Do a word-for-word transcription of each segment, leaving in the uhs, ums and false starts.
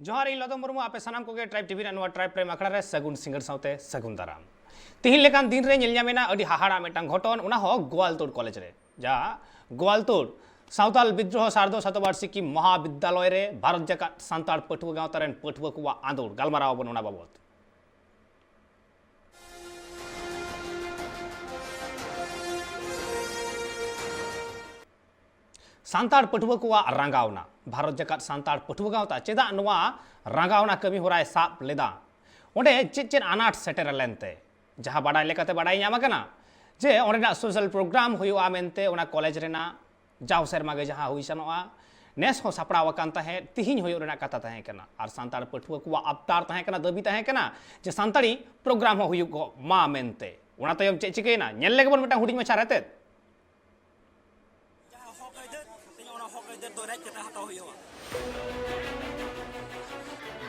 ᱡᱚᱦᱟᱨ, ᱤᱧ ᱞᱚᱫᱚ ᱢᱩᱨᱢᱩ᱾ ᱟᱯᱮ ᱥᱟᱱᱟᱢ ᱠᱚᱜᱮ ᱴᱨᱟᱭᱤᱵᱽ ᱴᱤᱵᱷᱤ ᱨᱮᱱᱟᱜ ᱱᱚᱣᱟ ᱴᱨᱟᱭᱤᱵᱽ ᱯᱨᱟᱭᱤᱢ ᱟᱠᱷᱲᱟ ᱨᱮ ᱥᱟᱹᱜᱩᱱ ᱥᱤᱸᱜᱟᱹᱲ ᱥᱟᱶᱛᱮ ᱥᱟᱹᱜᱩᱱ ᱫᱟᱨᱟᱢ᱾ ᱛᱤᱦᱤᱧ ᱞᱮᱠᱟᱱ ᱫᱤᱱ ᱨᱮ ᱧᱮᱞ ᱧᱟᱢᱮᱱᱟ ᱟᱹᱰᱤ ᱦᱟᱦᱟᱲᱟ ᱢᱤᱫᱴᱟᱝ ᱜᱷᱚᱴᱚᱱ, ᱚᱱᱟ ᱦᱚᱸ ᱜᱳᱣᱟᱞᱛᱳᱲ ᱠᱚᱞᱮᱡᱽ ᱨᱮ᱾ ᱡᱟᱦᱟᱸ ᱜᱳᱣᱟᱞᱛᱳᱲ ᱥᱟᱶᱛᱟᱞ ᱵᱤᱫᱽᱨᱳᱦᱚ ᱥᱟᱨᱫᱷᱚ ᱥᱟᱛᱚᱵᱟᱨᱥᱤᱠᱤ ᱢᱚᱦᱟ ᱵᱤᱫᱽᱫᱟᱞᱚᱭ ᱨᱮ ᱵᱷᱟᱨᱚᱛ ᱡᱟᱠᱟᱛ ᱥᱟᱱᱛᱟᱲ ᱯᱟᱹᱴᱷᱩᱣᱟᱹ ᱜᱟᱶᱛᱟ ᱨᱮᱱ ᱯᱟᱹᱴᱷᱩᱣᱟᱹ ᱠᱚᱣᱟᱜ ᱟᱸᱫᱳᱲ᱾ ᱜᱟᱞᱢᱟᱨᱟᱣ ᱟᱵᱚᱱ ᱚᱱᱟ ᱵᱟᱵᱚᱛ᱾ ᱥᱟᱱᱛᱟᱲ ᱯᱟᱹᱴᱷᱩᱣᱟᱹ ᱠᱚᱣᱟᱜ ᱨᱟᱸᱜᱟᱣᱱᱟ᱾ ᱵᱷᱟᱨᱚᱛ ᱡᱟᱠᱟᱛ ᱥᱟᱱᱛᱟᱲ ᱯᱟᱹᱴᱷᱩᱣᱟᱹ ᱜᱟᱶᱛᱟ ᱪᱮᱫᱟᱜ ᱱᱚᱣᱟ ᱨᱟᱸᱜᱟᱣᱱᱟ ᱠᱟᱹᱢᱤ ᱦᱚᱨᱟᱭ ᱥᱟᱵ ᱞᱮᱫᱟ? ᱚᱸᱰᱮ ᱪᱮᱫ ᱪᱮᱫ ᱟᱱᱟᱴ ᱥᱮᱴᱮᱨ ᱞᱮᱱᱛᱮ? ᱡᱟᱦᱟᱸ ᱵᱟᱰᱟᱭ ᱞᱮᱠᱟᱛᱮ ᱵᱟᱰᱟᱭ ᱧᱟᱢ ᱟᱠᱟᱱᱟ ᱡᱮ ᱚᱸᱰᱮᱱᱟᱜ ᱥᱳᱥᱟᱞ ᱯᱨᱳᱜᱨᱟᱢ ᱦᱩᱭᱩᱜᱼᱟ ᱢᱮᱱᱛᱮ ᱚᱱᱟ ᱠᱚᱞᱮᱡᱽ ᱨᱮᱱᱟᱜ ᱡᱟᱣ ᱥᱮᱨᱢᱟ ᱜᱮ ᱡᱟᱦᱟᱸ ᱦᱩᱭ ᱥᱮᱱᱚᱜᱼᱟ, ᱱᱮᱥ ᱦᱚᱸ ᱥᱟᱯᱲᱟᱣ ᱟᱠᱟᱱ ᱛᱟᱦᱮᱸᱫ, ᱛᱤᱦᱤᱧ ᱦᱩᱭᱩᱜ ᱨᱮᱱᱟᱜ ᱠᱟᱛᱷᱟ ᱛᱟᱦᱮᱸ ᱠᱟᱱᱟ᱾ ᱟᱨ ᱥᱟᱱᱛᱟᱲ ᱯᱟᱹᱴᱷᱩᱣᱟᱹ ᱠᱚᱣᱟᱜ ᱟᱵᱫᱟᱨ ᱛᱟᱦᱮᱸ ᱠᱟᱱᱟ, ᱫᱟᱹᱵᱤ ᱛᱟᱦᱮᱸ ᱠᱟᱱᱟ ᱡᱮ ᱥᱟᱱᱛᱟᱲᱤ ᱯᱨᱳᱜᱨᱟᱢ ᱦᱚᱸ ᱦᱩᱭᱩᱜᱚᱜ ᱢᱟ ᱢᱮᱱᱛᱮ᱾ ᱚᱱᱟ ᱛᱟᱭᱚᱢ ᱪᱮᱫ ᱪᱤᱠᱟᱹᱭᱮᱱᱟ, ᱧᱮᱞ ᱞᱮᱜᱮ ᱵᱚᱱ ᱢᱤᱫᱴᱟᱝ ᱦᱩᱰᱤᱧ ᱢᱟᱪᱷᱟ ᱨᱮᱛᱮᱫ᱾ ᱡᱟᱦᱟᱸ ᱦᱚᱠ ᱟᱹᱭᱫᱟᱹᱨ, ᱛᱮᱦᱮᱧ ᱚᱱᱟ ᱦᱚᱠ ᱟᱹᱭᱫᱟᱹᱨ ᱫᱚ ᱨᱮᱡ ᱠᱟᱛᱮ ᱦᱟᱛᱟᱣ ᱦᱩᱭᱩᱜᱼᱟ᱾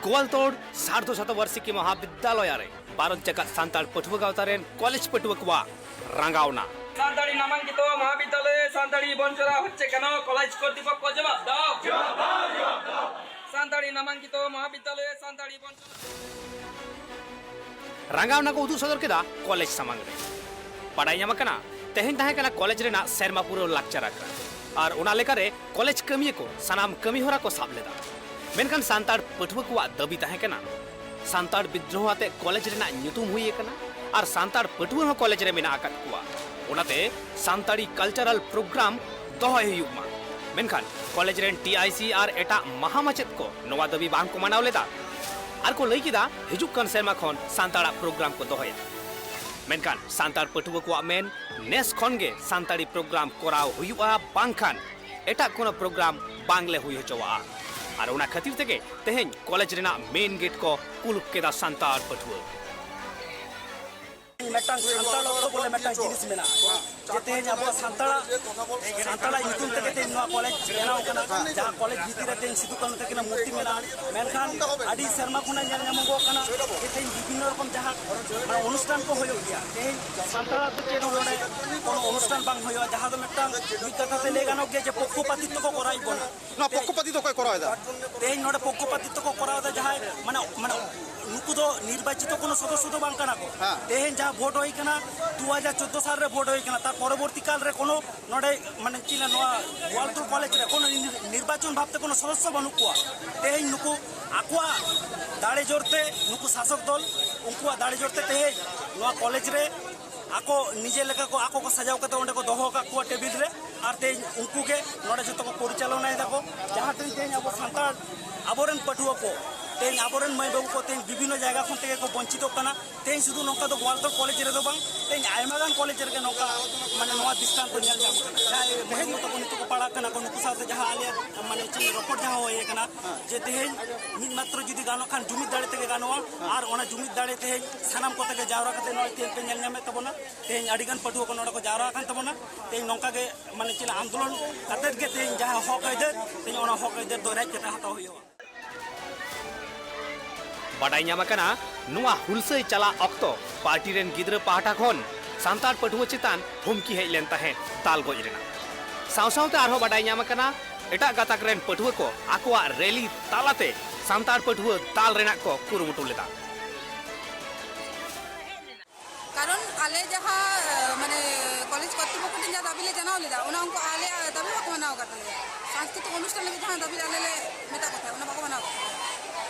ᱜᱳᱣᱟᱞᱛᱳᱲ ᱥᱟᱨᱫᱷᱚ ᱥᱟᱛᱚ ᱵᱟᱨᱥᱤᱠᱤ ᱢᱚᱦᱟᱵᱤᱫᱽᱫᱟᱞᱚᱭᱟ ᱨᱮ ᱵᱷᱟᱨᱚᱛ ᱡᱟᱠᱟᱛ ᱥᱟᱱᱛᱟᱲ ᱯᱟᱹᱴᱷᱩᱣᱟᱹ ᱜᱟᱶᱛᱟ ᱨᱮᱱ ᱠᱚᱞᱮᱡᱽ ᱯᱟᱹᱴᱷᱩᱣᱟᱹ ᱠᱚᱣᱟᱜ ᱨᱟᱸᱜᱟᱣᱱᱟ᱾ ᱥᱟᱱᱛᱟᱲᱤ ᱱᱟᱢᱟᱝᱠᱤᱛᱚ ᱢᱚᱦᱟᱵᱤᱫᱽᱫᱟᱞᱚᱭᱮ ᱥᱟᱱᱛᱟᱲᱤ ᱵᱚᱱᱪᱚᱱᱟ ᱦᱚᱪᱪᱷᱮ ᱠᱮᱱᱚ? ᱠᱚᱞᱮᱡᱽ ᱠᱚᱨᱛᱤᱯᱚᱠᱠᱷᱚ ᱡᱚᱵᱟᱵ ᱫᱟও। ᱥᱟᱱᱛᱟᱲᱤ ᱱᱟᱢᱟᱝᱠᱤᱛᱚ ᱢᱚᱦᱟᱵᱤᱫᱽᱫᱟᱞᱚᱭᱮ ᱥᱟᱱᱛᱟᱲᱤ ᱵᱚᱱᱪᱚᱱᱟ। ᱨᱟᱸᱜᱟᱣᱱᱟ ᱠᱚ ᱩᱫᱩᱜ ᱥᱚᱫᱚᱨ ᱠᱮᱫᱟ ᱠᱚᱞᱮᱡᱽ ᱥᱟᱢᱟᱝ ᱨᱮ᱾ ᱵᱟᱰᱟᱭ ᱧᱟᱢ ᱟᱠᱟᱱᱟ, ᱛᱮᱦᱮᱧ ᱛᱟᱦᱮᱸ ᱠᱟᱱᱟ ᱠᱚᱞᱮᱡᱽ ᱨᱮᱱᱟᱜ ᱥᱮᱨᱢᱟ ᱯᱩᱨᱟᱹᱣ ᱞᱟᱠᱪᱟᱨ ᱟᱠᱷᱲᱟ᱾ ᱟᱨ ᱚᱱᱟ ᱞᱮᱠᱟᱨᱮ ᱠᱚᱞᱮᱡᱽ ᱠᱟᱹᱢᱤᱭᱟᱹ ᱠᱚ ᱥᱟᱱᱟᱢ ᱠᱟᱹᱢᱤ ᱦᱚᱨᱟ ᱠᱚ ᱥᱟᱵ ᱞᱮᱫᱟ᱾ ᱢᱮᱱᱠᱷᱟᱱ ᱥᱟᱱᱛᱟᱲ ᱯᱟᱹᱴᱷᱩᱣᱟᱹ ᱠᱚᱣᱟᱜ ᱫᱟᱹᱵᱤ ᱛᱟᱦᱮᱸ ᱠᱟᱱᱟ, ᱥᱟᱱᱛᱟᱲ ᱵᱤᱫᱽᱨᱳᱦᱚ ᱟᱛᱮ ᱠᱚᱞᱮᱡᱽ ᱨᱮᱱᱟᱜ ᱧᱩᱛᱩᱢ ᱦᱩᱭ ᱟᱠᱟᱱᱟ ᱟᱨ ᱥᱟᱱᱛᱟᱲ ᱯᱟᱹᱴᱷᱩᱣᱟᱹ ᱦᱚᱸ ᱠᱚᱞᱮᱡᱽ ᱨᱮ ᱢᱮᱱᱟᱜ ᱟᱠᱟᱫ ᱠᱚᱣᱟ, ᱚᱱᱟᱛᱮ ᱥᱟᱱᱛᱟᱲᱤ ᱠᱟᱞᱪᱟᱨᱟᱞ ᱯᱨᱳᱜᱨᱟᱢ ᱫᱚᱦᱚᱭ ᱦᱩᱭᱩᱜ ᱢᱟ᱾ ᱢᱮᱱᱠᱷᱟᱱ ᱠᱚᱞᱮᱡᱽ ᱨᱮᱱ ᱴᱤ ᱟᱭ ᱥᱤ ᱟᱨ ᱮᱴᱟᱜ ᱢᱟᱦᱟ ᱢᱟᱪᱮᱫ ᱠᱚ ᱱᱚᱣᱟ ᱫᱟᱹᱵᱤ ᱵᱟᱝ ᱠᱚ ᱢᱟᱱᱟᱣ ᱞᱮᱫᱟ ᱟᱨ ᱠᱚ ᱞᱟᱹᱭ ᱠᱮᱫᱟ, ᱦᱤᱡᱩᱜ ᱠᱟᱱ ᱥᱮᱨᱢᱟ ᱠᱷᱚᱱ ᱥᱟᱱᱛᱟᱲᱟᱜ ᱯᱨᱳᱜᱨᱟᱢ ᱠᱚ ᱫᱚᱦᱚᱭᱟ᱾ ᱢᱮᱱᱠᱷᱟᱱ ᱥᱟᱱᱛᱟᱲ ᱯᱟᱹᱴᱷᱩᱣᱟᱹ ᱠᱚᱣᱟᱜ ᱢᱮᱱ, ᱱᱮᱥ ᱠᱷᱚᱱ ᱜᱮ ᱥᱟᱱᱛᱟᱲᱤ ᱯᱨᱳᱜᱨᱟᱢ ᱠᱚᱨᱟᱣ ᱦᱩᱭᱩᱜᱼᱟ, ᱵᱟᱝᱠᱷᱟᱱ ᱮᱴᱟᱜ ᱠᱳᱱᱳ ᱯᱨᱳᱜᱨᱟᱢ ᱵᱟᱝᱞᱮ ᱦᱩᱭ ᱦᱚᱪᱚᱣᱟᱜᱼᱟ᱾ ᱟᱨ ᱚᱱᱟ ᱠᱷᱟᱹᱛᱤᱨ ᱛᱮᱜᱮ ᱛᱮᱦᱮᱧ ᱠᱚᱞᱮᱡᱽ ᱨᱮᱱᱟᱜ ᱢᱮᱱ ᱜᱮᱴ ᱠᱚ ᱠᱩᱞᱩᱯ ᱠᱮᱫᱟ ᱥᱟᱱᱛᱟᱲ ᱯᱟᱹᱴᱷᱩᱣᱟᱹ᱾ ᱢᱤᱫᱴᱟᱝ ᱥᱟᱱᱛᱟᱲ ᱚᱠᱛᱚ ᱵᱚᱞᱮ ᱢᱤᱫᱴᱟᱝ ᱡᱤᱱᱤᱥ ᱢᱮᱱᱟᱜᱼᱟ᱾ ᱡᱮ ᱛᱮᱦᱮᱧ ᱟᱵᱚᱣᱟᱜ ᱥᱟᱱᱛᱟᱲᱟᱜ, ᱥᱟᱱᱛᱟᱲᱟᱜ ᱧᱩᱛᱩᱢ ᱛᱮᱜᱮ ᱛᱮᱦᱮᱧ ᱱᱚᱣᱟ ᱠᱚᱞᱮᱡᱽ ᱵᱮᱱᱟᱣ ᱠᱟᱱᱟ, ᱡᱟᱦᱟᱸ ᱠᱚᱞᱮᱡᱽ ᱵᱷᱤᱛᱤᱨ ᱨᱮ ᱛᱮᱦᱮᱧ ᱥᱤᱫᱩ ᱠᱟᱹᱱᱦᱩ ᱛᱟᱹᱠᱤᱱᱟᱜ ᱢᱩᱨᱛᱤ ᱢᱮᱱᱟᱜᱼᱟ᱾ ᱢᱮᱱᱠᱷᱟᱱ ᱟᱹᱰᱤ ᱥᱮᱨᱢᱟ ᱠᱷᱚᱱᱟᱜ ᱧᱮᱞ ᱧᱟᱢᱚᱜᱚᱜ ᱠᱟᱱᱟ ᱡᱮ ᱛᱮᱦᱮᱧ ᱵᱤᱵᱷᱤᱱᱱᱚ ᱨᱚᱠᱚᱢ ᱡᱟᱦᱟᱸ, ᱢᱟᱱᱮ, ᱚᱱᱩᱥᱴᱷᱟᱱ ᱠᱚ ᱦᱩᱭᱩᱜ ᱜᱮᱭᱟ, ᱛᱮᱦᱮᱧ ᱥᱟᱱᱛᱟᱲᱟᱜ ᱫᱚ ᱪᱮᱫ ᱦᱚᱸ ᱱᱚᱰᱮ ᱠᱳᱱᱳ ᱚᱱᱩᱥᱴᱷᱟᱱ ᱵᱟᱝ ᱦᱩᱭᱩᱜᱼᱟ, ᱡᱟᱦᱟᱸ ᱫᱚ ᱢᱤᱫᱴᱟᱝ ᱢᱤᱫ ᱠᱟᱛᱷᱟ ᱛᱮ ᱞᱟᱹᱭ ᱜᱟᱱᱚᱜ ᱜᱮᱭᱟ ᱡᱮ ᱯᱚᱠᱠᱷᱚᱯᱟᱛᱤᱛᱛᱚ ᱠᱚ ᱠᱚᱨᱟᱣᱮᱫ ᱵᱚᱱᱟ᱾ ᱱᱚᱣᱟ ᱯᱚᱠᱠᱷᱚᱯᱟᱛᱤᱛᱛᱚ ᱚᱠᱚᱭ ᱠᱚᱨᱟᱣ ᱮᱫᱟ? ᱛᱮᱦᱮᱧ ᱱᱚᱰᱮ ᱯᱚᱠᱠᱷᱚᱯᱟᱛᱤᱛᱛᱚ ᱠᱚ ᱠᱚᱨᱟᱣ ᱮᱫᱟ, ᱡᱟᱦᱟᱸᱭ, ᱢᱟᱱᱮ, ᱢᱟᱱᱮ, ᱱᱩᱠᱩ ᱫᱚ ᱱᱤᱨᱵᱟᱪᱤᱛᱚ ᱠᱳᱱᱳ ᱥᱚᱫᱚᱥᱥᱚ ᱫᱚ ᱵᱟᱝ ᱠᱟᱱᱟ ᱠᱚ᱾ ᱦᱮᱸ᱾ ᱛᱮᱦᱮᱧ ᱡᱟᱦᱟᱸ ᱵᱷᱳᱴ ᱦᱩᱭ ᱠᱟᱱᱟ, ᱫᱩ ᱦᱟᱡᱟᱨ ᱪᱳᱫᱽᱫᱳ ᱥᱟᱞ ᱨᱮ ᱵᱷᱳᱴ ᱦᱩᱭ ᱠᱟᱱᱟ, ᱛᱟᱨ ᱯᱚᱨᱚᱵᱚᱨᱛᱤ ᱠᱟᱞ ᱨᱮ ᱠᱳᱱᱳ ᱱᱚᱰᱮ, ᱢᱟᱱᱮ, ᱪᱮᱫ ᱱᱚᱣᱟ ᱜᱳᱣᱟᱞᱛᱳᱲ ᱠᱚᱞᱮᱡᱽ ᱨᱮ ᱠᱳᱱᱳ ᱱᱤᱨ-, ᱱᱤᱨᱵᱟᱪᱚᱱ ᱵᱷᱟᱵᱽᱛᱮ ᱠᱳᱱᱳ ᱥᱚᱫᱚᱥᱥᱚ ᱵᱟᱹᱱᱩᱜ ᱠᱚᱣᱟ᱾ ᱛᱮᱦᱮᱧ ᱱᱩᱠᱩ ᱟᱠᱚᱣᱟᱜ ᱫᱟᱲᱮ ᱡᱳᱨ ᱛᱮ ᱱᱩᱠᱩ ᱥᱟᱥᱚᱠ ᱫᱚᱞ ᱩᱱᱠᱩᱣᱟᱜ ᱫᱟᱲᱮ ᱡᱳᱨ ᱛᱮ ᱛᱮᱦᱮᱧ ᱱᱚᱣᱟ ᱠᱚᱞᱮᱡᱽ ᱨᱮ ᱟᱠᱚ ᱱᱤᱡᱮ ᱞᱮᱠᱟ ᱠᱚ, ᱟᱠᱚ ᱠᱚ ᱥᱟᱡᱟᱣ ᱠᱟᱛᱮ ᱚᱸᱰᱮ ᱠᱚ ᱫᱚᱦᱚ ᱟᱠᱟᱫ ᱠᱚᱣᱟ ᱴᱮᱵᱤᱞ ᱨᱮ, ᱟᱨ ᱛᱮᱦᱮᱧ ᱩᱱᱠᱩ ᱜᱮ ᱱᱚᱰᱮ ᱡᱚᱛᱚ ᱠᱚ ᱯᱚᱨᱤᱪᱟᱞᱚᱱᱟᱭ ᱫᱟᱠᱚ᱾ ᱡᱟᱦᱟᱸ ᱛᱮᱦᱮᱧ, ᱛᱮᱦᱮᱧ ᱟᱵᱚ ᱥᱟᱱᱛᱟᱲ ᱟᱵᱚᱨᱮᱱ ᱯᱟᱹᱴᱷᱩᱣᱟᱹ ᱠᱚ, ᱛᱮᱦᱮᱧ ᱟᱵᱚᱨᱮᱱ ᱢᱟᱹᱭ ᱵᱟᱹᱵᱩ ᱠᱚ ᱛᱮᱦᱮᱧ ᱵᱤᱵᱷᱤᱱᱱᱚ ᱡᱟᱭᱜᱟ ᱠᱷᱚᱱ ᱛᱮᱜᱮ ᱠᱚ ᱵᱚᱧᱪᱤᱛᱚᱜ ᱠᱟᱱᱟ᱾ ᱛᱮᱦᱮᱧ ᱥᱩᱫᱷᱩ ᱱᱚᱝᱠᱟ ᱫᱚ ᱜᱳᱣᱟᱞᱛᱳᱲ ᱠᱚᱞᱮᱡᱽ ᱨᱮᱫᱚ ᱵᱟᱝ, ᱛᱮᱦᱮᱧ ᱟᱭᱢᱟ ᱜᱟᱱ ᱠᱚᱞᱮᱡᱽ ᱨᱮᱜᱮ ᱱᱚᱝᱠᱟ, ᱢᱟᱱᱮ, ᱱᱚᱣᱟ ᱫᱨᱤᱥᱴᱟᱱᱛᱚ ᱧᱮᱞ ᱧᱟᱢᱚᱜ ᱠᱟᱱᱟ᱾ ᱡᱟᱦᱟᱸᱭ ᱢᱟᱹᱭ ᱵᱟᱹᱵᱩ ᱛᱟᱠᱚ ᱱᱤᱛᱚᱜ ᱠᱚ ᱯᱟᱲᱦᱟᱜ ᱠᱟᱱᱟ ᱠᱚ, ᱱᱩᱠᱩ ᱥᱟᱶᱛᱮ ᱡᱟᱦᱟᱸ ᱟᱞᱮᱭᱟᱜ, ᱢᱟᱱᱮ, ᱪᱮᱫ ᱨᱚᱯᱚᱲ ᱡᱟᱦᱟᱸ ᱦᱩᱭ ᱟᱠᱟᱱᱟ, ᱡᱮ ᱛᱮᱦᱮᱧ ᱢᱤᱫ ᱢᱟᱛᱨᱚ ᱡᱩᱫᱤ ᱜᱟᱱᱚᱜ ᱠᱷᱟᱱ ᱡᱩᱢᱤᱫ ᱫᱟᱲᱮ ᱛᱮᱜᱮ ᱜᱟᱱᱚᱜᱼᱟ, ᱟᱨ ᱚᱱᱟ ᱡᱩᱢᱤᱫ ᱫᱟᱲᱮ ᱛᱮᱦᱮᱧ ᱥᱟᱱᱟᱢ ᱠᱚᱛᱮ ᱜᱮ ᱡᱟᱣᱨᱟ ᱠᱟᱛᱮ ᱱᱚᱜᱼᱚᱭ ᱛᱮᱦᱮᱧ ᱯᱮ ᱧᱮᱞ ᱧᱟᱢᱮᱫ ᱛᱟᱵᱚᱱᱟ᱾ ᱛᱮᱦᱮᱧ ᱟᱹᱰᱤ ᱜᱟᱱ ᱯᱟᱹᱴᱷᱩᱣᱟᱹ ᱠᱚ ᱱᱚᱰᱮ ᱠᱚ ᱡᱟᱣᱨᱟ ᱟᱠᱟᱱ ᱛᱟᱵᱚᱱᱟ᱾ ᱛᱮᱦᱮᱧ ᱱᱚᱝᱠᱟ ᱜᱮ, ᱢᱟᱱᱮ, ᱪᱮᱫ ᱟᱱᱫᱳᱞᱚᱱ ᱠᱟᱛᱮᱫ ᱜᱮ ᱛᱮᱦᱮᱧ ᱡᱟᱦᱟᱸ ᱦᱚᱠ ᱟᱹᱭᱫᱟᱹᱨ, ᱛᱮᱦᱮᱧ ᱚᱱᱟ ᱦᱚᱠ ᱟᱹᱭᱫᱟᱹᱨ ᱫᱚ ᱨᱮᱡ ᱠᱟᱛᱮ ᱦᱟᱛᱟᱣ ᱦᱩᱭᱩᱜᱼᱟ᱾ ᱵᱟᱰᱟᱭ ᱧᱟᱢ ᱟᱠᱟᱱᱟ, ᱱᱚᱣᱟ ᱦᱩᱞᱥᱟᱹᱭ ᱪᱟᱞᱟᱜ ᱚᱠᱛᱚ ᱯᱟᱨᱴᱤ ᱨᱮᱱ ᱜᱤᱫᱽᱨᱟᱹ ᱯᱟᱦᱴᱟ ᱠᱷᱚᱱ ᱥᱟᱱᱛᱟᱲ ᱯᱟᱹᱴᱷᱩᱣᱟᱹ ᱪᱮᱛᱟᱱ ᱦᱩᱢᱠᱤ ᱦᱮᱡ ᱞᱮᱱ ᱛᱟᱦᱮᱸᱫ ᱫᱟᱞ ᱜᱚᱡ ᱨᱮᱱᱟᱜ᱾ ᱥᱟᱶ ᱥᱟᱶᱛᱮ ᱟᱨᱦᱚᱸ ᱵᱟᱰᱟᱭ ᱧᱟᱢ ᱟᱠᱟᱱᱟ, ᱮᱴᱟᱜ ᱜᱟᱛᱟᱠ ᱨᱮᱱ ᱯᱟᱹᱴᱷᱩᱣᱟᱹ ᱠᱚ ᱟᱠᱚᱣᱟᱜ ᱨᱮᱞᱤ ᱛᱟᱞᱟᱛᱮ ᱥᱟᱱᱛᱟᱲ ᱯᱟᱹᱴᱷᱩᱣᱟᱹ ᱫᱟᱞ ᱨᱮᱱᱟᱜ ᱠᱚ ᱠᱩᱨᱩᱢᱩᱴᱩ ᱞᱮᱫᱟ᱾ ᱠᱟᱨᱚᱱ ᱟᱞᱮ ᱡᱟᱦᱟᱸ, ᱢᱟᱱᱮ, ᱠᱚᱞᱮᱡᱽ ᱠᱚᱨᱛᱨᱤᱯᱚᱠᱠᱷᱚ ᱴᱷᱮᱱ ᱡᱟᱦᱟᱸ ᱫᱟᱹᱵᱤ ᱞᱮ ᱡᱟᱱᱟᱣ ᱞᱮᱫᱟ, ᱚᱱᱟ ᱩᱱᱠᱩ ᱟᱞᱮᱭᱟᱜ ᱫᱟᱹᱵᱤ ᱵᱟᱠᱚ ᱢᱟᱱᱟᱣ ᱟᱠᱟᱫ ᱛᱟᱞᱮᱭᱟ᱾ ᱥᱟᱝᱥᱠᱨᱤᱛᱤᱠ ᱚᱱᱩᱥᱴᱷᱟᱱ ᱞᱟᱹᱜᱤᱫ ᱡᱟᱦᱟᱸ ᱫᱟᱹᱵᱤ ᱟᱞᱮ ᱞᱮ ᱢᱮᱛᱟ ᱠᱚ ᱛᱟᱦᱮᱸᱫ, ᱚᱱᱟ ᱵᱟᱠᱚ ᱢᱟᱱᱟᱣ ᱟᱠᱟᱫ ᱛᱟᱞᱮᱭᱟ᱾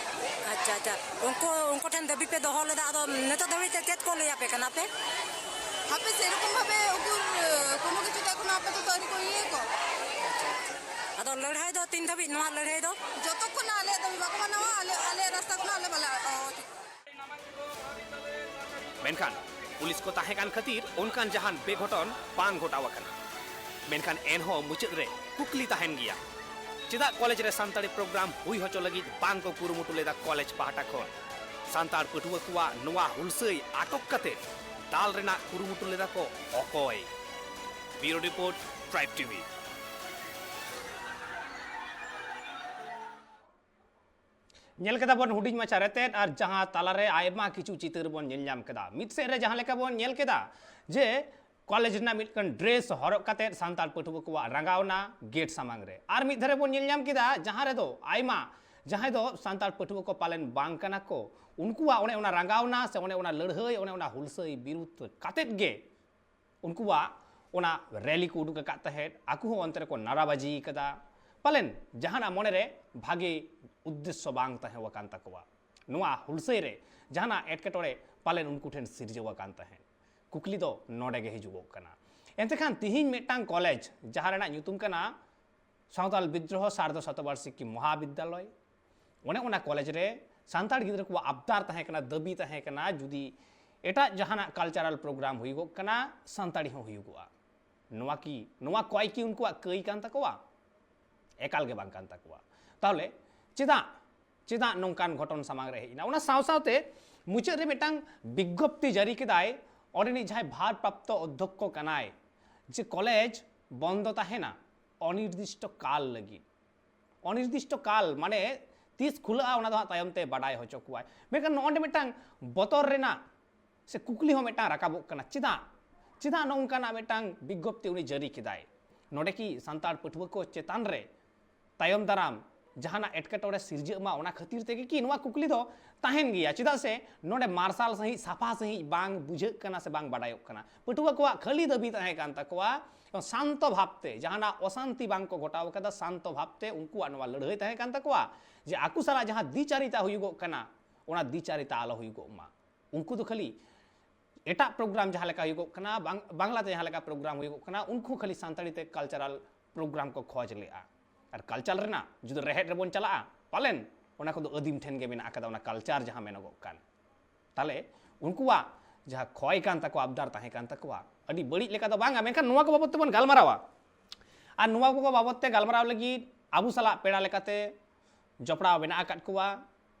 ᱟᱪᱪᱷᱟ, ᱟᱪᱪᱷᱟ, ᱩᱱᱠᱩ, ᱩᱱᱠᱩ ᱴᱷᱮᱱ ᱫᱟᱹᱵᱤ ᱯᱮ ᱫᱚᱦᱚ ᱞᱮᱫᱟ, ᱟᱫᱚ ᱱᱤᱛᱚᱜ ᱫᱷᱟᱹᱵᱤᱡ ᱛᱮ ᱪᱮᱫ ᱠᱚ ᱞᱟᱹᱭ ᱟᱯᱮ ᱠᱟᱱᱟ ᱯᱮ? ᱦᱟᱯᱮ, ᱥᱮᱨᱚᱠᱚᱢ ᱵᱷᱟᱵᱮ ᱩᱠᱩᱨ, ᱠᱳᱱᱳ ᱠᱤᱪᱷᱩ ᱛᱮ ᱮᱠᱷᱚᱱᱳ ᱟᱯᱟᱛᱚᱛᱚ ᱟᱹᱣᱨᱤ ᱠᱚ ᱤᱭᱟᱹᱭᱟ ᱠᱚ᱾ ᱟᱫᱚ ᱞᱟᱹᱲᱦᱟᱹᱭ ᱫᱚ ᱛᱤᱱ ᱫᱷᱟᱹᱵᱤᱡ ᱱᱚᱣᱟ ᱞᱟᱹᱲᱦᱟᱹᱭ ᱫᱚ? ᱡᱚᱛᱚᱠᱷᱚᱱ ᱟᱞᱮᱭᱟᱜ ᱫᱟᱹᱵᱤ ᱵᱟᱠᱚ ᱢᱟᱱᱟᱣᱟ, ᱟᱞᱮ, ᱟᱞᱮᱭᱟᱜ ᱨᱟᱥᱛᱟ ᱠᱷᱚᱱᱟᱜ ᱟᱞᱮ ᱵᱟᱞᱮ ᱚᱪᱚᱜ᱾ ᱢᱮᱱᱠᱷᱟᱱ ᱯᱩᱞᱤᱥ ᱠᱚ ᱛᱟᱦᱮᱸ ᱠᱟᱱ ᱠᱷᱟᱹᱛᱤᱨ ᱚᱱᱠᱟᱱ ᱡᱟᱦᱟᱱ ᱵᱮᱜᱷᱚᱴᱚᱱ ᱵᱟᱝ ᱜᱷᱚᱴᱟᱣ ᱟᱠᱟᱱᱟ᱾ ᱢᱮᱱᱠᱷᱟᱱ ᱮᱱᱦᱚᱸ ᱢᱩᱪᱟᱹᱫ ᱨᱮ ᱠᱩᱠᱞᱤ ᱛᱟᱦᱮᱱ ᱜᱮᱭᱟ, ᱪᱮᱫᱟᱜ ᱠᱚᱞᱮᱡᱽ ᱨᱮ ᱥᱟᱱᱛᱟᱲᱤ ᱯᱨᱳᱜᱨᱟᱢ ᱦᱩᱭ ᱦᱚᱪᱚ ᱞᱟᱹᱜᱤᱫ ᱵᱟᱝ ᱠᱚ ᱠᱩᱨᱩᱢᱩᱴᱩ ᱞᱮᱫᱟ ᱠᱚᱞᱮᱡᱽ ᱯᱟᱦᱴᱟ ᱠᱷᱚᱱ? ᱥᱟᱱᱛᱟᱲ ᱯᱟᱹᱴᱷᱩᱣᱟᱹ ᱠᱚᱣᱟᱜ ᱱᱚᱣᱟ ᱦᱩᱞᱥᱟᱹᱭ ᱟᱴᱚᱠ ᱠᱟᱛᱮ ᱫᱟᱞ ᱨᱮᱱᱟᱜ ᱠᱩᱨᱩᱢᱩᱴᱩ ᱞᱮᱫᱟ ᱠᱚ ᱚᱠᱚᱭ? Bureau Report, Tribe T V. ᱧᱮᱞ ᱠᱮᱫᱟ ᱵᱚᱱ ᱦᱩᱰᱤᱧ ᱢᱟᱪᱷᱟ ᱨᱮᱛᱮᱫ, ᱟᱨ ᱡᱟᱦᱟᱸ ᱛᱟᱞᱟᱨᱮ ᱟᱭᱢᱟ ᱠᱤᱪᱷᱩ ᱪᱤᱛᱟᱹᱨ ᱵᱚᱱ ᱧᱮᱞ ᱧᱟᱢ ᱠᱮᱫᱟ᱾ ᱢᱤᱫ ᱥᱮᱫ ᱨᱮ ᱡᱟᱦᱟᱸ ᱞᱮᱠᱟ ᱵᱚᱱ ᱧᱮᱞ ᱠᱮᱫᱟ ᱡᱮ ᱠᱚᱞᱮᱡᱽ ᱨᱮᱱᱟᱜ ᱢᱤᱫᱴᱟᱝ ᱰᱨᱮᱥ ᱦᱚᱨᱚᱜ ᱠᱟᱛᱮᱫ ᱥᱟᱱᱛᱟᱲ ᱯᱟᱹᱴᱷᱩᱣᱟᱹ ᱠᱚᱣᱟᱜ ᱨᱟᱸᱜᱟᱣᱱᱟ ᱜᱮᱴ ᱥᱟᱢᱟᱝ ᱨᱮ, ᱟᱨ ᱢᱤᱫ ᱫᱷᱟᱨᱮ ᱵᱚᱱ ᱧᱮᱞ ᱧᱟᱢ ᱠᱮᱫᱟ ᱡᱟᱦᱟᱸ ᱨᱮᱫᱚ ᱟᱭᱢᱟ, ᱡᱟᱦᱟᱸᱭ ᱫᱚ ᱥᱟᱱᱛᱟᱲ ᱯᱟᱹᱴᱷᱩᱣᱟᱹ ᱠᱚ ᱯᱟᱞᱮᱱ ᱵᱟᱝ ᱠᱟᱱᱟ ᱠᱚ, ᱩᱱᱠᱩᱣᱟᱜ ᱚᱱᱮ ᱚᱱᱟ ᱨᱟᱸᱜᱟᱣᱱᱟ ᱥᱮ ᱚᱱᱮ ᱚᱱᱟ ᱞᱟᱹᱲᱦᱟᱹᱭ, ᱚᱱᱮ ᱚᱱᱟ ᱦᱩᱞᱥᱟᱹᱭ ᱵᱤᱨᱩᱫᱷ ᱠᱟᱛᱮᱫ ᱜᱮ ᱩᱱᱠᱩᱣᱟᱜ ᱚᱱᱟ ᱨᱮᱞᱤ ᱠᱚ ᱩᱰᱩᱠ ᱟᱠᱟᱫ ᱛᱟᱦᱮᱸᱫ, ᱟᱠᱚ ᱦᱚᱸ ᱚᱱᱛᱮ ᱨᱮᱠᱚ ᱱᱟᱨᱟᱵᱟᱡᱤ ᱠᱟᱫᱟ᱾ ᱯᱟᱞᱮᱱ ᱡᱟᱦᱟᱱᱟᱜ ᱢᱚᱱᱮᱨᱮ ᱵᱷᱟᱜᱮ ᱩᱫᱽᱫᱮᱥᱥᱚ ᱵᱟᱝ ᱛᱟᱦᱮᱸ ᱟᱠᱟᱱ ᱛᱟᱠᱚᱣᱟ᱾ ᱱᱚᱣᱟ ᱦᱩᱞᱥᱟᱹᱭ ᱨᱮ ᱡᱟᱦᱟᱱᱟᱜ ᱮᱴᱠᱮᱴᱚᱬᱮ ᱯᱟᱞᱮᱱ ᱩᱱᱠᱩ ᱴᱷᱮᱱ ᱥᱤᱨᱡᱟᱹᱣ ᱟᱠᱟᱱ ᱛᱟᱦᱮᱸᱫ᱾ ᱠᱩᱠᱞᱤ ᱫᱚ ᱱᱚᱰᱮ ᱜᱮ ᱦᱤᱡᱩᱜᱚᱜ ᱠᱟᱱᱟ᱾ ᱮᱱᱛᱮ ᱠᱷᱟᱱ ᱛᱤᱦᱤᱧ ᱢᱤᱫᱴᱟᱝ ᱠᱚᱞᱮᱡᱽ, ᱡᱟᱦᱟᱸ ᱨᱮᱱᱟᱜ ᱧᱩᱛᱩᱢ ᱠᱟᱱᱟ ᱥᱟᱶᱛᱟᱞ ᱵᱤᱫᱽᱨᱳᱦᱚ ᱥᱟᱨᱫᱷᱚ ᱥᱚᱛᱚᱵᱟᱨᱥᱤᱠᱤ ᱢᱚᱦᱟᱵᱤᱫᱽᱫᱟᱞᱚᱭ, ᱚᱱᱮ ᱚᱱᱟ ᱠᱚᱞᱮᱡᱽ ᱨᱮ ᱥᱟᱱᱛᱟᱲ ᱜᱤᱫᱽᱨᱟᱹ ᱠᱚᱣᱟᱜ ᱟᱵᱫᱟᱨ ᱛᱟᱦᱮᱸ ᱠᱟᱱᱟ, ᱫᱟᱹᱵᱤ ᱛᱟᱦᱮᱸ ᱠᱟᱱᱟ, ᱡᱩᱫᱤ ᱮᱴᱟᱜ ᱡᱟᱦᱟᱱᱟᱜ ᱠᱟᱞᱪᱟᱨᱟᱞ ᱯᱨᱳᱜᱨᱟᱢ ᱦᱩᱭᱩᱜᱚᱜ ᱠᱟᱱᱟ, ᱥᱟᱱᱛᱟᱲᱤ ᱦᱚᱸ ᱦᱩᱭᱩᱜᱚᱜᱼᱟ᱾ ᱱᱚᱣᱟ ᱠᱤ, ᱱᱚᱣᱟ ᱠᱚᱭ ᱠᱤ ᱩᱱᱠᱩᱣᱟᱜ ᱠᱟᱹᱭ ᱠᱟᱱ ᱛᱟᱠᱚᱣᱟ? ᱮᱠᱟᱞ ᱜᱮ ᱵᱟᱝ ᱠᱟᱱ ᱛᱟᱠᱚᱣᱟ᱾ ᱛᱟᱦᱚᱞᱮ ᱪᱮᱫᱟᱜ, ᱪᱮᱫᱟᱜ ᱱᱚᱝᱠᱟᱱ ᱜᱷᱚᱴᱚᱱ ᱥᱟᱢᱟᱝ ᱨᱮ ᱦᱮᱡ ᱮᱱᱟ? ᱚᱱᱟ ᱥᱟᱶ ᱥᱟᱶᱛᱮ ᱢᱩᱪᱟᱹᱫ ᱨᱮ ᱢᱤᱫᱴᱟᱝ ᱵᱤᱜᱽᱜᱚᱯᱛᱤ ᱡᱟᱹᱨᱤ ᱠᱮᱫᱟᱭ ᱚᱸᱰᱮᱱᱤᱡ ᱡᱟᱦᱟᱸᱭ ᱵᱷᱟᱨᱯᱨᱟᱯᱛᱚ ᱚᱫᱽᱫᱷᱚᱠᱠᱚ ᱠᱟᱱᱟᱭ, ᱡᱮ ᱠᱚᱞᱮᱡᱽ ᱵᱚᱱᱫᱚ ᱛᱟᱦᱮᱱᱟ ᱚᱱᱤᱨᱫᱤᱥᱴᱚ ᱠᱟᱞ ᱞᱟᱹᱜᱤᱫ᱾ ᱚᱱᱤᱨᱫᱤᱥᱴᱚ ᱠᱟᱞ ᱢᱟᱱᱮ ᱛᱤᱥ ᱠᱷᱩᱞᱟᱹᱜᱼᱟ, ᱚᱱᱟ ᱫᱚ ᱦᱟᱸᱜ ᱛᱟᱭᱚᱢ ᱛᱮ ᱵᱟᱰᱟᱭ ᱦᱚᱪᱚ ᱠᱚᱣᱟᱭ᱾ ᱢᱮᱱᱠᱷᱟᱱ ᱱᱚᱜᱼᱚ ᱱᱚᱸᱰᱮ ᱢᱤᱫᱴᱟᱝ ᱵᱚᱛᱚᱨ ᱨᱮᱱᱟᱜ ᱥᱮ ᱠᱩᱠᱞᱤ ᱦᱚᱸ ᱢᱤᱫᱴᱟᱝ ᱨᱟᱠᱟᱵᱚᱜ ᱠᱟᱱᱟ, ᱪᱮᱫᱟᱜ, ᱪᱮᱫᱟᱜ ᱱᱚᱝᱠᱟᱱᱟᱜ ᱢᱤᱫᱴᱟᱝ ᱵᱤᱜᱽᱜᱚᱯᱛᱤ ᱩᱱᱤ ᱡᱟᱹᱨᱤ ᱠᱮᱫᱟᱭ? ᱱᱚᱸᱰᱮ ᱠᱤ ᱥᱟᱱᱛᱟᱲ ᱯᱟᱹᱴᱷᱩᱣᱟᱹ ᱠᱚ ᱪᱮᱛᱟᱱ ᱨᱮ ᱛᱟᱭᱚᱢ ᱫᱟᱨᱟᱢ ᱡᱟᱦᱟᱱᱟᱜ ᱮᱴᱠᱮᱴᱚᱬᱮ ᱥᱤᱨᱡᱟᱹᱜ ᱢᱟ, ᱚᱱᱟ ᱠᱷᱟᱹᱛᱤᱨ ᱛᱮᱜᱮ ᱠᱤ? ᱱᱚᱣᱟ ᱠᱩᱠᱞᱤ ᱫᱚ ᱛᱟᱦᱮᱱ ᱜᱮᱭᱟ᱾ ᱪᱮᱫᱟᱜ ᱥᱮ ᱱᱚᱰᱮ ᱢᱟᱨᱥᱟᱞ ᱥᱟᱺᱦᱤᱡ, ᱥᱟᱯᱷᱟ ᱥᱟᱺᱦᱤᱡ ᱵᱟᱝ ᱵᱩᱡᱷᱟᱹᱜ ᱠᱟᱱᱟ ᱥᱮ ᱵᱟᱝ ᱵᱟᱰᱟᱭᱚᱜ ᱠᱟᱱᱟ᱾ ᱯᱟᱹᱴᱷᱩᱣᱟᱹ ᱠᱚᱣᱟᱜ ᱠᱷᱟᱹᱞᱤ ᱫᱟᱹᱵᱤ ᱛᱟᱦᱮᱸ ᱠᱟᱱ ᱛᱟᱠᱚᱣᱟ, ᱥᱟᱱᱛᱚ ᱵᱷᱟᱵᱽᱛᱮ, ᱡᱟᱦᱟᱱᱟᱜ ᱚᱥᱟᱱᱛᱤ ᱵᱟᱝ ᱠᱚ ᱜᱷᱚᱴᱟᱣ ᱠᱟᱫᱟ, ᱥᱟᱱᱛᱚ ᱵᱷᱟᱵᱽᱛᱮ ᱩᱱᱠᱩᱣᱟᱜ ᱱᱚᱣᱟ ᱞᱟᱹᱲᱦᱟᱹᱭ ᱛᱟᱦᱮᱸ ᱠᱟᱱ ᱛᱟᱠᱚᱣᱟ ᱡᱮ ᱟᱠᱚ ᱥᱟᱞᱟᱜ ᱡᱟᱦᱟᱸ ᱫᱤᱪᱟᱹᱨᱤᱛᱟ ᱦᱩᱭᱩᱜᱚᱜ ᱠᱟᱱᱟ, ᱚᱱᱟ ᱫᱤᱪᱟᱹᱨᱤᱛᱟ ᱟᱞᱚ ᱦᱩᱭᱩᱜᱚᱜ ᱢᱟ᱾ ᱩᱱᱠᱩ ᱫᱚ ᱠᱷᱟᱹᱞᱤ ᱮᱴᱟᱜ ᱯᱨᱳᱜᱨᱟᱢ ᱡᱟᱦᱟᱸ ᱞᱮᱠᱟ ᱦᱩᱭᱩᱜᱚᱜ ᱠᱟᱱᱟ, ᱵᱟᱝ, ᱵᱟᱝᱞᱟᱛᱮ ᱡᱟᱦᱟᱸ ᱞᱮᱠᱟ ᱯᱨᱳᱜᱨᱟᱢ ᱦᱩᱭᱩᱜᱚᱜ ᱠᱟᱱᱟ, ᱩᱱᱠᱩ ᱠᱷᱟᱹᱞᱤ ᱥᱟᱱᱛᱟᱲᱤ ᱛᱮ ᱠᱟᱞᱪᱟᱨᱟᱞ ᱯᱨᱳᱜᱨᱟᱢ ᱠᱚ ᱠᱷᱚᱡᱽ ᱞᱮᱜᱼᱟ᱾ ᱟᱨ ᱠᱟᱞᱪᱟᱨ ᱨᱮᱱᱟᱜ ᱡᱩᱫᱤ ᱨᱮᱦᱮᱫ ᱨᱮᱵᱚᱱ ᱪᱟᱞᱟᱜᱼᱟ, ᱯᱟᱞᱮᱱ ᱚᱱᱟ ᱠᱚᱫᱚ ᱟᱹᱫᱤᱢ ᱴᱷᱮᱱ ᱜᱮ ᱢᱮᱱᱟᱜ ᱟᱠᱟᱫᱟ, ᱚᱱᱟ ᱠᱟᱞᱪᱟᱨ ᱡᱟᱦᱟᱸ ᱢᱮᱱᱚᱜᱚᱜ ᱠᱟᱱ᱾ ᱛᱟᱦᱞᱮ ᱩᱱᱠᱩᱣᱟᱜ ᱡᱟᱦᱟᱸ ᱠᱷᱚᱭ ᱠᱟᱱ ᱛᱟᱠᱚᱣᱟ, ᱟᱵᱫᱟᱨ ᱛᱟᱦᱮᱸ ᱠᱟᱱ ᱛᱟᱠᱚᱣᱟ, ᱟᱹᱰᱤ ᱵᱟᱹᱲᱤᱡ ᱞᱮᱠᱟ ᱫᱚ ᱵᱟᱝᱟ, ᱢᱮᱱᱠᱷᱟᱱ ᱱᱚᱣᱟ ᱠᱚ ᱵᱟᱵᱚᱫ ᱛᱮᱵᱚᱱ ᱜᱟᱞᱢᱟᱨᱟᱣᱟ᱾ ᱟᱨ ᱱᱚᱣᱟ ᱠᱚ ᱵᱟᱵᱚᱫ ᱛᱮ ᱜᱟᱞᱢᱟᱨᱟᱣ ᱞᱟᱹᱜᱤᱫ ᱟᱵᱚ ᱥᱟᱞᱟᱜ ᱯᱮᱲᱟ ᱞᱮᱠᱟᱛᱮ ᱡᱚᱯᱲᱟᱣ ᱢᱮᱱᱟᱜ ᱟᱠᱟᱫ ᱠᱚᱣᱟ᱾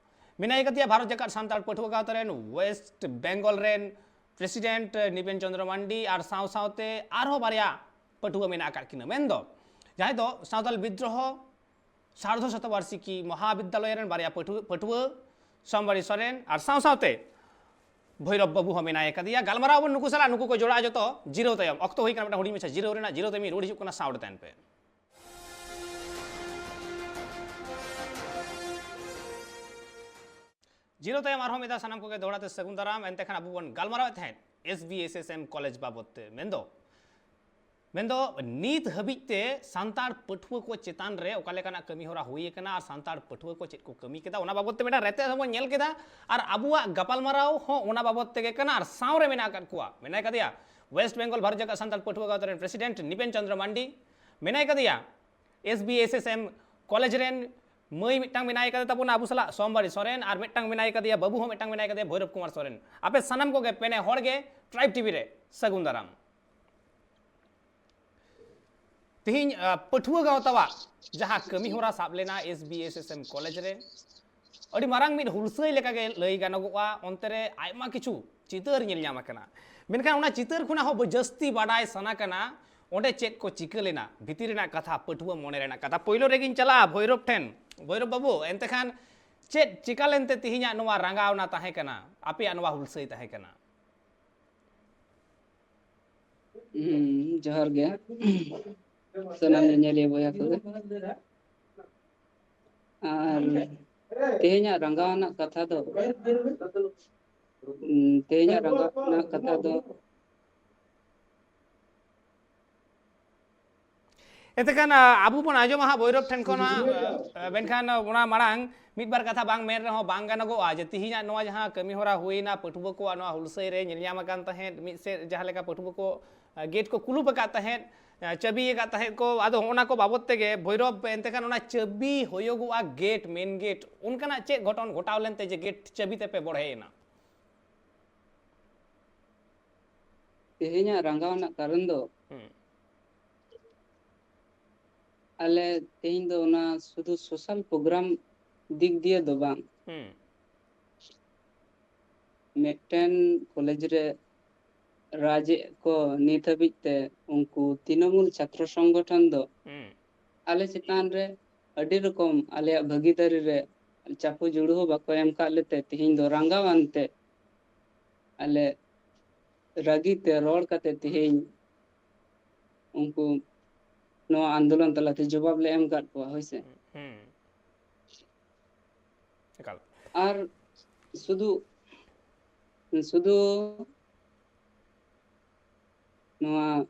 ᱢᱮᱱᱟᱭ ᱠᱟᱫᱮᱭᱟ ᱵᱷᱟᱨᱚᱛ ᱡᱟᱠᱟᱛ ᱥᱟᱱᱛᱟᱲ ᱯᱟᱹᱴᱷᱩᱣᱟᱹ ᱜᱟᱶᱛᱟ ᱨᱮᱱ ᱳᱭᱮᱥᱴ ᱵᱮᱝᱜᱚᱞ ᱨᱮᱱ ᱯᱨᱮᱥᱤᱰᱮᱱᱴ ᱱᱤᱵᱮᱱ ᱪᱚᱸᱫᱽᱨᱚ ᱢᱟᱱᱰᱤ, ᱟᱨ ᱥᱟᱶ ᱥᱟᱶᱛᱮ ᱟᱨᱦᱚᱸ ᱵᱟᱨᱭᱟ ᱯᱟᱹᱴᱷᱩᱣᱟᱹ ᱢᱮᱱᱟᱜ ᱟᱠᱟᱫ ᱠᱤᱱᱟ, ᱢᱮᱱᱫᱚ ᱡᱟᱦᱟᱸᱭ ᱫᱚ ᱥᱟᱶᱛᱟᱞ ᱵᱤᱫᱽᱨᱳᱦᱚ ᱥᱟᱨᱫᱷᱚ ᱥᱚᱛᱚᱵᱟᱨᱥᱤᱠᱤ ᱢᱚᱦᱟᱵᱤᱫᱽᱫᱟᱞᱚᱭ ᱨᱮᱱ ᱵᱟᱨᱭᱟ ᱯᱟᱹᱴᱷᱩᱣᱟᱹ, ᱯᱟᱹᱴᱷᱩᱣᱟᱹ ᱥᱳᱢᱵᱟᱲᱤ ᱥᱚᱨᱮᱱ ᱟᱨ ᱥᱟᱶ ᱥᱟᱶᱛᱮ ᱵᱷᱳᱭᱨᱚᱵ ᱵᱟᱹᱵᱩ ᱦᱚᱸ ᱢᱮᱱᱟᱭ ᱟᱠᱟᱫᱮᱭᱟ᱾ ᱜᱟᱞᱢᱟᱨᱟᱣ ᱟᱵᱚᱱ ᱱᱩᱠᱩ ᱥᱟᱞᱟᱜ, ᱱᱩᱠᱩ ᱠᱚ ᱡᱚᱲᱟᱜᱼᱟ ᱡᱚᱛᱚ᱾ ᱡᱤᱨᱟᱹᱣ ᱛᱟᱭᱚᱢ ᱚᱠᱛᱚ ᱦᱩᱭ ᱠᱟᱱᱟ ᱢᱤᱫᱴᱟᱝ ᱦᱩᱰᱤᱧ ᱢᱟᱪᱷᱟ ᱡᱤᱨᱟᱹᱣ ᱨᱮᱱᱟᱜ, ᱡᱤᱨᱟᱹᱣ ᱛᱟᱭᱚᱢ ᱨᱩᱣᱟᱹᱲ ᱦᱤᱡᱩᱜ ᱠᱟᱱᱟ, ᱥᱟᱶ ᱨᱮ ᱛᱟᱦᱮᱱ ᱯᱮ᱾ ᱡᱤᱨᱟᱹᱣ ᱛᱟᱭᱚᱢ ᱟᱨᱦᱚᱸ ᱢᱤᱫ ᱫᱷᱟᱣ ᱥᱟᱱᱟᱢ ᱠᱚᱜᱮ ᱫᱚᱦᱲᱟ ᱛᱮ ᱥᱟᱹᱜᱩᱱ ᱫᱟᱨᱟᱢ᱾ ᱮᱱᱛᱮ ᱠᱷᱟᱱ ᱟᱵᱚ ᱵᱚᱱ ᱜᱟᱞᱢᱟᱨᱟᱣᱮᱫ ᱛᱟᱦᱮᱸᱫ S B S S M college ᱵᱟᱵᱚᱫ ᱛᱮ, ᱢᱮᱱᱫᱚ, ᱢᱮᱱᱫᱚ ᱱᱤᱛ ᱦᱟᱹᱵᱤᱡ ᱛᱮ ᱥᱟᱱᱛᱟᱲ ᱯᱟᱹᱴᱷᱩᱣᱟᱹ ᱠᱚ ᱪᱮᱛᱟᱱ ᱨᱮ ᱚᱠᱟ ᱞᱮᱠᱟᱱᱟᱜ ᱠᱟᱹᱢᱤ ᱦᱚᱨᱟ ᱦᱩᱭ ᱟᱠᱟᱱᱟ ᱟᱨ ᱥᱟᱱᱛᱟᱲ ᱯᱟᱹᱴᱷᱩᱣᱟᱹ ᱠᱚ ᱪᱮᱫ ᱠᱚ ᱠᱟᱹᱢᱤ ᱠᱮᱫᱟ, ᱚᱱᱟ ᱵᱟᱵᱚᱫ ᱛᱮ ᱢᱤᱫᱴᱟᱝ ᱨᱮᱛᱮᱫ ᱦᱚᱸᱵᱚᱱ ᱧᱮᱞ ᱠᱮᱫᱟ᱾ ᱟᱨ ᱟᱵᱚᱣᱟᱜ ᱜᱟᱯᱟᱞᱢᱟᱨᱟᱣ ᱦᱚᱸ ᱚᱱᱟ ᱵᱟᱵᱚᱫ ᱛᱮᱜᱮ ᱠᱟᱱᱟ᱾ ᱟᱨ ᱥᱟᱶ ᱨᱮ ᱢᱮᱱᱟᱜ ᱟᱠᱟᱫ ᱠᱚᱣᱟ, ᱢᱮᱱᱟᱭ ᱠᱟᱫᱮᱭᱟ ᱣᱮᱥᱴ ᱵᱮᱝᱜᱚᱞ ᱵᱷᱟᱨᱚᱛ ᱡᱟᱠᱟᱛ ᱥᱟᱱᱛᱟᱲ ᱯᱟᱹᱴᱷᱩᱣᱟᱹ ᱜᱟᱶᱛᱟ ᱨᱮᱱ ᱯᱨᱮᱥᱤᱰᱮᱱᱴ ᱱᱤᱯᱮᱱ ᱪᱚᱸᱫᱽᱨᱚ ᱢᱟᱱᱰᱤ, ᱢᱮᱱᱟᱭ ᱠᱟᱫᱮᱭᱟ S B S S M college ᱨᱮᱱ ᱢᱟᱹᱭ ᱢᱤᱫᱴᱟᱝ ᱢᱮᱱᱟᱭ ᱠᱟᱫᱮ ᱛᱟᱵᱚᱱᱟ ᱟᱵᱚ ᱥᱟᱞᱟᱜ ᱥᱳᱢᱵᱟᱲᱤ ᱥᱚᱨᱮᱱ, ᱟᱨ ᱢᱤᱫᱴᱟᱝ ᱢᱮᱱᱟᱭ ᱠᱟᱫᱮᱭᱟ, ᱵᱟᱹᱵᱩ ᱦᱚᱸ ᱢᱤᱫᱴᱟᱝ ᱢᱮᱱᱟᱭ ᱠᱟᱫᱮᱭᱟ ᱵᱷᱳᱭᱨᱚᱵ ᱠᱩᱢᱟᱨ ᱥᱚᱨᱮᱱ᱾ ᱟᱯᱮ ᱥᱟᱱᱟᱢ ᱠᱚᱜᱮ ᱯᱮᱱᱮ ᱦᱚᱲ ᱜᱮ ᱴᱨᱟᱭᱤᱵᱽ ᱴᱤᱵᱷᱤ ᱨᱮ ᱥᱟᱹᱜᱩᱱ ᱫᱟᱨᱟᱢ᱾ ᱛᱤᱦᱤᱧ, ᱟ, ᱯᱟᱹᱴᱷᱩᱣᱟᱹ ᱜᱟᱶᱛᱟᱣᱟᱜ ᱡᱟᱦᱟᱸ ᱠᱟᱹᱢᱤ ᱦᱚᱨᱟ ᱥᱟᱵ ᱞᱮᱱᱟ S B S S M college ᱨᱮ, ᱟᱹᱰᱤ ᱢᱟᱨᱟᱝ ᱢᱤᱫ ᱦᱩᱞᱥᱟᱹᱭ ᱞᱮᱠᱟᱜᱮ ᱞᱟᱹᱭ ᱜᱟᱱᱚᱜᱚᱜᱼᱟ᱾ ᱚᱱᱛᱮ ᱨᱮ ᱟᱭᱢᱟ ᱠᱤᱪᱷᱩ ᱪᱤᱛᱟᱹᱨ ᱧᱮᱞ ᱧᱟᱢ ᱟᱠᱟᱱᱟ, ᱢᱮᱱᱠᱷᱟᱱ ᱚᱱᱟ ᱪᱤᱛᱟᱹᱨ ᱠᱷᱚᱱᱟᱜ ᱦᱚᱸ ᱡᱟᱹᱥᱛᱤ ᱵᱟᱰᱟᱭ ᱥᱟᱱᱟ ᱠᱟᱱᱟ ᱚᱸᱰᱮ ᱪᱮᱫ ᱠᱚ ᱪᱤᱠᱟᱹ ᱞᱮᱱᱟ, ᱵᱷᱤᱛᱤᱨ ᱨᱮᱱᱟᱜ ᱠᱟᱛᱷᱟ, ᱯᱟᱹᱴᱷᱩᱣᱟᱹ ᱢᱚᱱᱮ ᱨᱮᱱᱟᱜ ᱠᱟᱛᱷᱟ᱾ ᱯᱳᱭᱞᱳ ᱨᱮᱜᱤᱧ ᱪᱟᱞᱟᱜᱼᱟ ᱵᱷᱳᱭᱨᱚᱵ ᱴᱷᱮᱱ᱾ ᱵᱷᱳᱭᱨᱚᱵ ᱵᱟᱹᱵᱩ, ᱮᱱᱛᱮ ᱠᱷᱟᱱ ᱪᱮᱫ ᱪᱤᱠᱟ ᱞᱮᱱᱛᱮ ᱛᱤᱦᱤᱧᱟᱜ ᱱᱚᱣᱟ ᱨᱟᱸᱜᱟᱣᱱᱟ ᱛᱟᱦᱮᱸ ᱠᱟᱱᱟ, ᱟᱯᱮᱭᱟᱜ ᱱᱚᱣᱟ ᱦᱩᱞᱥᱟᱹᱭ ᱛᱟᱦᱮᱸ ᱠᱟᱱᱟ? ᱦᱩᱸ, ᱡᱚᱦᱟᱨ ᱜᱮ ᱥᱟᱱᱟᱢ ᱧᱮᱧᱮᱞᱤᱭᱟᱹ ᱵᱚᱭᱦᱟ ᱠᱚᱜᱮ᱾ ᱟᱨ ᱛᱮᱦᱮᱧᱟᱜ ᱨᱟᱸᱜᱟᱣ ᱟᱱᱟᱜ ᱠᱟᱛᱷᱟ ᱫᱚ, ᱩᱸ, ᱛᱮᱦᱮᱧᱟᱜ ᱨᱟᱸᱜᱟᱣ ᱟᱱᱟᱜ ᱠᱟᱛᱷᱟ ᱫᱚ ᱮᱱᱛᱮ ᱠᱷᱟᱱ, ᱟ, ᱟᱵᱚ ᱵᱚᱱ ᱟᱸᱡᱚᱢᱟ ᱦᱟᱸᱜ ᱵᱷᱳᱭᱨᱚᱵ ᱴᱷᱮᱱ ᱠᱷᱚᱱ ᱦᱟᱸᱜ, ᱟ, ᱢᱮᱱᱠᱷᱟᱱ ᱚᱱᱟ ᱢᱟᱲᱟᱝ ᱢᱤᱫ ᱵᱟᱨ ᱠᱟᱛᱷᱟ ᱵᱟᱝ ᱢᱮᱱ ᱨᱮᱦᱚᱸ ᱵᱟᱝ ᱜᱟᱱᱚᱜᱚᱜᱼᱟ ᱡᱮ ᱛᱤᱦᱤᱧᱟᱜ ᱱᱚᱣᱟ ᱡᱟᱦᱟᱸ ᱠᱟᱹᱢᱤ ᱦᱚᱨᱟ ᱦᱩᱭᱱᱟ, ᱯᱟᱹᱴᱷᱩᱣᱟᱹ ᱠᱚᱣᱟᱜ ᱱᱚᱣᱟ ᱦᱩᱞᱥᱟᱹᱭ ᱨᱮ ᱧᱮᱞ ᱧᱟᱢ ᱟᱠᱟᱱ ᱛᱟᱦᱮᱸᱫ, ᱢᱤᱫ ᱥᱮᱫ ᱡᱟᱦᱟᱸ ᱞᱮᱠᱟ ᱯᱟᱹᱴᱷᱩᱣᱟᱹ ᱠᱚ, ᱟ, ᱜᱮᱴ ᱠᱚ ᱠᱩᱞᱩᱯ ᱟᱠᱟᱫ ᱛᱟᱦᱮᱸᱫ, ᱟ, ᱪᱟᱹᱵᱤ ᱟᱠᱟᱫ ᱛᱟᱦᱮᱸᱫ ᱠᱚ, ᱟᱫᱚ ᱦᱚᱸᱜᱼᱚ ᱱᱟ ᱠᱚ ᱵᱟᱵᱚᱫ ᱛᱮᱜᱮ ᱵᱷᱳᱭᱨᱚᱵ, ᱮᱱᱛᱮ ᱠᱷᱟᱱ ᱚᱱᱟ ᱪᱟᱹᱵᱤ ᱦᱩᱭᱩᱜᱚᱜᱼᱟ ᱜᱮᱴ, ᱢᱮᱱ ᱜᱮᱴ, ᱚᱱᱠᱟᱱᱟᱜ ᱪᱮᱫ ᱜᱷᱚᱴᱚᱱ ᱜᱷᱚᱴᱟᱣ ᱞᱮᱱᱛᱮ ᱡᱮ ᱜᱮᱴ ᱪᱟᱹᱵᱤ ᱛᱮᱯᱮ ᱵᱚᱲᱦᱮᱭᱮᱱᱟ? ᱛᱮᱦᱮᱧᱟᱜ ᱨᱟᱸᱜᱟᱣ ᱨᱮᱱᱟᱜ ᱠᱟᱨᱚᱱ ᱫᱚ ᱦᱩᱸ᱾ ᱟᱞᱮ ᱛᱮᱦᱮᱧ ᱫᱚ ᱚᱱᱟ ᱥᱩᱫᱷᱩ ᱥᱳᱥᱟᱞ ᱯᱨᱳᱜᱨᱟᱢ ᱫᱤᱠ ᱫᱤᱭᱮ ᱫᱚ ᱵᱟᱝ, ᱦᱩᱸ᱾ ᱢᱤᱫᱴᱮᱱ ᱠᱚᱞᱮᱡᱽ ᱨᱮ ᱨᱟᱡᱮᱫ ᱠᱚ ᱱᱤᱛ ᱦᱟᱹᱵᱤᱡ ᱛᱮ ᱩᱱᱠᱩ ᱛᱨᱤᱱᱚᱢᱩᱞ ᱪᱷᱟᱛᱨᱚ ᱥᱚᱝᱜᱚᱴᱷᱚᱱ ᱫᱚ ᱦᱩᱸ ᱟᱞᱮ ᱪᱮᱛᱟᱱ ᱨᱮ ᱟᱹᱰᱤ ᱨᱚᱠᱚᱢ ᱟᱞᱮᱭᱟᱜ ᱵᱷᱟᱹᱜᱤᱫᱟᱨᱤ ᱨᱮ ᱪᱟᱯᱚ ᱡᱩᱲᱩ ᱦᱚᱸ ᱵᱟᱠᱚ ᱮᱢ ᱠᱟᱜ ᱞᱮᱛᱮ ᱛᱮᱦᱮᱧ ᱫᱚ ᱨᱟᱸᱜᱟᱣᱟᱱ ᱛᱮ ᱟᱞᱮ ᱨᱟᱹᱜᱤ ᱛᱮ ᱨᱚᱲ ᱠᱟᱛᱮ ᱛᱮᱦᱮᱧ ᱩᱱᱠᱩ ᱱᱚᱣᱟ ᱟᱱᱫᱳᱞᱚᱱ ᱛᱟᱞᱟᱛᱮ ᱡᱚᱵᱟᱵ ᱞᱮ ᱮᱢ ᱠᱟᱫ ᱠᱚᱣᱟ, ᱦᱳᱭ ᱥᱮ᱾ ᱦᱩᱸ ᱮᱠᱟᱞ ᱟᱨ ᱥᱩᱫᱷᱩ ᱥᱩᱫᱷᱩ ᱱᱚᱣᱟ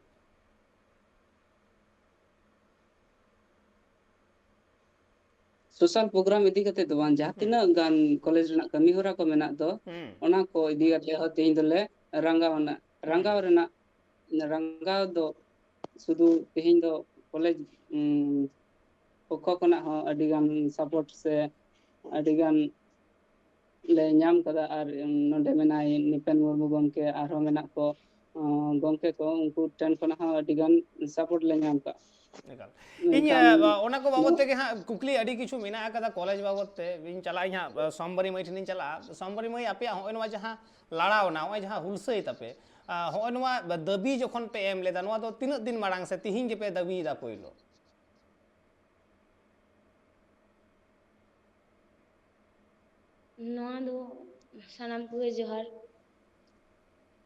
ᱥᱳᱥᱟᱞ ᱯᱨᱳᱜᱨᱟᱢ ᱤᱫᱤ ᱠᱟᱛᱮ ᱫᱚ ᱵᱟᱝ, ᱡᱟᱦᱟᱸ ᱦᱩᱸ ᱛᱤᱱᱟᱹᱜ ᱜᱟᱱ ᱠᱚᱞᱮᱡᱽ ᱨᱮᱱᱟᱜ ᱠᱟᱹᱢᱤ ᱦᱚᱨᱟ ᱠᱚ ᱢᱮᱱᱟᱜ ᱫᱚ, ᱦᱩᱸ ᱚᱱᱟ ᱠᱚ ᱤᱫᱤ ᱠᱟᱛᱮ ᱦᱚᱸ ᱛᱮᱦᱮᱧ ᱫᱚᱞᱮ ᱨᱟᱸᱜᱟᱣ ᱟᱱᱟ᱾ ᱦᱩᱸ ᱨᱟᱸᱜᱟᱣ ᱨᱮᱱᱟᱜ, ᱨᱟᱸᱜᱟᱣ ᱫᱚ ᱥᱩᱫᱷᱩ ᱛᱮᱦᱮᱧ ᱫᱚ ᱠᱚᱞᱮᱡᱽ ᱩᱸ, ᱯᱚᱠᱠᱷᱚ ᱠᱷᱚᱱᱟᱜ ᱦᱚᱸ ᱟᱹᱰᱤ ᱜᱟᱱ ᱥᱟᱯᱳᱨᱴ ᱥᱮ ᱟᱹᱰᱤ ᱜᱟᱱ ᱞᱮ ᱧᱟᱢ ᱠᱟᱫᱟ᱾ ᱟᱨ ᱱᱚᱰᱮ ᱢᱮᱱᱟᱭ ᱱᱤᱯᱮᱱ ᱢᱩᱨᱢᱩ ᱜᱚᱢᱠᱮ, ᱟᱨᱦᱚᱸ ᱢᱮᱱᱟᱜ ᱠᱚ ᱜᱚᱢᱠᱮ ᱠᱚ, ᱩᱱᱠᱩ ᱴᱷᱮᱱ ᱠᱷᱚᱱᱟᱜ ᱦᱚᱸ ᱟᱹᱰᱤ ᱜᱟᱱ ᱥᱟᱯᱳᱨᱴ ᱞᱮ ᱧᱟᱢ ᱠᱟᱜᱼᱟ᱾ ᱮᱠᱟᱞ᱾ ᱤᱧ ᱢᱮᱱᱠᱷᱟᱱ ᱚᱱᱟ ᱠᱚ ᱵᱟᱵᱚᱫ ᱛᱮᱜᱮ ᱦᱟᱸᱜ ᱠᱩᱠᱞᱤ ᱟᱹᱰᱤ ᱠᱤᱪᱷᱩ ᱢᱮᱱᱟᱜ ᱟᱠᱟᱫᱟ ᱠᱚᱞᱮᱡᱽ ᱵᱟᱵᱚᱫ ᱛᱮ᱾ ᱤᱧ ᱪᱟᱞᱟᱜ ᱟᱹᱧ ᱦᱟᱸᱜ ᱥᱚᱢᱵᱟᱨᱤ ᱢᱟᱹᱭ ᱴᱷᱮᱱᱤᱧ ᱪᱟᱞᱟᱜᱼᱟ᱾ ᱥᱚᱢᱵᱟᱨᱤ ᱢᱟᱹᱭ, ᱟᱯᱮᱭᱟᱜ ᱦᱚᱸᱜᱼᱚᱭ ᱱᱚᱣᱟ ᱡᱟᱦᱟᱸ ᱞᱟᱲᱟᱣ ᱮᱱᱟ, ᱱᱚᱜᱼᱚᱭ ᱡᱟᱦᱟᱸ ᱦᱩᱞᱥᱟᱹᱭ ᱛᱟᱯᱮ, ᱟᱸ, ᱦᱚᱸᱜᱼᱚᱭ ᱱᱚᱣᱟ ᱫᱟᱹᱵᱤ ᱡᱚᱠᱷᱚᱱ ᱯᱮ ᱮᱢ ᱞᱮᱫᱟ, ᱱᱚᱣᱟ ᱫᱚ ᱛᱤᱱᱟᱹᱜ ᱫᱤᱱ ᱢᱟᱲᱟᱝ ᱥᱮ ᱛᱤᱦᱤᱧ ᱜᱮᱯᱮ ᱫᱟᱹᱵᱤᱭᱮᱫᱟ ᱯᱳᱭᱞᱳ? ᱱᱚᱣᱟ ᱫᱚ ᱥᱟᱱᱟᱢ ᱠᱚᱜᱮ ᱡᱚᱦᱟᱨ,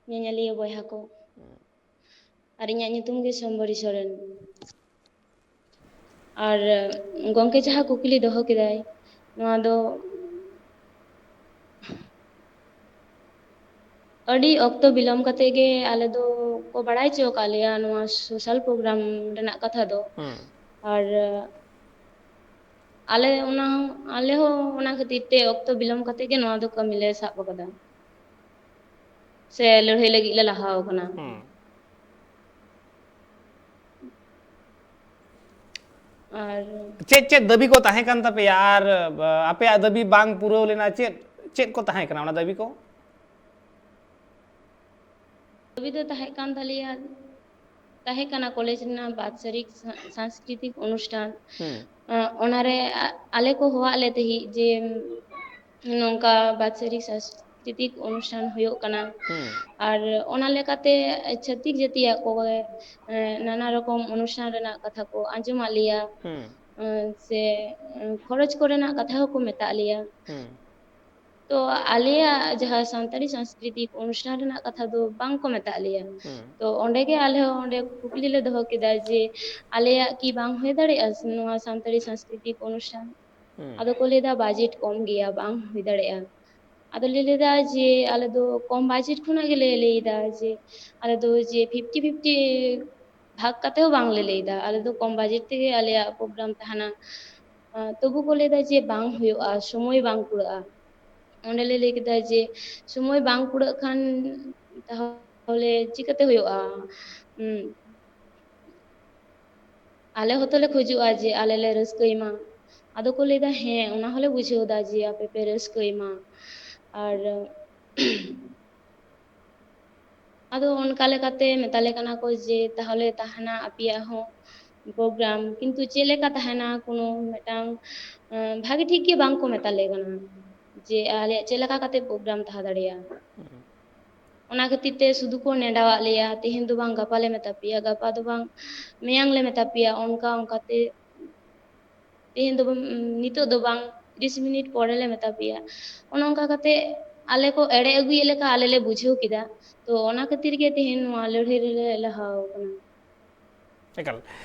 ᱧᱮᱧᱮᱞᱤᱭᱟᱹ ᱵᱚᱭᱦᱟ ᱠᱚ᱾ ᱟᱨ ᱤᱧᱟᱹᱜ ᱧᱩᱛᱩᱢ ᱜᱮ ᱥᱚᱢᱵᱚᱨᱤ ᱥᱚᱨᱮᱱ᱾ ᱟᱨ ᱜᱚᱢᱠᱮ ᱡᱟᱦᱟᱸ ᱠᱩᱠᱞᱤ ᱫᱚᱦᱚ ᱠᱮᱫᱟᱭ, ᱱᱚᱣᱟ ᱫᱚ ᱟᱹᱰᱤ ᱚᱠᱛᱚ ᱵᱤᱞᱚᱢ ᱠᱟᱛᱮ ᱜᱮ ᱟᱞᱮ ᱫᱚ ᱠᱚ ᱵᱟᱲᱟᱭ ᱦᱚᱪᱚ ᱟᱠᱟᱫ ᱞᱮᱭᱟ ᱱᱚᱣᱟ ᱥᱳᱥᱟᱞ ᱯᱨᱳᱜᱨᱟᱢ ᱨᱮᱱᱟᱜ ᱠᱟᱛᱷᱟ ᱫᱚ᱾ ᱦᱩᱸ ᱟᱨ ᱟᱞᱮ ᱚᱱᱟ, ᱟᱞᱮ ᱦᱚᱸ ᱚᱱᱟ ᱠᱷᱟᱹᱛᱤᱨ ᱛᱮ ᱚᱠᱛᱚ ᱵᱤᱞᱚᱢ ᱠᱟᱛᱮ ᱜᱮ ᱱᱚᱣᱟ ᱫᱚ ᱠᱟᱹᱢᱤ ᱞᱮ ᱥᱟᱵ ᱟᱠᱟᱫᱟ, ᱥᱮ ᱞᱟᱹᱲᱦᱟᱹᱭ ᱞᱟᱹᱜᱤᱫ ᱞᱮ ᱞᱟᱦᱟ ᱟᱠᱟᱱᱟ᱾ ᱦᱩᱸ ᱟᱨ ᱪᱮᱫ ᱪᱮᱫ ᱫᱟᱹᱵᱤ ᱠᱚ ᱛᱟᱦᱮᱸ ᱠᱟᱱ ᱛᱟᱯᱮᱭᱟ ᱟᱨ, ᱟ, ᱟᱯᱮᱭᱟᱜ ᱫᱟᱹᱵᱤ ᱵᱟᱝ ᱯᱩᱨᱟᱹᱣ ᱞᱮᱱᱟ? ᱪᱮᱫ ᱪᱮᱫ ᱠᱚ ᱛᱟᱦᱮᱸ ᱠᱟᱱᱟ ᱚᱱᱟ ᱫᱟᱹᱵᱤ ᱠᱚ? ᱫᱟᱹᱵᱤ ᱫᱚ ᱛᱟᱦᱮᱸ ᱠᱟᱱ ᱛᱟᱞᱮᱭᱟ, ᱛᱟᱦᱮᱸ ᱠᱟᱱᱟ ᱠᱚᱞᱮᱡᱽ ᱨᱮᱱᱟᱜ ᱵᱟᱛᱥᱟᱨᱤᱠ ᱥᱟ-, ᱥᱟᱝᱥᱠᱨᱤᱛᱤᱠ ᱚᱱᱩᱥᱴᱷᱟᱱ᱾ ᱦᱩᱸ ᱟᱸ, ᱚᱱᱟᱨᱮ ᱟ-, ᱟᱞᱮ ᱠᱚ ᱦᱚᱦᱚᱣᱟᱫ ᱞᱮ ᱛᱟᱦᱮᱸᱫ ᱡᱮ, ᱩᱢ, ᱱᱚᱝᱠᱟ ᱵᱟᱛᱥᱟᱨᱤᱠ ᱥᱟᱥ-, ᱥᱟᱝᱥᱠᱨᱤᱛᱤᱠ ᱚᱱᱩᱥᱴᱷᱟᱱ ᱦᱩᱭᱩᱜ ᱠᱟᱱᱟ᱾ ᱟᱨ ᱚᱱᱟ ᱞᱮᱠᱟᱛᱮ ᱪᱷᱟᱹᱛᱤᱠ ᱡᱟᱹᱛᱤᱭᱟᱜ ᱠᱚ, ᱮ, ᱱᱟᱱᱟ ᱨᱚᱠᱚᱢ ᱚᱱᱩᱥᱴᱷᱟᱱ ᱨᱮᱱᱟᱜ ᱠᱟᱛᱷᱟ ᱠᱚ ᱟᱸᱡᱚᱢᱟᱫ ᱞᱮᱭᱟ, ᱮ, ᱥᱮ, ᱮ, ᱠᱷᱚᱨᱚᱪ ᱠᱚᱨᱮᱱᱟᱜ ᱠᱟᱛᱷᱟ ᱦᱚᱸᱠᱚ ᱢᱮᱛᱟᱜ ᱞᱮᱭᱟ᱾ ᱛᱚ ᱟᱞᱮᱭᱟᱜ ᱡᱟᱦᱟᱸ ᱥᱟᱱᱛᱟᱲᱤ ᱥᱟᱝᱥᱠᱨᱤᱛᱤᱠ ᱚᱱᱩᱥᱴᱷᱟᱱ ᱨᱮᱱᱟᱜ ᱠᱟᱛᱷᱟ ᱫᱚ ᱵᱟᱝ ᱠᱚ ᱢᱮᱛᱟᱜ ᱞᱮᱭᱟ᱾ ᱛᱚ ᱚᱸᱰᱮ ᱜᱮ ᱟᱞᱮ ᱦᱚᱸ ᱚᱸᱰᱮ ᱠᱩᱠᱞᱤ ᱞᱮ ᱫᱚᱦᱚ ᱠᱮᱫᱟ ᱡᱮ, ᱟᱞᱮᱭᱟᱜ ᱠᱤ ᱵᱟᱝ ᱦᱩᱭ ᱫᱟᱲᱮᱭᱟᱜᱼᱟ ᱱᱚᱣᱟ ᱥᱟᱱᱛᱟᱲᱤ ᱥᱟᱝᱥᱠᱨᱤᱛᱤᱠ ᱚᱱᱩᱥᱴᱷᱟᱱ? ᱟᱫᱚ ᱠᱚ ᱞᱟᱹᱭᱫᱟ, ᱵᱟᱡᱮᱴ ᱠᱚᱢ ᱜᱮᱭᱟ, ᱵᱟᱝ ᱦᱩᱭ ᱫᱟᱲᱮᱭᱟᱜᱼᱟ᱾ ᱟᱫᱚ ᱞᱮ ᱞᱟᱹᱭᱫᱟ ᱡᱮ, ᱟᱞᱮ ᱫᱚ ᱠᱚᱢ ᱵᱟᱡᱮᱴ ᱠᱷᱚᱱᱟᱜ ᱜᱮᱞᱮ ᱞᱟᱹᱭᱫᱟ ᱡᱮ, ᱟᱞᱮ ᱫᱚ ᱡᱮ ᱯᱷᱤᱯᱴᱤ ᱯᱷᱤᱯᱴᱤ ᱵᱷᱟᱜᱽ ᱠᱟᱛᱮ ᱦᱚᱸ ᱵᱟᱝᱞᱮ ᱞᱟᱹᱭᱫᱟ, ᱟᱞᱮ ᱫᱚ ᱠᱚᱢ ᱵᱟᱡᱮᱴ ᱛᱮᱜᱮ ᱟᱞᱮᱭᱟᱜ ᱯᱨᱳᱜᱨᱟᱢ ᱛᱟᱦᱮᱱᱟ᱾ ᱟᱸ, ᱛᱚᱵᱩ ᱠᱚ ᱞᱟᱹᱭᱫᱟ ᱡᱮ ᱵᱟᱝ ᱦᱩᱭᱩᱜᱼᱟ, ᱥᱚᱢᱚᱭ ᱵᱟᱝ ᱠᱩᱲᱟᱹᱜᱼᱟ᱾ ᱚᱸᱰᱮ ᱞᱮ ᱞᱟᱹᱭ ᱠᱮᱫᱟ ᱡᱮ ᱥᱚᱢᱚᱭ ᱵᱟᱝ ᱠᱩᱲᱟᱹᱜ ᱠᱷᱟᱱ ᱛᱟᱦᱚᱞᱮ ᱪᱤᱠᱟᱹᱛᱮ ᱦᱩᱭᱩᱜᱼᱟ? ᱦᱩᱸ᱾ ᱟᱞᱮ ᱦᱚᱸᱛᱚ ᱞᱮ ᱠᱷᱚᱡᱚᱜᱼᱟ ᱡᱮ ᱟᱞᱮ ᱞᱮ ᱨᱟᱹᱥᱠᱟᱹᱭ ᱢᱟ᱾ ᱟᱫᱚ ᱠᱚ ᱞᱟᱹᱭᱫᱟ, ᱦᱮᱸ, ᱚᱱᱟ ᱦᱚᱸᱞᱮ ᱵᱩᱡᱷᱟᱹᱣ ᱫᱟ ᱡᱮ ᱟᱯᱮ ᱯᱮ ᱨᱟᱹᱥᱠᱟᱹᱭ ᱢᱟ᱾ ᱟᱨ ᱟᱫᱚ ᱚᱱᱠᱟ ᱞᱮᱠᱟᱛᱮ ᱢᱮᱛᱟᱞᱮ ᱠᱟᱱᱟ ᱠᱚ ᱡᱮ ᱛᱟᱦᱚᱞᱮ ᱛᱟᱦᱮᱱᱟ ᱟᱯᱮᱭᱟᱜ ᱦᱚᱸ ᱯᱨᱳᱜᱨᱟᱢ, ᱠᱤᱱᱛᱩ ᱪᱮᱫ ᱞᱮᱠᱟ ᱛᱟᱦᱮᱱᱟ ᱠᱳᱱᱳ ᱢᱤᱫᱴᱟᱝ, ᱟᱸ, ᱵᱷᱟᱜᱮ ᱴᱷᱤᱠ ᱜᱮ ᱵᱟᱝ ᱠᱚ ᱢᱮᱛᱟᱞᱮ ᱠᱟᱱᱟ ᱡᱮ ᱟᱞᱮᱭᱟᱜ ᱪᱮᱫ ᱞᱮᱠᱟ ᱠᱟᱛᱮ ᱯᱨᱳᱜᱨᱟᱢ ᱛᱟᱦᱮᱸ ᱫᱟᱲᱮᱭᱟᱜᱼᱟ᱾ ᱚᱱᱟ ᱠᱷᱟᱹᱛᱤᱨ ᱛᱮ ᱥᱩᱫᱷᱩ ᱠᱚ ᱱᱮᱰᱟᱣᱟᱜ ᱞᱮᱭᱟ, ᱛᱮᱦᱮᱧ ᱫᱚ ᱵᱟᱝ ᱜᱟᱯᱟ ᱞᱮ ᱢᱮᱛᱟ ᱯᱮᱭᱟ, ᱜᱟᱯᱟ ᱫᱚ ᱵᱟᱝ ᱢᱮᱭᱟᱝ ᱞᱮ ᱢᱮᱛᱟ ᱯᱮᱭᱟ, ᱚᱱᱠᱟ ᱚᱱᱠᱟᱛᱮ ᱛᱮᱦᱮᱧ ᱫᱚ ᱵᱟᱝ, ᱱᱤᱛᱚᱜ ᱫᱚ ᱵᱟᱝ, ᱛᱤᱨᱤᱥ ᱢᱤᱱᱤᱴ ᱯᱚᱨᱮ ᱞᱮ ᱢᱮᱛᱟ ᱯᱮᱭᱟ᱾ ᱚᱱᱮ ᱚᱱᱠᱟ ᱠᱟᱛᱮ ᱟᱞᱮ ᱠᱚ ᱮᱲᱮ ᱟᱹᱜᱩᱭᱮᱫ ᱞᱮᱠᱟ ᱟᱞᱮ ᱞᱮ ᱵᱩᱡᱷᱟᱹᱣ ᱠᱮᱫᱟ᱾ ᱛᱚ ᱚᱱᱟ ᱠᱷᱟᱹᱛᱤᱨ ᱜᱮ ᱛᱮᱦᱮᱧ ᱱᱚᱣᱟ ᱞᱟᱹᱲᱦᱟᱹᱭ ᱨᱮᱞᱮ ᱞᱟᱦᱟ ᱟᱠᱟᱱᱟ᱾ ᱮᱠᱟᱞ᱾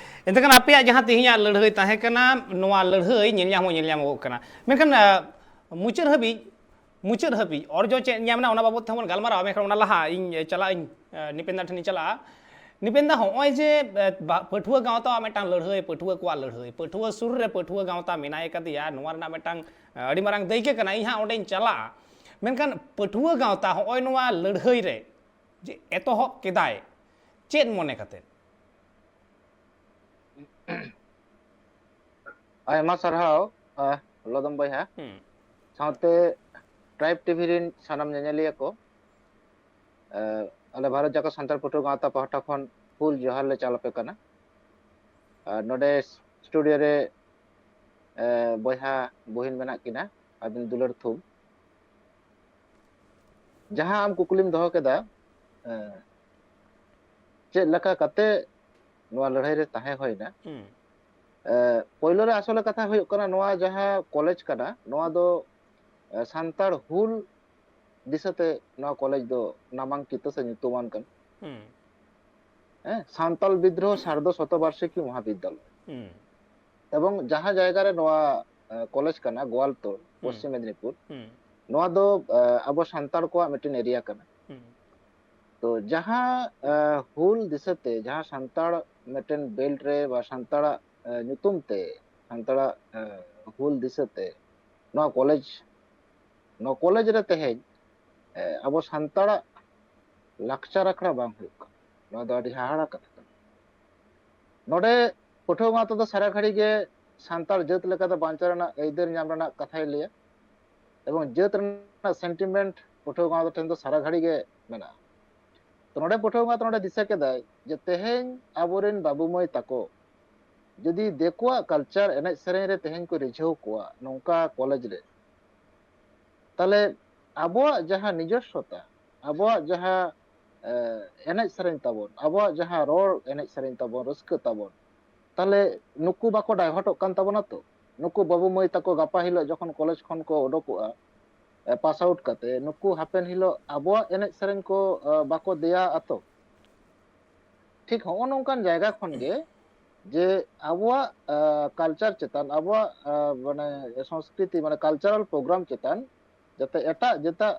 ᱮᱱᱛᱮ ᱠᱷᱟᱱ ᱟᱯᱮᱭᱟᱜ ᱡᱟᱦᱟᱸ ᱛᱮᱦᱮᱧᱟᱜ ᱞᱟᱹᱲᱦᱟᱹᱭ ᱛᱟᱦᱮᱸ ᱠᱟᱱᱟ, ᱱᱚᱣᱟ ᱞᱟᱹᱲᱦᱟᱹᱭ ᱧᱮᱞ ᱧᱟᱢ ᱦᱚᱸ ᱧᱮᱞ ᱧᱟᱢᱚᱜᱚᱜ ᱠᱟᱱᱟ, ᱢᱮᱱᱠᱷᱟᱱ, ᱟ, ᱢᱩᱪᱟᱹᱫ ᱦᱟᱹᱵᱤᱡ, ᱢᱩᱪᱟᱹᱫ ᱦᱟᱹᱵᱤᱡ ᱚᱨᱡᱚ ᱪᱮᱫ ᱧᱟᱢ ᱮᱱᱟ, ᱚᱱᱟ ᱵᱟᱵᱚᱫ ᱛᱮᱦᱚᱸ ᱵᱚᱱ ᱜᱟᱞᱢᱟᱨᱟᱣᱟ᱾ ᱢᱮᱱᱠᱷᱟᱱ ᱚᱱᱟ ᱞᱟᱦᱟ ᱤᱧ ᱪᱟᱞᱟᱜ ᱟᱹᱧ, ᱟ, ᱱᱤᱯᱮᱱᱫᱟ ᱴᱷᱮᱱᱤᱧ ᱪᱟᱞᱟᱜᱼᱟ᱾ ᱱᱤᱯᱮᱱᱫᱟ, ᱦᱚᱸᱜᱼᱚᱭ ᱡᱮ, ᱟ, ᱵᱟ-, ᱯᱟᱹᱴᱷᱩᱣᱟᱹ ᱜᱟᱶᱛᱟᱣᱟᱜ ᱢᱤᱫᱴᱟᱝ ᱞᱟᱹᱲᱦᱟᱹᱭ, ᱯᱟᱹᱴᱷᱩᱣᱟᱹ ᱠᱚᱣᱟᱜ ᱞᱟᱹᱲᱦᱟᱹᱭ, ᱯᱟᱹᱴᱷᱩᱣᱟᱹ ᱥᱩᱨ ᱨᱮ ᱯᱟᱹᱴᱷᱩᱣᱟᱹ ᱜᱟᱶᱛᱟ ᱢᱮᱱᱟᱭ ᱠᱟᱫᱮᱭᱟ, ᱱᱚᱣᱟ ᱨᱮᱱᱟᱜ ᱢᱤᱫᱴᱟᱝ, ᱟ, ᱟᱹᱰᱤ ᱢᱟᱨᱟᱝ ᱫᱟᱹᱭᱠᱟᱹ ᱠᱟᱱᱟ᱾ ᱤᱧ ᱦᱟᱸᱜ ᱚᱸᱰᱮᱧ ᱪᱟᱞᱟᱜᱼᱟ, ᱢᱮᱱᱠᱷᱟᱱ ᱯᱟᱹᱴᱷᱩᱣᱟᱹ ᱜᱟᱶᱛᱟ ᱦᱚᱸᱜᱼᱚᱭ ᱱᱚᱣᱟ ᱞᱟᱹᱲᱦᱟᱹᱭ ᱨᱮ ᱡᱮ ᱮᱛᱚᱦᱚᱵ ᱠᱮᱫᱟᱭ, ᱪᱮᱫ ᱢᱚᱱᱮ ᱠᱟᱛᱮ? ᱟᱭᱢᱟ ᱥᱟᱨᱦᱟᱣ, ᱟᱦ, ᱞᱚᱫᱚᱢ ᱵᱚᱭᱦᱟ᱾ ᱦᱩᱸ᱾ ᱥᱟᱶᱛᱮ ᱴᱨᱟᱭᱤᱵᱽ ᱴᱤᱵᱷᱤ ᱨᱤᱱ ᱥᱟᱱᱟᱢ ᱧᱮᱧᱮᱞᱤᱭᱟᱹ ᱠᱚ, ᱟᱦ, ᱟᱞᱮ ᱵᱷᱟᱨᱚᱛ ᱡᱟᱠᱟᱛ ᱥᱟᱱᱛᱟᱲ ᱯᱟᱹᱴᱷᱩᱣᱟᱹ ᱜᱟᱶᱛᱟ ᱯᱟᱦᱴᱟ ᱠᱷᱚᱱ ᱦᱩᱞ ᱡᱚᱦᱟᱨ ᱞᱮ ᱪᱟᱞ ᱟᱯᱮ ᱠᱟᱱᱟ᱾ ᱟᱨ ᱱᱚᱰᱮ ᱥᱴᱩᱰᱤᱭᱳ ᱨᱮ, ᱟᱦ, ᱵᱚᱭᱦᱟ ᱵᱩᱦᱤᱱ ᱢᱮᱱᱟᱜ ᱠᱤᱱᱟ, ᱟᱹᱵᱤᱱ ᱫᱩᱞᱟᱹᱲ ᱛᱷᱩᱢ᱾ ᱡᱟᱦᱟᱸ ᱟᱢ ᱠᱩᱠᱞᱤᱢ ᱫᱚᱦᱚ ᱠᱮᱫᱟ, ᱪᱮᱫ ᱞᱮᱠᱟ ᱠᱟᱛᱮ ᱱᱚᱣᱟ ᱞᱟᱹᱲᱦᱟᱹᱭ ᱨᱮ ᱛᱟᱦᱮᱸ ᱦᱩᱭᱱᱟ? ᱯᱳᱭᱞᱳ ᱨᱮ ᱟᱥᱚᱞᱮ ᱠᱟᱛᱷᱟ ᱦᱩᱭᱩᱜ ᱠᱟᱱᱟ, ᱱᱚᱣᱟ ᱡᱟᱦᱟᱸ ᱠᱚᱞᱮᱡᱽ ᱠᱟᱱᱟ, ᱱᱚᱣᱟ ᱫᱚ ᱥᱟᱱᱛᱟᱲ ᱦᱩᱞ ᱫᱤᱥᱟᱹᱛᱮ ᱱᱚᱣᱟ ᱠᱚᱞᱮᱡᱽ ᱫᱚ ᱱᱟᱢᱟᱝᱠᱤᱛᱚ ᱥᱮ ᱧᱩᱛᱩᱢᱟᱱ ᱠᱟᱱᱟ᱾ ᱦᱮᱸ, ᱥᱟᱱᱛᱟᱞ ᱵᱤᱫᱽᱨᱳᱦᱚ ᱥᱟᱨᱫᱷᱚ ᱥᱚᱛᱚᱵᱟᱨᱥᱤᱠᱤ ᱢᱚᱦᱟᱵᱤᱫᱽᱫᱟᱞᱚᱭ᱾ ᱮᱵᱚᱝ ᱡᱟᱦᱟᱸ ᱡᱟᱭᱜᱟ ᱨᱮ ᱱᱚᱣᱟ ᱠᱚᱞᱮᱡᱽ ᱠᱟᱱᱟ, ᱜᱳᱣᱟᱞᱛᱳᱲ, ᱯᱚᱥᱪᱤᱢ ᱢᱮᱫᱽᱱᱤᱯᱩᱨ, ᱱᱚᱣᱟ ᱫᱚ ᱟᱵᱚ ᱥᱟᱱᱛᱟᱲ ᱠᱚᱣᱟᱜ ᱢᱤᱫᱴᱮᱱ ᱮᱨᱤᱭᱟ ᱠᱟᱱᱟ᱾ ᱛᱚ ᱡᱟᱦᱟᱸ ᱦᱩᱞ ᱫᱤᱥᱟᱹᱛᱮ, ᱡᱟᱦᱟᱸ ᱥᱟᱱᱛᱟᱲ ᱢᱤᱫᱴᱮᱱ ᱵᱮᱞᱴ ᱨᱮ ᱵᱟ ᱥᱟᱱᱛᱟᱲᱟᱜ ᱧᱩᱛᱩᱢ ᱛᱮ, ᱥᱟᱱᱛᱟᱲᱟᱜ ᱦᱩᱞ ᱫᱤᱥᱟᱹᱛᱮ ᱱᱚᱣᱟ ᱠᱚᱞᱮᱡᱽ, ᱱᱚᱣᱟ ᱠᱚᱞᱮᱡᱽ ᱨᱮ ᱛᱮᱦᱮᱧ ᱟᱵᱚ ᱥᱟᱱᱛᱟᱲᱟᱜ ᱞᱟᱠᱪᱟᱨ ᱟᱠᱷᱲᱟ ᱵᱟᱝ ᱦᱩᱭᱩᱜ ᱠᱟᱱᱟ, ᱱᱚᱣᱟ ᱫᱚ ᱟᱹᱰᱤ ᱦᱟᱦᱟᱲᱟ ᱠᱟᱛᱷᱟ ᱠᱟᱱᱟ᱾ ᱱᱚᱰᱮ ᱯᱟᱹᱴᱷᱩᱣᱟᱹ ᱜᱟᱶᱛᱟ ᱫᱚ ᱥᱟᱨᱟ ᱜᱷᱟᱹᱲᱤ ᱜᱮ ᱥᱟᱱᱛᱟᱲ ᱡᱟᱹᱛ ᱞᱮᱠᱟᱛᱮ ᱵᱟᱧᱪᱟᱣ ᱨᱮᱱᱟᱜ ᱟᱹᱭᱫᱟᱹᱨ ᱧᱟᱢ ᱨᱮᱱᱟᱜ ᱠᱟᱛᱷᱟᱭ ᱞᱟᱹᱭᱟ, ᱮᱵᱚᱝ ᱡᱟᱹᱛ ᱨᱮᱱᱟᱜ ᱥᱮᱱᱴᱤᱢᱮᱱᱴ ᱯᱟᱹᱴᱷᱩᱣᱟᱹ ᱜᱟᱶᱛᱟ ᱴᱷᱮᱱ ᱫᱚ ᱥᱟᱨᱟ ᱜᱷᱟᱹᱲᱤ ᱜᱮ ᱢᱮᱱᱟᱜᱼᱟ᱾ ᱛᱚ ᱱᱚᱰᱮ ᱯᱟᱹᱴᱷᱩᱣᱟᱹ ᱜᱟᱶᱛᱟ ᱱᱚᱰᱮ ᱫᱤᱥᱟᱹ ᱠᱮᱫᱟᱭ ᱡᱮ ᱛᱮᱦᱮᱧ ᱟᱵᱚᱨᱮᱱ ᱵᱟᱹᱵᱩ ᱢᱟᱹᱭ ᱛᱟᱠᱚ ᱡᱩᱫᱤ ᱫᱤᱠᱩᱣᱟᱜ ᱠᱟᱞᱪᱟᱨ ᱮᱱᱮᱡ ᱥᱮᱨᱮᱧ ᱨᱮ ᱛᱮᱦᱮᱧ ᱠᱚ ᱨᱤᱡᱷᱟᱹᱣ ᱠᱚᱣᱟ ᱱᱚᱝᱠᱟ ᱠᱚᱞᱮᱡᱽ ᱨᱮ, ᱛᱟᱦᱞᱮ ᱟᱵᱚᱣᱟᱜ ᱡᱟᱦᱟᱸ ᱱᱤᱡᱚᱥᱥᱚᱛᱟ, ᱟᱵᱚᱣᱟᱜ ᱡᱟᱦᱟᱸ ᱮᱱᱮᱡ ᱥᱮᱨᱮᱧ ᱛᱟᱵᱚᱱ, ᱟᱵᱚᱣᱟᱜ ᱡᱟᱦᱟᱸ ᱨᱚᱲ ᱮᱱᱮᱡ ᱥᱮᱨᱮᱧ ᱛᱟᱵᱚᱱ, ᱨᱟᱹᱥᱠᱟᱹ ᱛᱟᱵᱚᱱ, ᱛᱟᱦᱞᱮ ᱱᱩᱠᱩ ᱵᱟᱠᱚ ᱰᱟᱭᱵᱷᱟᱨᱴᱚᱜ ᱠᱟᱱ ᱛᱟᱵᱚᱱᱟ ᱛᱚ? ᱱᱩᱠᱩ ᱵᱟᱹᱵᱩ ᱢᱟᱹᱭ ᱛᱟᱠᱚ ᱜᱟᱯᱟ ᱦᱤᱞᱳᱜ ᱡᱚᱠᱷᱚᱱ ᱠᱚᱞᱮᱡᱽ ᱠᱷᱚᱱ ᱠᱚ ᱚᱰᱚᱠᱚᱜᱼᱟ, ᱯᱟᱥ ᱟᱣᱩᱴ ᱠᱟᱛᱮ, ᱱᱩᱠᱩ ᱦᱟᱯᱮᱱ ᱦᱤᱞᱳᱜ ᱟᱵᱚᱣᱟᱜ ᱮᱱᱮᱡ ᱥᱮᱨᱮᱧ ᱠᱚ ᱵᱟᱠᱚ ᱫᱮᱭᱟ ᱟᱛᱚ? ᱴᱷᱤᱠ ᱦᱚᱸᱜᱼᱚ ᱱᱚᱝᱠᱟᱱ ᱡᱟᱭᱜᱟ ᱠᱷᱚᱱ ᱜᱮ ᱡᱮ ᱟᱵᱚᱣᱟᱜ ᱠᱟᱞᱪᱟᱨ ᱪᱮᱛᱟᱱ, ᱟᱵᱚᱣᱟᱜ ᱢᱟᱱᱮ ᱥᱚᱝᱥᱠᱨᱤᱛᱤ, ᱢᱟᱱᱮ ᱠᱟᱞᱪᱟᱨᱟᱞ ᱯᱨᱳᱜᱨᱟᱢ ᱪᱮᱛᱟᱱ ᱡᱟᱛᱮ ᱮᱴᱟᱜ ᱡᱟᱹᱛᱟᱜ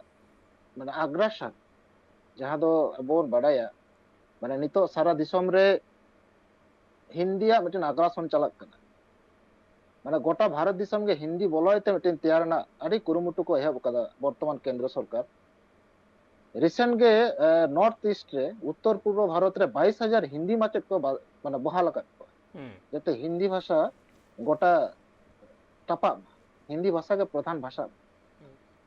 ᱢᱟᱱᱮ ᱟᱜᱽᱨᱟᱥᱚᱱ, ᱡᱟᱦᱟᱸ ᱫᱚ ᱟᱵᱚ ᱵᱚᱱ ᱵᱟᱰᱟᱭᱟ, ᱢᱟᱱᱮ ᱱᱤᱛᱚᱜ ᱥᱟᱨᱟ ᱫᱤᱥᱚᱢ ᱨᱮ ᱦᱤᱱᱫᱤᱭᱟᱜ ᱢᱤᱫᱴᱮᱱ ᱟᱜᱽᱨᱟᱥᱚᱱ ᱪᱟᱞᱟᱜ ᱠᱟᱱᱟ᱾ ᱢᱟᱱᱮ ᱜᱚᱴᱟ ᱵᱷᱟᱨᱚᱛ ᱫᱤᱥᱚᱢ ᱜᱮ ᱦᱤᱱᱫᱤ ᱵᱚᱞᱚᱭ ᱛᱮ ᱢᱤᱫᱴᱮᱱ ᱛᱮᱭᱟᱨ ᱨᱮᱱᱟᱜ ᱟᱹᱰᱤ ᱠᱩᱨᱩᱢᱩᱴᱩ ᱠᱚ ᱮᱦᱚᱵ ᱟᱠᱟᱫᱟ ᱵᱚᱨᱛᱚᱢᱟᱱ ᱠᱮᱱᱫᱨᱚ ᱥᱚᱨᱠᱟᱨ᱾ ᱨᱤᱥᱮᱱᱴ ᱜᱮ ᱱᱚᱨᱛᱷ ᱤᱥᱴ ᱨᱮ, ᱩᱛᱛᱚᱨ ᱯᱩᱨᱵᱚ ᱵᱷᱟᱨᱚᱛ ᱨᱮ ᱵᱟᱭᱤᱥ ᱦᱟᱡᱟᱨ ᱦᱤᱱᱫᱤ ᱢᱟᱪᱮᱫ ᱠᱚ ᱵᱟ-, ᱢᱟᱱᱮ ᱵᱚᱦᱟᱞ ᱟᱠᱟᱫ ᱠᱚᱣᱟ, ᱡᱟᱛᱮ ᱦᱤᱱᱫᱤ ᱵᱷᱟᱥᱟ ᱜᱚᱴᱟ ᱴᱟᱯᱟᱜ ᱢᱟ, ᱦᱤᱱᱫᱤ ᱵᱷᱟᱥᱟ ᱜᱮ ᱯᱨᱚᱫᱷᱟᱱ ᱵᱷᱟᱥᱟ᱾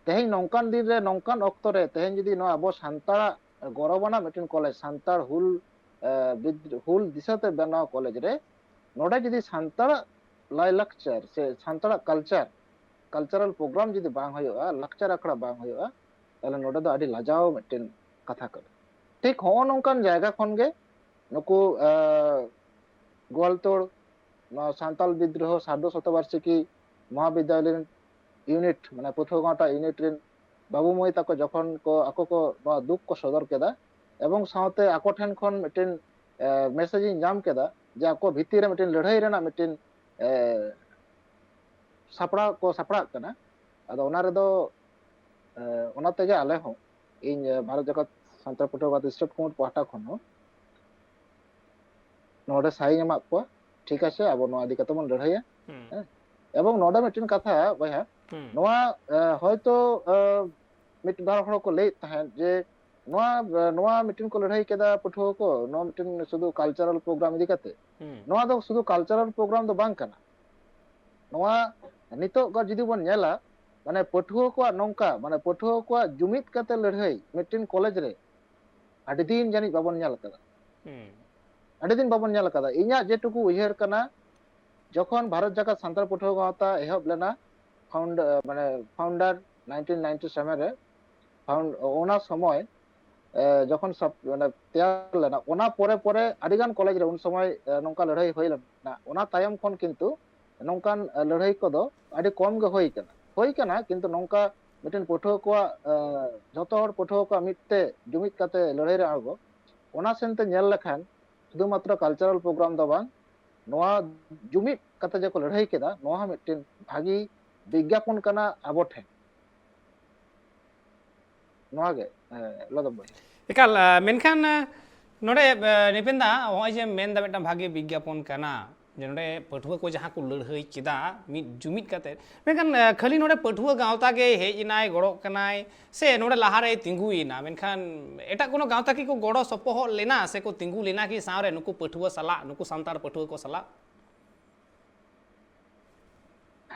ᱛᱮᱦᱮᱧ ᱱᱚᱝᱠᱟᱱ ᱫᱤᱱ ᱨᱮ, ᱱᱚᱝᱠᱟᱱ ᱚᱠᱛᱚ ᱨᱮ ᱛᱮᱦᱮᱧ ᱡᱩᱫᱤ ᱱᱚᱣᱟ ᱟᱵᱚ ᱥᱟᱱᱛᱟᱲᱟᱜ ᱜᱚᱨᱚᱵᱟᱱᱟᱜ ᱢᱤᱫᱴᱮᱱ ᱠᱚᱞᱮᱡᱽ, ᱥᱟᱱᱛᱟᱲ ᱦᱩᱞ, ᱮ, ᱵᱤᱫᱽ-, ᱦᱩᱞ ᱫᱤᱥᱟᱹᱛᱮ ᱵᱮᱱᱟᱣ ᱠᱚᱞᱮᱡᱽ ᱨᱮ ᱱᱚᱰᱮ ᱡᱩᱫᱤ ᱥᱟᱱᱛᱟᱲᱟᱜ ᱞᱟᱭᱼᱞᱟᱠᱪᱟᱨ ᱥᱮ ᱥᱟᱱᱛᱟᱲᱟᱜ ᱠᱟᱞᱪᱟᱨ, ᱠᱟᱞᱪᱟᱨᱟᱞ ᱯᱨᱳᱜᱨᱟᱢ ᱡᱩᱫᱤ ᱵᱟᱝ ᱦᱩᱭᱩᱜᱼᱟ, ᱞᱟᱠᱪᱟᱨ ᱟᱠᱷᱲᱟ ᱵᱟᱝ ᱦᱩᱭᱩᱜᱼᱟ, ᱛᱟᱦᱞᱮ ᱱᱚᱰᱮ ᱫᱚ ᱟᱹᱰᱤ ᱞᱟᱡᱟᱣ ᱢᱤᱫᱴᱮᱱ ᱠᱟᱛᱷᱟ ᱠᱟᱱᱟ᱾ ᱴᱷᱤᱠ ᱦᱚᱸᱜᱼᱚ ᱱᱚᱝᱠᱟᱱ ᱡᱟᱭᱜᱟ ᱠᱷᱚᱱ ᱜᱮ ᱱᱩᱠᱩ, ᱟᱸ, ᱜᱳᱣᱟᱞᱛᱳᱲ ᱱᱚᱣᱟ ᱥᱟᱱᱛᱟᱞ ᱵᱤᱫᱽᱨᱳᱦᱚ ᱥᱟᱨᱫᱷᱚ ᱥᱚᱛᱚᱵᱟᱨᱥᱤᱠᱤ ᱢᱚᱦᱟᱵᱤᱫᱽᱭᱟᱞᱚᱭ ᱨᱮᱱ ᱤᱭᱩᱱᱤᱴ, ᱢᱟᱱᱮ ᱯᱟᱹᱴᱷᱩᱣᱟᱹ ᱜᱟᱶᱛᱟ ᱤᱭᱩᱱᱤᱴ ᱨᱮᱱ ᱵᱟᱹᱵᱩ ᱢᱟᱹᱭ ᱛᱟᱠᱚ ᱡᱚᱠᱷᱚᱱ ᱠᱚ ᱟᱠᱚ ᱠᱚ ᱱᱚᱣᱟ ᱫᱩᱠ ᱠᱚ ᱥᱚᱫᱚᱨ ᱠᱮᱫᱟ, ᱮᱵᱚᱝ ᱥᱟᱶᱛᱮ ᱟᱠᱚ ᱴᱷᱮᱱ ᱠᱷᱚᱱ ᱢᱤᱫᱴᱮᱱ, ᱮ, ᱢᱮᱥᱮᱡᱽ ᱤᱧ ᱧᱟᱢ ᱠᱮᱫᱟ ᱡᱮ ᱟᱠᱚ ᱵᱷᱤᱛᱤᱨ ᱨᱮ ᱢᱤᱫᱴᱮᱱ ᱞᱟᱹᱲᱦᱟᱹᱭ ᱨᱮᱱᱟᱜ ᱢᱤᱫᱴᱮᱱ, ᱮ, ᱥᱟᱯᱲᱟᱣ ᱠᱚ ᱥᱟᱯᱲᱟᱜ ᱠᱟᱱᱟ᱾ ᱟᱫᱚ ᱚᱱᱟ ᱨᱮᱫᱚ, ᱮ, ᱚᱱᱟ ᱛᱮᱜᱮ ᱟᱞᱮ ᱦᱚᱸ, ᱤᱧ, ᱮ, ᱵᱷᱟᱨᱚᱛ ᱡᱟᱠᱟᱛ ᱥᱟᱱᱛᱟᱲ ᱯᱟᱹᱴᱷᱩᱣᱟᱹ ᱜᱟᱶᱛᱟ ᱥᱴᱮᱴ ᱠᱚᱢᱤᱴᱤ ᱯᱟᱦᱴᱟ ᱠᱷᱚᱱ ᱦᱚᱸ ᱱᱚᱰᱮ ᱥᱟᱭᱤᱧ ᱮᱢᱟᱫ ᱠᱚᱣᱟ᱾ ᱴᱷᱤᱠ ᱟᱪᱷᱮ, ᱟᱵᱚ ᱱᱚᱣᱟ ᱤᱫᱤ ᱠᱟᱛᱮ ᱵᱚᱱ ᱞᱟᱹᱲᱦᱟᱹᱭᱟ᱾ ᱦᱩᱸ᱾ ᱦᱮᱸ? ᱮᱵᱚᱝ ᱱᱚᱰᱮ ᱢᱤᱫᱴᱮᱱ ᱠᱟᱛᱷᱟ ᱵᱚᱭᱦᱟ, ᱦᱩᱸ᱾ ᱱᱚᱣᱟ, ᱮ, ᱦᱚᱭᱛᱚ, ᱮ, ᱢᱤᱫ ᱵᱟᱨ ᱦᱚᱲ ᱠᱚ ᱞᱟᱹᱭᱮᱫ ᱛᱟᱦᱮᱸᱫ ᱡᱮ ᱱᱚᱣᱟ, ᱮ, ᱱᱚᱣᱟ ᱢᱤᱫᱴᱮᱱ ᱠᱚ ᱞᱟᱹᱲᱦᱟᱹᱭ ᱠᱮᱫᱟ ᱯᱟᱹᱴᱷᱩᱣᱟᱹ ᱠᱚ, ᱱᱚᱣᱟ ᱢᱤᱫᱴᱮᱱ ᱥᱩᱫᱷᱩ ᱠᱟᱞᱪᱟᱨᱟᱞ ᱯᱨᱳᱜᱨᱟᱢ ᱤᱫᱤ ᱠᱟᱛᱮ᱾ ᱦᱩᱸ᱾ ᱱᱚᱣᱟ ᱫᱚ ᱥᱩᱫᱷᱩ ᱠᱟᱞᱪᱟᱨᱟᱞ ᱯᱨᱳᱜᱨᱟᱢ ᱫᱚ ᱵᱟᱝ ᱠᱟᱱᱟ᱾ ᱱᱚᱣᱟ ᱱᱤᱛᱚᱜ ᱡᱩᱫᱤ ᱵᱚᱱ ᱧᱮᱞᱟ, ᱢᱟᱱᱮ ᱯᱟᱹᱴᱷᱩᱣᱟᱹ ᱠᱚᱣᱟᱜ ᱱᱚᱝᱠᱟ, ᱢᱟᱱᱮ ᱯᱟᱹᱴᱷᱩᱣᱟᱹ ᱠᱚᱣᱟᱜ ᱡᱩᱢᱤᱫ ᱠᱟᱛᱮ ᱞᱟᱹᱲᱦᱟᱹᱭ ᱢᱤᱫᱴᱮᱱ ᱠᱚᱞᱮᱡᱽ ᱨᱮ ᱟᱹᱰᱤ ᱫᱤᱱ ᱡᱟᱹᱱᱤᱡ ᱵᱟᱵᱚᱱ ᱧᱮᱞ ᱟᱠᱟᱫᱟ᱾ ᱦᱩᱸ᱾ ᱟᱹᱰᱤ ᱫᱤᱱ ᱵᱟᱵᱚᱱ ᱧᱮᱞ ᱟᱠᱟᱫᱟ᱾ ᱤᱧᱟᱹᱜ ᱡᱮᱴᱩᱠᱩ ᱩᱭᱦᱟᱹᱨ ᱠᱟᱱᱟ, ᱡᱚᱠᱷᱚᱱ ᱵᱷᱟᱨᱚᱛ ᱡᱟᱠᱟᱛ ᱥᱟᱱᱛᱟᱲ ᱯᱟᱹᱴᱷᱩᱣᱟᱹ ᱜᱟᱶᱛᱟ ᱮᱦᱚᱵ ᱞᱮᱱᱟ, ᱯᱷᱟᱣᱩᱱᱰ-, ᱢᱟᱱᱮ ᱯᱷᱟᱣᱩᱱᱰᱟᱨ ᱱᱟᱭᱤᱱᱴᱤᱱ ᱱᱟᱭᱤᱱᱴᱤ ᱥᱮᱵᱷᱮᱱ ᱨᱮ, ᱯᱷᱟᱣᱩᱱᱰ-, ᱚᱱᱟ ᱥᱚᱢᱚᱭ, ᱮ, ᱡᱚᱠᱷᱚᱱ ᱥᱟᱯ-, ᱢᱟᱱᱮ ᱛᱮᱭᱟᱨ ᱞᱮᱱᱟ, ᱚᱱᱟ ᱯᱚᱨᱮ ᱯᱚᱨᱮ ᱟᱹᱰᱤᱜᱟᱱ ᱠᱚᱞᱮᱡᱽ ᱨᱮ ᱩᱱ ᱥᱚᱢᱚᱭ, ᱮ, ᱱᱚᱝᱠᱟ ᱞᱟᱹᱲᱦᱟᱹᱭ ᱦᱩᱭ ᱞᱮᱱᱟ᱾ ᱚᱱᱟ ᱛᱟᱭᱚᱢ ᱠᱷᱚᱱ ᱠᱤᱱᱛᱩ ᱱᱚᱝᱠᱟᱱ, ᱮ, ᱞᱟᱹᱲᱦᱟᱹᱭ ᱠᱚᱫᱚ ᱟᱹᱰᱤ ᱠᱚᱢ ᱜᱮ ᱦᱩᱭ ᱠᱟᱱᱟ᱾ ᱦᱩᱭ ᱠᱟᱱᱟ, ᱠᱤᱱᱛᱩ ᱱᱚᱝᱠᱟ ᱢᱤᱫᱴᱮᱱ ᱯᱟᱹᱴᱷᱩᱣᱟᱹ ᱠᱚᱣᱟᱜ, ᱮ, ᱡᱷᱚᱛᱚ ᱦᱚᱲ ᱯᱟᱹᱴᱷᱩᱣᱟᱹ ᱠᱚᱣᱟᱜ ᱢᱤᱫ ᱛᱮ ᱡᱩᱢᱤᱫ ᱠᱟᱛᱮ ᱞᱟᱹᱲᱦᱟᱹᱭ ᱨᱮ ᱟᱬᱜᱚ, ᱚᱱᱟ ᱥᱮᱱ ᱛᱮ ᱧᱮᱞ ᱞᱮᱠᱷᱟᱱ ᱥᱩᱫᱷᱩ ᱢᱟᱛᱨᱚ ᱠᱟᱞᱪᱟᱨᱟᱞ ᱯᱨᱳᱜᱨᱟᱢ ᱫᱚ ᱵᱟᱝ, ᱱᱚᱣᱟ ᱡᱩᱢᱤᱫ ᱠᱟᱛᱮ ᱡᱮ ᱠᱚ ᱞᱟᱹᱲᱦᱟᱹᱭ ᱠᱮᱫᱟ, ᱱᱚᱣᱟ ᱦᱚᱸ ᱢᱤᱫᱴᱮᱱ ᱵᱷᱟᱹᱜᱤ ᱵᱤᱜᱽᱜᱟᱯᱚᱱ ᱠᱟᱱᱟ ᱟᱵᱚ ᱴᱷᱮᱱ᱾ ᱱᱚᱣᱟ ᱜᱮ, ᱮ, ᱞᱚᱫᱚᱢ ᱵᱷᱟᱹᱭ᱾ ᱮᱠᱟᱞ, ᱮ, ᱢᱮᱱᱠᱷᱟᱱ, ᱮ, ᱱᱚᱰᱮ, ᱮ, ᱱᱤᱯᱮᱱ ᱫᱟ, ᱱᱚᱜᱼᱚᱭ ᱡᱮ ᱢᱮᱱ ᱫᱟ ᱢᱤᱫᱴᱟᱝ ᱵᱷᱟᱹᱜᱤ ᱵᱤᱜᱽᱜᱟᱯᱚᱱ ᱠᱟᱱᱟ, ᱡᱮ ᱱᱚᱰᱮ ᱯᱟᱹᱴᱷᱩᱣᱟᱹ ᱠᱚ ᱡᱟᱦᱟᱸ ᱠᱚ ᱞᱟᱹᱲᱦᱟᱹᱭ ᱠᱮᱫᱟ ᱢᱤᱫ ᱡᱩᱢᱤᱫ ᱠᱟᱛᱮ, ᱢᱮᱱᱠᱷᱟᱱ, ᱮ, ᱠᱷᱟᱹᱞᱤ ᱱᱚᱰᱮ ᱯᱟᱹᱴᱷᱩᱣᱟᱹ ᱜᱟᱶᱛᱟ ᱜᱮ ᱦᱮᱡ ᱮᱱᱟᱭ, ᱜᱚᱲᱚᱜ ᱠᱟᱱᱟᱭ, ᱥᱮ ᱱᱚᱰᱮ ᱞᱟᱦᱟᱨᱮᱭ ᱛᱤᱸᱜᱩᱭᱮᱱᱟ, ᱢᱮᱱᱠᱷᱟᱱ ᱮᱴᱟᱜ ᱠᱳᱱᱳ ᱜᱟᱶᱛᱟ ᱠᱤ ᱠᱚ ᱜᱚᱲᱚ ᱥᱚᱯᱚᱦᱚᱫ ᱞᱮᱱᱟ, ᱥᱮ ᱠᱚ ᱛᱤᱸᱜᱩ ᱞᱮᱱᱟ ᱠᱤ ᱥᱟᱶᱨᱮ ᱱᱩᱠᱩ ᱯᱟᱹᱴᱷᱩᱣᱟᱹ ᱥᱟᱞᱟᱜ, ᱱᱩᱠᱩ ᱥᱟᱱᱛᱟᱲ ᱯᱟᱹᱴᱷᱩᱣᱟᱹ ᱠᱚ ᱥᱟᱞᱟᱜ?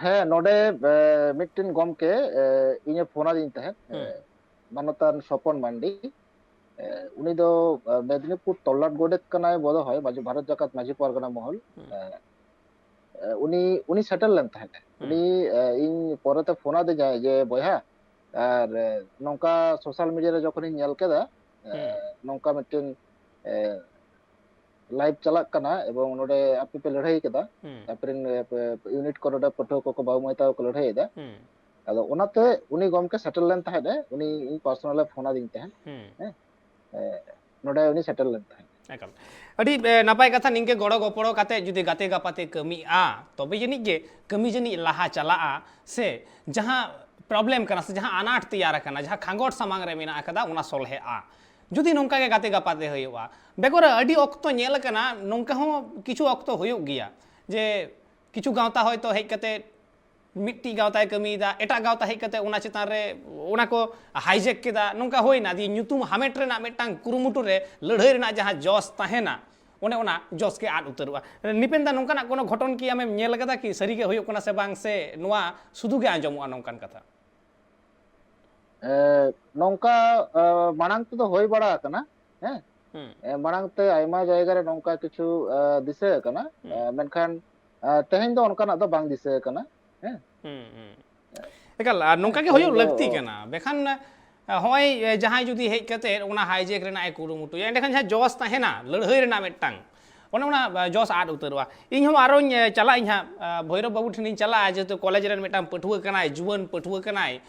ᱦᱮᱸ, ᱱᱚᱰᱮ, ᱮ, ᱢᱤᱫᱴᱮᱱ ᱜᱚᱢᱠᱮ, ᱮ, ᱤᱧᱮ ᱯᱷᱳᱱ ᱟᱫᱤᱧ ᱛᱟᱦᱮᱸᱫ, ᱮ, ᱦᱩᱸ᱾ ᱢᱟᱱᱚᱛᱟᱱ ᱥᱚᱯᱚᱱ ᱢᱟᱱᱰᱤ᱾ ᱮ, ᱩᱱᱤ ᱫᱚ, ᱮ, ᱢᱮᱫᱽᱱᱤᱯᱩᱨ ᱛᱚᱞᱞᱟᱴ ᱜᱚᱰᱮᱛ ᱠᱟᱱᱟᱭ ᱵᱚᱫᱚ ᱦᱚᱭ, ᱢᱟᱹᱡᱷᱤ, ᱵᱷᱟᱨᱚᱛ ᱡᱟᱠᱟᱛ ᱢᱟᱹᱡᱷᱤ ᱯᱟᱨᱜᱟᱱᱟ ᱢᱚᱦᱚᱞ᱾ ᱦᱩᱸ᱾ ᱮ, ᱮ, ᱩᱱᱤ, ᱩᱱᱤ ᱥᱮᱴᱮᱨ ᱞᱮᱱ ᱛᱟᱦᱮᱸᱫ᱾ ᱦᱩᱸ᱾ ᱩᱱᱤ, ᱮ, ᱤᱧ ᱯᱚᱨᱮᱛᱮ ᱯᱷᱳᱱ ᱟᱫᱤᱧᱟᱭ ᱡᱮ, "ᱵᱚᱭᱦᱟ, ᱟᱨ ᱱᱚᱝᱠᱟ ᱥᱳᱥᱟᱞ ᱢᱤᱰᱤᱭᱟ ᱨᱮ ᱡᱚᱠᱷᱚᱱᱤᱧ ᱧᱮᱞ ᱠᱮᱫᱟ, ᱱᱚᱝᱠᱟ ᱢᱤᱫᱴᱮᱱ ᱞᱟᱭᱤᱵᱷ ᱪᱟᱞᱟᱜ ᱠᱟᱱᱟ ᱮᱵᱚᱝ ᱱᱚᱰᱮ ᱟᱯᱮ ᱯᱮ ᱞᱟᱹᱲᱦᱟᱹᱭ ᱠᱮᱫᱟ, ᱟᱯᱮ ᱨᱮᱱ ᱤᱭᱩᱱᱤᱴ ᱠᱚ ᱱᱚᱰᱮ ᱯᱟᱹᱴᱷᱩᱣᱟᱹ ᱠᱚᱠᱚ ᱵᱟᱹᱵᱩ ᱢᱟᱹᱭ ᱛᱟᱠᱚ ᱠᱚ ᱞᱟᱹᱲᱦᱟᱹᱭ ᱮᱫᱟ᱾ ᱟᱫᱚ ᱚᱱᱟᱛᱮ ᱩᱱᱤ ᱜᱚᱢᱠᱮ ᱥᱮᱴᱮᱨ ᱞᱮᱱ ᱛᱟᱦᱮᱸᱫ ᱮ, ᱩᱱᱤ ᱤᱧ ᱯᱟᱨᱥᱚᱱᱟᱞ ᱮ ᱯᱷᱳᱱ ᱟᱫᱤᱧ ᱛᱟᱦᱮᱸᱫ᱾ ᱦᱮᱸ, ᱱᱚᱰᱮ ᱩᱱᱤ ᱥᱮᱴᱮᱨ ᱞᱮᱱ ᱛᱟᱦᱮᱸᱫ᱾ ᱮᱠᱟᱞ᱾ ᱟᱹᱰᱤ ᱱᱟᱯᱟᱭ ᱠᱟᱛᱷᱟ᱾ ᱱᱤᱝᱠᱟᱹ ᱜᱚᱲᱚ ᱜᱚᱯᱚᱲᱚ ᱠᱟᱛᱮ ᱡᱩᱫᱤ ᱜᱟᱛᱮ ᱜᱟᱯᱟᱛᱮ ᱠᱟᱹᱢᱤᱜᱼᱟ, ᱛᱚᱵᱮ ᱡᱟᱹᱱᱤᱡ ᱜᱮ ᱠᱟᱹᱢᱤ ᱡᱟᱹᱱᱤᱡ ᱞᱟᱦᱟ ᱪᱟᱞᱟᱜᱼᱟ, ᱥᱮ ᱡᱟᱦᱟᱸ ᱯᱨᱚᱵᱞᱮᱢ ᱠᱟᱱᱟ ᱥᱮ ᱡᱟᱦᱟᱸ ᱟᱱᱟᱴ ᱛᱮᱭᱟᱨ ᱟᱠᱟᱱᱟ, ᱡᱟᱦᱟᱸ ᱠᱷᱟᱸᱜᱚᱴ ᱥᱟᱢᱟᱝ ᱨᱮ ᱢᱮᱱᱟᱜ ᱟᱠᱟᱫᱟ, ᱚᱱᱟ ᱥᱚᱞᱦᱮᱜᱼᱟ᱾ ᱡᱩᱫᱤ ᱱᱚᱝᱠᱟ ᱜᱮ ᱜᱟᱛᱮ ᱜᱟᱯᱟᱛᱮ ᱦᱩᱭᱩᱜᱼᱟ᱾ ᱵᱮᱜᱚᱨ ᱟᱹᱰᱤ ᱚᱠᱛᱚ ᱧᱮᱞ ᱟᱠᱟᱱᱟ, ᱱᱚᱝᱠᱟ ᱦᱚᱸ ᱠᱤᱪᱷᱩ ᱚᱠᱛᱚ ᱦᱩᱭᱩᱜ ᱜᱮᱭᱟ ᱡᱮ ᱠᱤᱪᱷᱩ ᱜᱟᱶᱛᱟ ᱦᱚᱭᱛᱳ ᱦᱮᱡ ᱠᱟᱛᱮ ᱢᱤᱫᱴᱤᱡ ᱜᱟᱶᱛᱟᱭ ᱠᱟᱹᱢᱤᱭᱮᱫᱟ, ᱮᱴᱟᱜ ᱜᱟᱶᱛᱟ ᱦᱮᱡ ᱠᱟᱛᱮ ᱚᱱᱟ ᱪᱮᱛᱟᱱ ᱨᱮ ᱚᱱᱟ ᱠᱚ ᱦᱟᱭᱡᱮᱠ ᱠᱮᱫᱟ, ᱱᱚᱝᱠᱟ ᱦᱩᱭᱱᱟ᱾ ᱫᱤᱭᱮ ᱧᱩᱛᱩᱢ ᱦᱟᱢᱮᱴ ᱨᱮᱱᱟᱜ ᱢᱤᱫᱴᱟᱝ ᱠᱩᱨᱩᱢᱩᱴᱩ ᱨᱮ ᱞᱟᱹᱲᱦᱟᱹᱭ ᱨᱮᱱᱟᱜ ᱡᱟᱦᱟᱸ ᱡᱚᱥ ᱛᱟᱦᱮᱱᱟ, ᱚᱱᱮ ᱚᱱᱟ ᱡᱚᱥ ᱜᱮ ᱟᱫ ᱩᱛᱟᱹᱨᱚᱜᱼᱟ᱾ ᱱᱤᱯᱮᱱ ᱫᱟ, ᱱᱚᱝᱠᱟᱱᱟᱜ ᱠᱳᱱᱳ ᱜᱷᱚᱴᱚᱱ ᱠᱤ ᱟᱢᱮᱢ ᱧᱮᱞ ᱟᱠᱟᱫᱟ ᱠᱤ? ᱥᱟᱹᱨᱤ ᱜᱮ ᱦᱩᱭᱩᱜ ᱠᱟᱱᱟ ᱥᱮ ᱵᱟᱝ, ᱥᱮ ᱱᱚᱣᱟ ᱥᱩᱫᱷᱩ ᱜᱮ ᱟᱸᱡᱚᱢᱚᱜᱼᱟ ᱱᱚᱝᱠᱟᱱ ᱠᱟᱛᱷᱟ? ᱮ, ᱱᱚᱝᱠᱟ, ᱮ, ᱢᱟᱲᱟᱝ ᱛᱮᱫᱚ ᱦᱩᱭ ᱵᱟᱲᱟ ᱟᱠᱟᱱᱟ᱾ ᱦᱮᱸ, ᱦᱩᱸ᱾ ᱮ, ᱢᱟᱲᱟᱝ ᱛᱮ ᱟᱭᱢᱟ ᱡᱟᱭᱜᱟ ᱨᱮ ᱱᱚᱝᱠᱟ ᱠᱤᱪᱷᱩ, ᱮ, ᱫᱤᱥᱟᱹ ᱟᱠᱟᱱᱟ᱾ ᱦᱩᱸ᱾ ᱮ, ᱢᱮᱱᱠᱷᱟᱱ, ᱮ, ᱛᱮᱦᱮᱧ ᱫᱚ ᱚᱱᱠᱟᱱᱟᱜ ᱫᱚ ᱵᱟᱝ ᱫᱤᱥᱟᱹ ᱟᱠᱟᱱᱟ᱾ ᱦᱮᱸ᱾ ᱦᱩᱸ, ᱦᱩᱸ᱾ ᱮᱠᱟᱞ, ᱟᱨ ᱱᱚᱝᱠᱟ ᱜᱮ ᱛᱮᱦᱮᱧ ᱦᱩᱭᱩᱜ ᱫᱚ ᱞᱟᱹᱠᱛᱤ ᱠᱟᱱᱟ᱾ ᱵᱟᱠᱷᱟᱱ, ᱮ, ᱦᱚᱸᱜᱼᱚᱭ, ᱮ, ᱡᱟᱦᱟᱸᱭ ᱡᱩᱫᱤ ᱦᱮᱡ ᱠᱟᱛᱮ ᱚᱱᱟ ᱦᱟᱭᱡᱮᱠ ᱨᱮᱱᱟᱜ ᱮ ᱠᱩᱨᱩᱢᱩᱴᱩᱭᱟ, ᱮᱸᱰᱮᱠᱷᱟᱱ ᱡᱟᱦᱟᱸ ᱡᱚᱥ ᱛᱟᱦᱮᱱᱟ ᱞᱟᱹᱲᱦᱟᱹᱭ ᱨᱮᱱᱟᱜ ᱢᱤᱫᱴᱟᱝ, ᱚᱱᱮ ᱚᱱᱟ, ᱮ, ᱡᱚᱥ ᱟᱫ ᱩᱛᱟᱹᱨᱚᱜᱼᱟ᱾ ᱤᱧ ᱦᱚᱸ ᱟᱨᱚᱧ, ᱮ, ᱪᱟᱞᱟᱜ ᱟᱹᱧ ᱦᱟᱸᱜ, ᱮ, ᱵᱷᱳᱭᱨᱚᱵ ᱵᱟᱹᱵᱩ ᱴᱷᱮᱱᱤᱧ ᱪᱟᱞᱟᱜᱼᱟ, ᱡᱮᱦᱮᱛᱩ ᱠᱚᱞᱮᱡᱽ ᱨᱮᱱ ᱢᱤᱫᱴᱟᱝ ᱯᱟᱹᱴᱷᱩᱣᱟᱹ ᱠᱟᱱᱟᱭ, ᱡᱩᱣᱟᱹᱱ ᱯᱟᱹᱴᱷᱩᱣᱟᱹ ᱠᱟᱱᱟᱭ᱾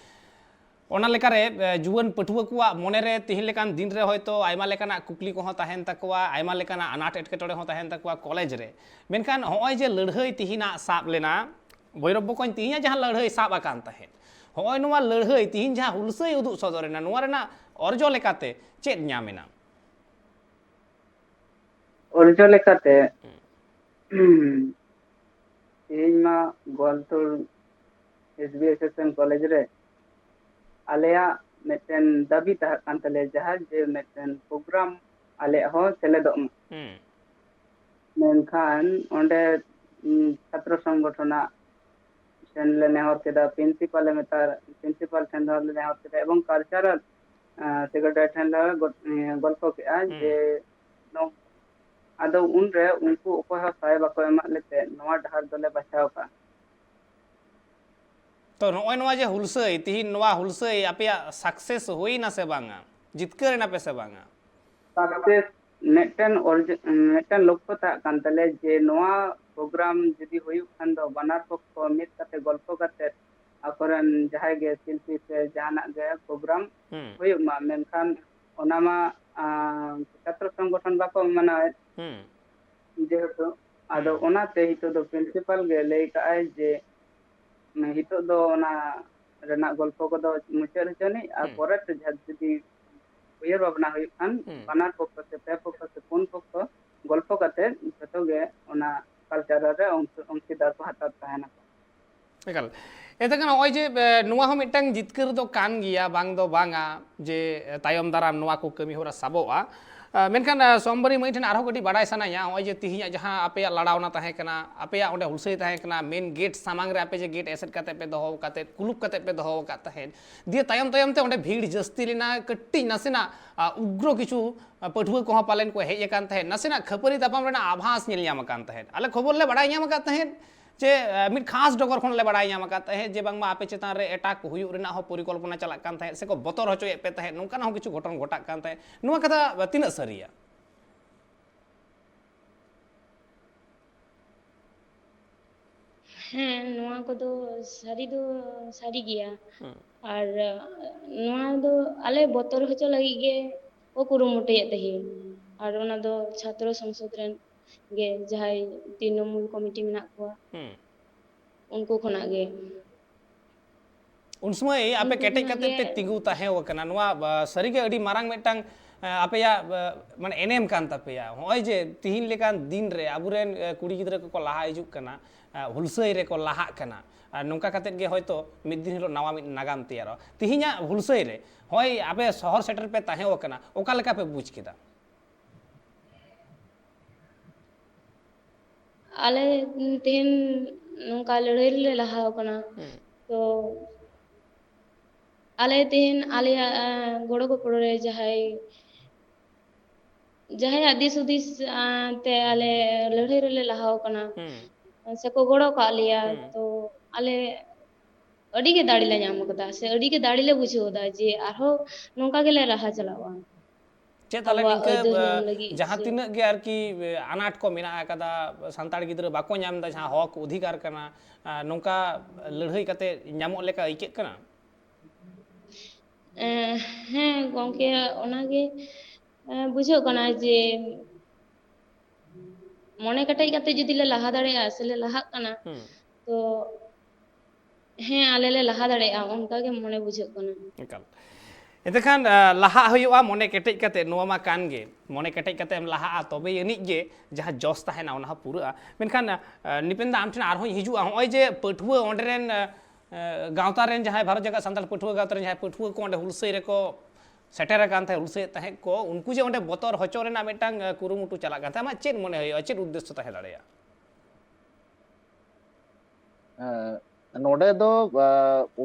ᱚᱱᱟ ᱞᱮᱠᱟᱨᱮ, ᱮ, ᱡᱩᱣᱟᱹᱱ ᱯᱟᱹᱴᱷᱩᱣᱟᱹ ᱠᱚᱣᱟᱜ ᱢᱚᱱᱮᱨᱮ ᱛᱤᱦᱤᱧ ᱞᱮᱠᱟᱱ ᱫᱤᱱ ᱨᱮ ᱦᱚᱭᱛᱳ ᱟᱭᱢᱟ ᱞᱮᱠᱟᱱᱟᱜ ᱠᱩᱠᱞᱤ ᱠᱚᱦᱚᱸ ᱛᱟᱦᱮᱱ ᱛᱟᱠᱚᱣᱟ, ᱟᱭᱢᱟ ᱞᱮᱠᱟᱱᱟᱜ ᱟᱱᱟᱴ ᱮᱴᱠᱮᱴᱚᱬᱮ ᱦᱚᱸ ᱛᱟᱦᱮᱱ ᱛᱟᱠᱚᱣᱟ ᱠᱚᱞᱮᱡᱽ ᱨᱮ᱾ ᱢᱮᱱᱠᱷᱟᱱ ᱦᱚᱸᱜᱼᱚᱭ ᱡᱮ ᱞᱟᱹᱲᱦᱟᱹᱭ ᱛᱤᱦᱤᱧᱟᱜ ᱥᱟᱵ ᱞᱮᱱᱟ, ᱵᱷᱳᱭᱨᱚᱵ ᱵᱚᱠᱚᱧ ᱛᱤᱦᱤᱧᱟᱜ ᱡᱟᱦᱟᱸ ᱞᱟᱹᱲᱦᱟᱹᱭ ᱥᱟᱵ ᱟᱠᱟᱱ ᱛᱟᱦᱮᱸᱫ, ᱦᱚᱸᱜᱼᱚᱭ ᱱᱚᱣᱟ ᱞᱟᱹᱲᱦᱟᱹᱭ ᱛᱤᱦᱤᱧ ᱡᱟᱦᱟᱸ ᱦᱩᱞᱥᱟᱹᱭ ᱩᱫᱩᱜ ᱥᱚᱫᱚᱨ ᱮᱱᱟ, ᱱᱚᱣᱟ ᱨᱮᱱᱟᱜ ᱚᱨᱡᱚ ᱞᱮᱠᱟᱛᱮ ᱪᱮᱫ ᱧᱟᱢ ᱮᱱᱟ? ᱚᱨᱡᱚ ᱞᱮᱠᱟᱛᱮ, ᱦᱩᱸ᱾ ᱛᱮᱦᱮᱧ ᱢᱟ Goaltore S B S S M college ᱨᱮ ᱟᱞᱮᱭᱟᱜ ᱢᱤᱫᱴᱮᱱ ᱫᱟᱹᱵᱤ ᱛᱟᱦᱮᱸ ᱠᱟᱱ ᱛᱟᱞᱮᱭᱟ, ᱡᱟᱦᱟᱸ ᱡᱮ ᱢᱤᱫᱴᱮᱱ ᱯᱨᱳᱜᱨᱟᱢ ᱟᱞᱮᱭᱟᱜ ᱦᱚᱸ ᱥᱮᱞᱮᱫᱚᱜ ᱢᱟ᱾ ᱦᱩᱸ᱾ ᱢᱮᱱᱠᱷᱟᱱ ᱚᱸᱰᱮ, ᱩᱸ, ᱪᱷᱟᱛᱨᱚ ᱥᱚᱝᱜᱚᱴᱷᱚᱱᱟᱜ ᱴᱷᱮᱱ ᱞᱮ ᱱᱮᱦᱚᱨ ᱠᱮᱫᱟ, ᱯᱨᱤᱱᱥᱤᱯᱟᱞ ᱞᱮ ᱢᱮᱛᱟ, ᱯᱨᱤᱱᱥᱤᱯᱟᱞ ᱴᱷᱮᱱ ᱞᱮ ᱱᱮᱦᱚᱨ ᱠᱮᱫᱟ, ᱮᱵᱚᱝ ᱠᱟᱞᱪᱟᱨᱟᱞ, ᱟᱸ, ᱥᱮᱠᱨᱮᱴᱟᱨᱤ ᱴᱷᱮᱱ ᱞᱮ ᱜᱚ-, ᱮᱸ, ᱜᱚᱞᱯᱷᱚ ᱠᱮᱫᱼᱟ, ᱦᱩᱸ᱾ ᱡᱮ ᱱᱚ-, ᱟᱫᱚ ᱩᱱᱨᱮ ᱩᱱᱠᱩ ᱚᱠᱚᱭ ᱦᱚᱸ ᱥᱟᱭ ᱵᱟᱠᱚ ᱮᱢᱟᱜ ᱞᱮᱛᱮ ᱱᱚᱣᱟ ᱰᱟᱦᱟᱨ ᱫᱚᱞᱮ ᱵᱟᱪᱷᱟᱣ ᱠᱟᱜᱼᱟ᱾ ᱛᱚ ᱱᱚᱜᱼᱚᱭ ᱱᱚᱣᱟ ᱡᱮ ᱦᱩᱞᱥᱟᱹᱭ, ᱛᱤᱦᱤᱧ ᱱᱚᱣᱟ ᱦᱩᱞᱥᱟᱹᱭ ᱟᱯᱮᱭᱟᱜ success ᱦᱩᱭᱱᱟ ᱥᱮ ᱵᱟᱝᱟ? ᱡᱤᱛᱠᱟᱹᱨ ᱮᱱᱟ ᱯᱮ ᱥᱮ ᱵᱟᱝᱟ? Success ᱢᱤᱫᱴᱮᱱ ᱚᱨᱡᱚ-, ᱢᱤᱫᱴᱮᱱ ᱞᱚᱠᱠᱷᱚ ᱛᱟᱦᱮᱸ ᱠᱟᱱ ᱛᱟᱞᱮᱭᱟ ᱡᱮ ᱱᱚᱣᱟ program ᱡᱩᱫᱤ ᱦᱩᱭᱩᱜ ᱠᱷᱟᱱ ᱫᱚ ᱵᱟᱱᱟᱨ ᱯᱚᱠᱠᱷᱚ ᱢᱤᱫ ᱠᱟᱛᱮ ᱜᱚᱞᱯᱚ ᱠᱟᱛᱮ ᱟᱠᱚᱨᱮᱱ ᱡᱟᱦᱟᱸᱭ ᱜᱮ ᱥᱤᱞᱯᱤ ᱥᱮ ᱡᱟᱦᱟᱱᱟᱜ ᱜᱮ program ᱦᱩᱸ᱾ ᱦᱩᱭᱩᱜ ᱢᱟ, ᱢᱮᱱᱠᱷᱟᱱ ᱚᱱᱟ ᱢᱟ, ᱟᱸ, ᱪᱷᱟᱛᱨᱚ ᱥᱚᱝᱜᱚᱴᱷᱚᱱ ᱵᱟᱠᱚ ᱢᱟᱱᱟᱣᱮᱫ᱾ ᱦᱩᱸ᱾ ᱡᱮᱦᱮᱛᱩ ᱟᱫᱚ ᱦᱩᱸ᱾ ᱚᱱᱟᱛᱮ ᱱᱤᱛᱚᱜ ᱫᱚ principal ᱜᱮ ᱞᱟᱹᱭ ᱠᱟᱜᱼᱟᱭ ᱡᱮ ᱱᱤᱛᱚᱜ ᱫᱚ ᱚᱱᱟ ᱨᱮᱱᱟᱜ ᱜᱚᱞᱯᱚ ᱠᱚᱫᱚ ᱢᱩᱪᱟᱹᱫ ᱦᱚᱪᱚᱱᱤᱡ, ᱟᱨ ᱦᱩᱸ᱾ ᱯᱚᱨᱮ ᱛᱮ ᱡᱟᱦᱟᱸ ᱡᱩᱫᱤ ᱩᱭᱦᱟᱹᱨ ᱵᱷᱟᱵᱽᱱᱟ ᱦᱩᱭᱩᱜ ᱠᱷᱟᱱ ᱦᱩᱸ᱾ ᱵᱟᱱᱟᱨ ᱯᱚᱠᱠᱷᱚ ᱥᱮ ᱯᱮ ᱯᱚᱠᱠᱷᱚ ᱥᱮ ᱯᱩᱱ ᱯᱚᱠᱠᱷᱚ ᱜᱚᱞᱯᱚ ᱠᱟᱛᱮ ᱡᱚᱛᱚ ᱜᱮ ᱚᱱᱟ culture ᱨᱮ ᱚᱝ-, ᱚᱝᱥᱤᱫᱟᱨ ᱠᱚ ᱦᱟᱛᱟᱣ ᱛᱟᱦᱮᱱᱟᱠᱚ᱾ ᱮᱠᱟᱞ᱾ ᱮᱱᱛᱮ ᱠᱷᱟᱱ ᱱᱚᱜᱼᱚᱭ ᱡᱮ, ᱮ, ᱱᱚᱣᱟ ᱦᱚᱸ ᱢᱤᱫᱴᱟᱝ ᱡᱤᱛᱠᱟᱹᱨ ᱫᱚ ᱠᱟᱱ ᱜᱮᱭᱟ, ᱵᱟᱝ ᱫᱚ ᱵᱟᱝᱟ, ᱡᱮ, ᱮ, ᱛᱟᱭᱚᱢ ᱫᱟᱨᱟᱢ ᱱᱚᱣᱟ ᱠᱚ ᱠᱟᱹᱢᱤ ᱦᱚᱨᱟ ᱥᱟᱵᱚᱜᱼᱟ᱾ ᱮ, ᱢᱮᱱᱠᱷᱟᱱ, ᱮ, ᱥᱚᱢᱵᱟᱨᱤ ᱢᱟᱹᱭ ᱴᱷᱮᱱ ᱟᱨᱦᱚᱸ ᱠᱟᱹᱴᱤᱡ ᱵᱟᱲᱟᱭ ᱥᱟᱱᱟᱧᱟ, ᱱᱚᱜᱼᱚᱭ ᱡᱮ ᱛᱤᱦᱤᱧᱟᱜ ᱡᱟᱦᱟᱸ ᱟᱯᱮᱭᱟᱜ ᱞᱟᱲᱟᱣᱱᱟ ᱛᱟᱦᱮᱸ ᱠᱟᱱᱟ, ᱟᱯᱮᱭᱟᱜ ᱚᱸᱰᱮ ᱦᱩᱞᱥᱟᱹᱭ ᱛᱟᱦᱮᱸ ᱠᱟᱱᱟ, main gate ᱥᱟᱢᱟᱝ ᱨᱮ ᱟᱯᱮ ᱡᱮ gate ᱮᱥᱮᱫ ᱠᱟᱛᱮ ᱯᱮ ᱫᱚᱦᱚ ᱠᱟᱛᱮ, ᱠᱩᱞᱩᱯ ᱠᱟᱛᱮ ᱯᱮ ᱫᱚᱦᱚ ᱟᱠᱟᱫ ᱛᱟᱦᱮᱸᱫ, ᱫᱤᱭᱮ ᱛᱟᱭᱚᱢ ᱛᱟᱭᱚᱢ ᱛᱮ ᱚᱸᱰᱮ ᱵᱷᱤᱲ ᱡᱟᱹᱥᱛᱤ ᱞᱮᱱᱟ, ᱠᱟᱹᱴᱤᱡ ᱱᱟᱥᱮᱱᱟᱜ, ᱟ, ᱩᱜᱽᱨᱚ ᱠᱤᱪᱷᱩ, ᱟ, ᱯᱟᱹᱴᱷᱩᱣᱟᱹ ᱠᱚᱦᱚᱸ ᱯᱟᱞᱮᱱ ᱠᱚ ᱦᱮᱡ ᱟᱠᱟᱱ ᱛᱟᱦᱮᱸᱫ, ᱱᱟᱥᱮᱱᱟᱜ ᱠᱷᱟᱹᱯᱟᱹᱨᱤ ᱛᱟᱯᱟᱢ ᱨᱮᱱᱟᱜ ᱟᱵᱷᱟᱥ ᱧᱮᱞ ᱧᱟᱢ ᱟᱠᱟᱱ ᱛᱟᱦᱮᱸᱫ᱾ ᱟᱞᱮ ᱠᱷᱚᱵᱚᱨ ᱞᱮ ᱵᱟᱲᱟᱭ ᱧᱟᱢ ᱟᱠᱟᱫ ᱛᱟᱦᱮᱸᱫ, ᱡᱮ, ᱮ, ᱢᱤᱫ ᱠᱷᱟᱥ ᱰᱚᱜᱚᱨ ᱠᱷᱚᱱ ᱞᱮ ᱵᱟᱲᱟᱭ ᱧᱟᱢ ᱟᱠᱟᱫ ᱛᱟᱦᱮᱸᱫ ᱡᱮ ᱵᱟᱝᱢᱟ ᱟᱯᱮ ᱪᱮᱛᱟᱱ ᱨᱮ attack ᱦᱩᱭᱩᱜ ᱨᱮᱱᱟᱜ ᱦᱚᱸ ᱯᱚᱨᱤᱠᱚᱞᱯᱚᱱᱟ ᱪᱟᱞᱟᱜ ᱠᱟᱱ ᱛᱟᱦᱮᱸᱫ ᱥᱮᱠᱚ ᱵᱚᱛᱚᱨ ᱦᱚᱪᱚᱭᱮᱫ ᱯᱮ ᱛᱟᱦᱮᱸᱫ, ᱱᱚᱝᱠᱟᱱᱟᱜ ᱦᱚᱸ ᱠᱤᱪᱷᱩ ᱜᱷᱚᱴᱚᱱ ᱜᱷᱚᱴᱟᱜ ᱠᱟᱱ ᱛᱟᱦᱮᱸᱫ᱾ ᱱᱚᱣᱟ ᱠᱟᱛᱷᱟ ᱛᱤᱱᱟᱹᱜ ᱥᱟᱹᱨᱤᱭᱟ? ᱦᱮᱸ, ᱱᱚᱣᱟ ᱠᱚᱫᱚ ᱥᱟᱹᱨᱤ ᱫᱚ ᱥᱟᱹᱨᱤ ᱜᱮᱭᱟ᱾ ᱦᱩᱸ᱾ ᱟᱨ ᱱᱚᱣᱟ ᱫᱚ ᱟᱞᱮ ᱵᱚᱛᱚᱨ ᱦᱚᱪᱚ ᱞᱟᱹᱜᱤᱫ ᱜᱮ ᱠᱚ ᱠᱩᱨᱩᱢᱩᱴᱩᱭᱮᱫ ᱛᱟᱦᱮᱸᱫ᱾ ᱟᱨ ᱚᱱᱟ ᱫᱚ ᱪᱷᱟᱛᱨᱚ ᱥᱚᱝᱥᱚᱫ ᱨᱮᱱ ᱜᱮ ᱡᱟᱦᱟᱸᱭ ᱛᱨᱤᱱᱚᱢᱩᱞ ᱠᱚᱢᱤᱴᱤ ᱢᱮᱱᱟᱜ ᱠᱚᱣᱟ, ᱦᱩᱸ᱾ ᱩᱱᱠᱩ ᱠᱷᱚᱱᱟᱜ ᱜᱮ᱾ ᱩᱱ ᱥᱚᱢᱚᱭ ᱟᱯᱮ ᱩᱱᱠᱩ ᱠᱮᱴᱮᱡ ᱠᱷᱚᱱᱟᱜ ᱠᱟᱛᱮ ᱜᱮ ᱯᱮ ᱛᱤᱸᱜᱩ ᱛᱟᱦᱮᱸ ᱟᱠᱟᱱᱟ, ᱱᱚᱣᱟ, ᱟ, ᱥᱟᱹᱨᱤᱜᱮ ᱟᱹᱰᱤ ᱢᱟᱨᱟᱝ ᱢᱤᱫᱴᱟᱝ, ᱟ, ᱟᱯᱮᱭᱟᱜ, ᱟ, ᱢᱟᱱᱮ ᱮᱱᱮᱢ ᱠᱟᱱ ᱛᱟᱯᱮᱭᱟ᱾ ᱱᱚᱜᱼᱚᱭ ᱡᱮ ᱛᱤᱦᱤᱧ ᱞᱮᱠᱟᱱ ᱫᱤᱱ ᱨᱮ ᱟᱵᱚᱨᱮᱱ, ᱟ, ᱠᱩᱲᱤ ᱜᱤᱫᱽᱨᱟᱹ ᱠᱚᱠᱚ ᱞᱟᱦᱟ ᱦᱤᱡᱩᱜ ᱠᱟᱱᱟ, ᱟ, ᱦᱩᱞᱥᱟᱹᱭ ᱨᱮᱠᱚ ᱞᱟᱦᱟᱜ ᱠᱟᱱᱟ, ᱟᱨ ᱱᱚᱝᱠᱟ ᱠᱟᱛᱮ ᱜᱮ ᱦᱚᱭᱛᱳ ᱢᱤᱫ ᱫᱤᱱ ᱦᱤᱞᱳᱜ ᱱᱟᱣᱟ ᱢᱤᱫ ᱱᱟᱜᱟᱢ ᱛᱮᱭᱟᱨᱚᱜᱼᱟ᱾ ᱛᱤᱦᱤᱧᱟᱜ ᱦᱩᱞᱥᱟᱹᱭ ᱨᱮ ᱦᱚᱸᱜᱼᱚᱭ ᱟᱯᱮ ᱥᱚᱦᱚᱨ ᱥᱮᱴᱮᱨ ᱯᱮ ᱛᱟᱦᱮᱸ ᱟᱠᱟᱱᱟ, ᱚᱠᱟ ᱞᱮᱠᱟ ᱯᱮ ᱵᱩᱡᱽ ᱠᱮᱫᱟ? ᱟᱞᱮ ᱛᱮᱦᱮᱧ ᱱᱚᱝᱠᱟ ᱞᱟᱹᱲᱦᱟᱹᱭ ᱨᱮᱞᱮ ᱞᱟᱦᱟ ᱟᱠᱟᱱᱟ᱾ ᱦᱩᱸ᱾ ᱛᱚ ᱟᱞᱮ ᱛᱮᱦᱮᱧ ᱟᱞᱮᱭᱟᱜ, ᱮᱸ, ᱜᱚᱲᱚ ᱜᱚᱯᱚᱲᱚ ᱨᱮ ᱡᱟᱦᱟᱸᱭ, ᱡᱟᱦᱟᱸᱭᱟᱜ ᱫᱤᱥ ᱦᱩᱫᱤᱥ, ᱮᱸ, ᱛᱮ ᱟᱞᱮ ᱞᱟᱹᱲᱦᱟᱹᱭ ᱨᱮᱞᱮ ᱞᱟᱦᱟ ᱟᱠᱟᱱᱟ, ᱦᱩᱸ᱾ ᱥᱮᱠᱚ ᱜᱚᱲᱚ ᱠᱟᱜ ᱞᱮᱭᱟ᱾ ᱦᱩᱸ᱾ ᱛᱚ ᱟᱞᱮ ᱟᱹᱰᱤ ᱜᱮ ᱫᱟᱲᱮ ᱞᱮ ᱧᱟᱢ ᱟᱠᱟᱫᱟ, ᱥᱮ ᱟᱹᱰᱤ ᱜᱮ ᱫᱟᱲᱮ ᱞᱮ ᱵᱩᱡᱷᱟᱹᱣ ᱮᱫᱟ ᱡᱮ ᱟᱨᱦᱚᱸ ᱱᱚᱝᱠᱟ ᱜᱮᱞᱮ ᱞᱟᱦᱟ ᱪᱟᱞᱟᱜᱼᱟ᱾ ᱪᱮᱫ ᱛᱟᱦᱞᱮ ᱟᱵᱚᱣᱟᱜ ᱱᱤᱝᱠᱟᱹ ᱟᱹᱭᱫᱟᱹᱨ ᱮ, ᱧᱟᱢ ᱞᱟᱹᱜᱤᱫ ᱡᱟᱦᱟᱸ ᱥᱮ ᱛᱤᱱᱟᱹᱜ ᱜᱮ ᱟᱨᱠᱤ ᱮ, ᱟᱱᱟᱴ ᱠᱚ ᱢᱮᱱᱟᱜ ᱟᱠᱟᱫᱟ, ᱥᱟᱱᱛᱟᱲ ᱜᱤᱫᱽᱨᱟᱹ ᱵᱟᱠᱚ ᱧᱟᱢ ᱮᱫᱟ ᱡᱟᱦᱟᱸ ᱦᱚᱠ ᱚᱫᱷᱤᱠᱟᱨ ᱠᱟᱱᱟ, ᱮ, ᱱᱚᱝᱠᱟ ᱞᱟᱹᱲᱦᱟᱹᱭ ᱠᱟᱛᱮ ᱧᱟᱢᱚᱜ ᱞᱮᱠᱟ ᱟᱹᱭᱠᱟᱹᱜ ᱠᱟᱱᱟ? ᱮ, ᱦᱮᱸ ᱜᱚᱢᱠᱮ, ᱚᱱᱟᱜᱮ ᱮ, ᱵᱩᱡᱷᱟᱹᱜ ᱠᱟᱱᱟ ᱡᱮ ᱢᱚᱱᱮ ᱠᱮᱴᱮᱡ ᱠᱟᱛᱮ ᱡᱩᱫᱤ ᱞᱮ ᱞᱟᱦᱟ ᱫᱟᱲᱮᱭᱟᱜᱼᱟ ᱥᱮ ᱞᱮ ᱞᱟᱦᱟᱜ ᱠᱟᱱᱟ, ᱦᱩᱸ᱾ ᱛᱚ ᱦᱮᱸ, ᱟᱞᱮ ᱞᱮ ᱞᱟᱦᱟ ᱫᱟᱲᱮᱭᱟᱜᱼᱟ, ᱚᱱᱠᱟ ᱜᱮ ᱢᱚᱱᱮ ᱵᱩᱡᱷᱟᱹᱜ ᱠᱟᱱᱟ᱾ ᱮᱠᱟᱞ᱾ ᱮᱱᱛᱮᱠᱷᱟᱱ ᱟ, ᱞᱟᱦᱟᱜ ᱦᱩᱭᱩᱜᱼᱟ ᱢᱚᱱᱮ ᱠᱮᱴᱮᱡ ᱠᱟᱛᱮ, ᱱᱚᱣᱟ ᱢᱟ ᱠᱟᱱ ᱜᱮ᱾ ᱢᱚᱱᱮ ᱠᱮᱴᱮᱡ ᱠᱟᱛᱮ ᱮᱢ ᱞᱟᱦᱟᱜᱼᱟ, ᱛᱚᱵᱮ ᱟᱹᱱᱤᱡ ᱜᱮ ᱡᱟᱦᱟᱸ ᱡᱚᱥ ᱛᱟᱦᱮᱱᱟ ᱚᱱᱟ ᱦᱚᱸ ᱯᱩᱨᱟᱹᱜᱼᱟ᱾ ᱢᱮᱱᱠᱷᱟᱱ ᱟ, ᱱᱤᱯᱮᱱ ᱫᱟ, ᱟᱢ ᱴᱷᱮᱱ ᱟᱨᱦᱚᱸᱧ ᱦᱤᱡᱩᱜᱼᱟ, ᱱᱚᱜᱼᱚᱭ ᱡᱮ ᱯᱟᱹᱴᱷᱩᱣᱟᱹ ᱚᱸᱰᱮ ᱨᱮᱱ ᱟ, ᱟ, ᱜᱟᱶᱛᱟ ᱨᱮᱱ ᱡᱟᱦᱟᱸᱭ, ᱵᱷᱟᱨᱚᱛ ᱡᱟᱠᱟᱛ ᱥᱟᱱᱛᱟᱲ ᱯᱟᱹᱴᱷᱩᱣᱟᱹ ᱜᱟᱶᱛᱟ ᱨᱮᱱ ᱡᱟᱦᱟᱸᱭ ᱯᱟᱹᱴᱷᱩᱣᱟᱹ ᱠᱚ ᱚᱸᱰᱮ ᱦᱩᱞᱥᱟᱹᱭ ᱨᱮᱠᱚ ᱥᱮᱴᱮᱨ ᱟᱠᱟᱱ ᱛᱟᱦᱮᱸᱫ, ᱦᱩᱞᱥᱟᱹᱭᱮᱫ ᱛᱟᱦᱮᱸᱫ ᱠᱚ, ᱩᱱᱠᱩ ᱡᱮ ᱚᱸᱰᱮ ᱵᱚᱛᱚᱨ ᱦᱚᱪᱚ ᱨᱮᱱᱟᱜ ᱢᱤᱫᱴᱟᱝ ᱟ, ᱠᱩᱨᱩᱢᱩᱴᱩ ᱪᱟᱞᱟᱜ ᱠᱟᱱ ᱛᱟᱦᱮᱸᱫ, ᱟᱢᱟᱜ ᱪᱮᱫ ᱢᱚᱱᱮ ᱦᱩᱭᱩᱜᱼᱟ, ᱪᱮᱫ ᱩᱫᱽᱫᱮᱥᱥᱚ ᱛᱟᱦᱮᱸ ᱫᱟᱲᱮᱭᱟᱜᱼᱟ? ᱮᱸ, ᱱᱚᱰᱮ ᱫᱚ ᱟ,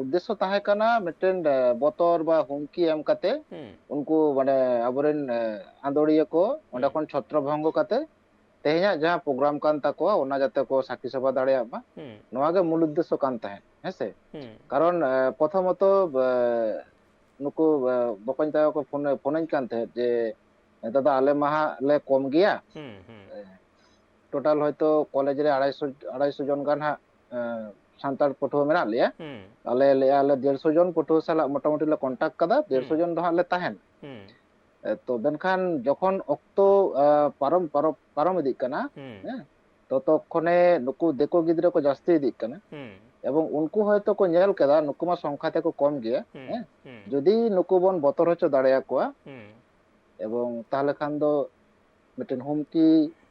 ᱩᱫᱽᱫᱮᱥᱥᱚ ᱛᱟᱦᱮᱸ ᱠᱟᱱᱟ ᱢᱤᱫᱴᱮᱱ ᱟ, ᱵᱚᱛᱚᱨ ᱵᱟ ᱦᱩᱢᱠᱤ ᱮᱢ ᱠᱟᱛᱮ ᱦᱩᱸ᱾ ᱩᱱᱠᱩ ᱢᱟᱱᱮ ᱟᱵᱚᱨᱮᱱ ᱟ, ᱟᱸᱫᱳᱲᱤᱭᱟᱹ ᱠᱚ ᱚᱸᱰᱮ ᱦᱩᱸ᱾ ᱠᱷᱚᱱ ᱪᱷᱚᱛᱨᱚ ᱵᱷᱚᱝᱜᱚ ᱠᱟᱛᱮ ᱛᱮᱦᱮᱧᱟᱜ ᱡᱟᱦᱟᱸ ᱯᱨᱳᱜᱨᱟᱢ ᱠᱟᱱ ᱛᱟᱠᱚᱣᱟ ᱚᱱᱟ ᱡᱟᱛᱮ ᱠᱚ ᱥᱟᱹᱠᱷᱤ ᱥᱚᱵᱷᱟ ᱫᱟᱲᱮᱭᱟᱜ ᱢᱟ, ᱦᱩᱸ᱾ ᱱᱚᱣᱟ ᱜᱮ ᱢᱩᱞ ᱩᱫᱽᱫᱮᱥᱥᱚ ᱠᱟᱱ ᱛᱟᱦᱮᱸᱫ, ᱦᱮᱸ ᱥᱮ? ᱦᱩᱸ᱾ ᱠᱟᱨᱚᱱ ᱟ, ᱯᱨᱚᱛᱷᱚᱢᱚᱛᱚ ᱟ, ᱱᱩᱠᱩ ᱟ, ᱵᱚᱠᱚᱧ ᱛᱟᱠᱚ ᱠᱚ ᱯᱷᱳᱱ ᱯᱷᱳᱱᱟᱹᱧ ᱠᱟᱱ ᱛᱟᱦᱮᱸᱫ ᱡᱮ, "ᱫᱟᱫᱟ, ᱟᱞᱮ ᱢᱟ ᱦᱟᱸᱜ ᱞᱮ ᱠᱚᱢ ᱜᱮᱭᱟ, ᱦᱩᱸ, ᱦᱩᱸ᱾ ᱴᱳᱴᱟᱞ ᱦᱚᱭᱛᱳ ᱠᱚᱞᱮᱡᱽ ᱨᱮ ᱟᱲᱟᱭᱥᱚ ᱟᱲᱟᱭᱥᱚ ᱡᱚᱱ ᱜᱟᱱ ᱦᱟᱸᱜ ᱮᱸ, ᱥᱟᱱᱛᱟᱲ ᱯᱟᱹᱴᱷᱩᱣᱟᱹ ᱢᱮᱱᱟᱜ ᱞᱮᱭᱟ, ᱦᱩᱸ᱾ ᱟᱞᱮ ᱞᱟᱹᱭᱮᱜᱼᱟ ᱞᱮ ᱰᱮᱲᱥᱚ ᱡᱚᱱ ᱯᱟᱹᱴᱷᱩᱣᱟᱹ ᱥᱟᱞᱟᱜ ᱢᱚᱴᱟᱢᱩᱴᱤ ᱞᱮ ᱠᱚᱱᱴᱟᱠᱴ ᱠᱟᱫᱟ, ᱰᱮᱲᱥᱚ ᱦᱩᱸ᱾ ᱡᱚᱱ ᱫᱚ ᱦᱟᱸᱜ ᱞᱮ ᱛᱟᱦᱮᱱᱟ᱾ ᱦᱩᱸ᱾ ᱮ, ᱛᱚ ᱢᱮᱱᱠᱷᱟᱱ ᱡᱚᱠᱷᱚᱱ ᱚᱠᱛᱚ ᱟ, ᱯᱟᱨᱚᱢ ᱯᱟᱨᱚᱢ ᱯᱟᱨᱚᱢ ᱤᱫᱤᱜ ᱠᱟᱱᱟ, ᱦᱩᱸ᱾ ᱦᱮᱸ, ᱛᱚᱛᱚᱠᱷᱚᱱᱮ ᱱᱩᱠᱩ ᱫᱤᱠᱩ ᱜᱤᱫᱽᱨᱟᱹ ᱠᱚ ᱡᱟᱹᱥᱛᱤ ᱤᱫᱤᱜ ᱠᱟᱱᱟ᱾ ᱦᱩᱸ᱾ ᱮᱵᱚᱝ ᱩᱱᱠᱩ ᱦᱚᱭᱛᱳ ᱠᱚ ᱧᱮᱞ ᱠᱮᱫᱟ ᱱᱩᱠᱩ ᱢᱟ ᱥᱚᱝᱠᱷᱟ ᱛᱮᱠᱚ ᱠᱚᱢ ᱜᱮᱭᱟ, ᱦᱩᱸ, ᱦᱮᱸ, ᱦᱩᱸ᱾ ᱡᱩᱫᱤ ᱱᱩᱠᱩ ᱵᱚᱱ ᱵᱚᱛᱚᱨ ᱦᱚᱪᱚ ᱫᱟᱲᱮᱭᱟᱠᱚᱣᱟ, ᱦᱩᱸ᱾ ᱮᱵᱚᱝ ᱛᱟᱦᱞᱮ ᱠᱷᱟᱱ ᱫᱚ ᱢᱤᱫᱴᱮᱱ ᱦᱩᱢᱠᱤ,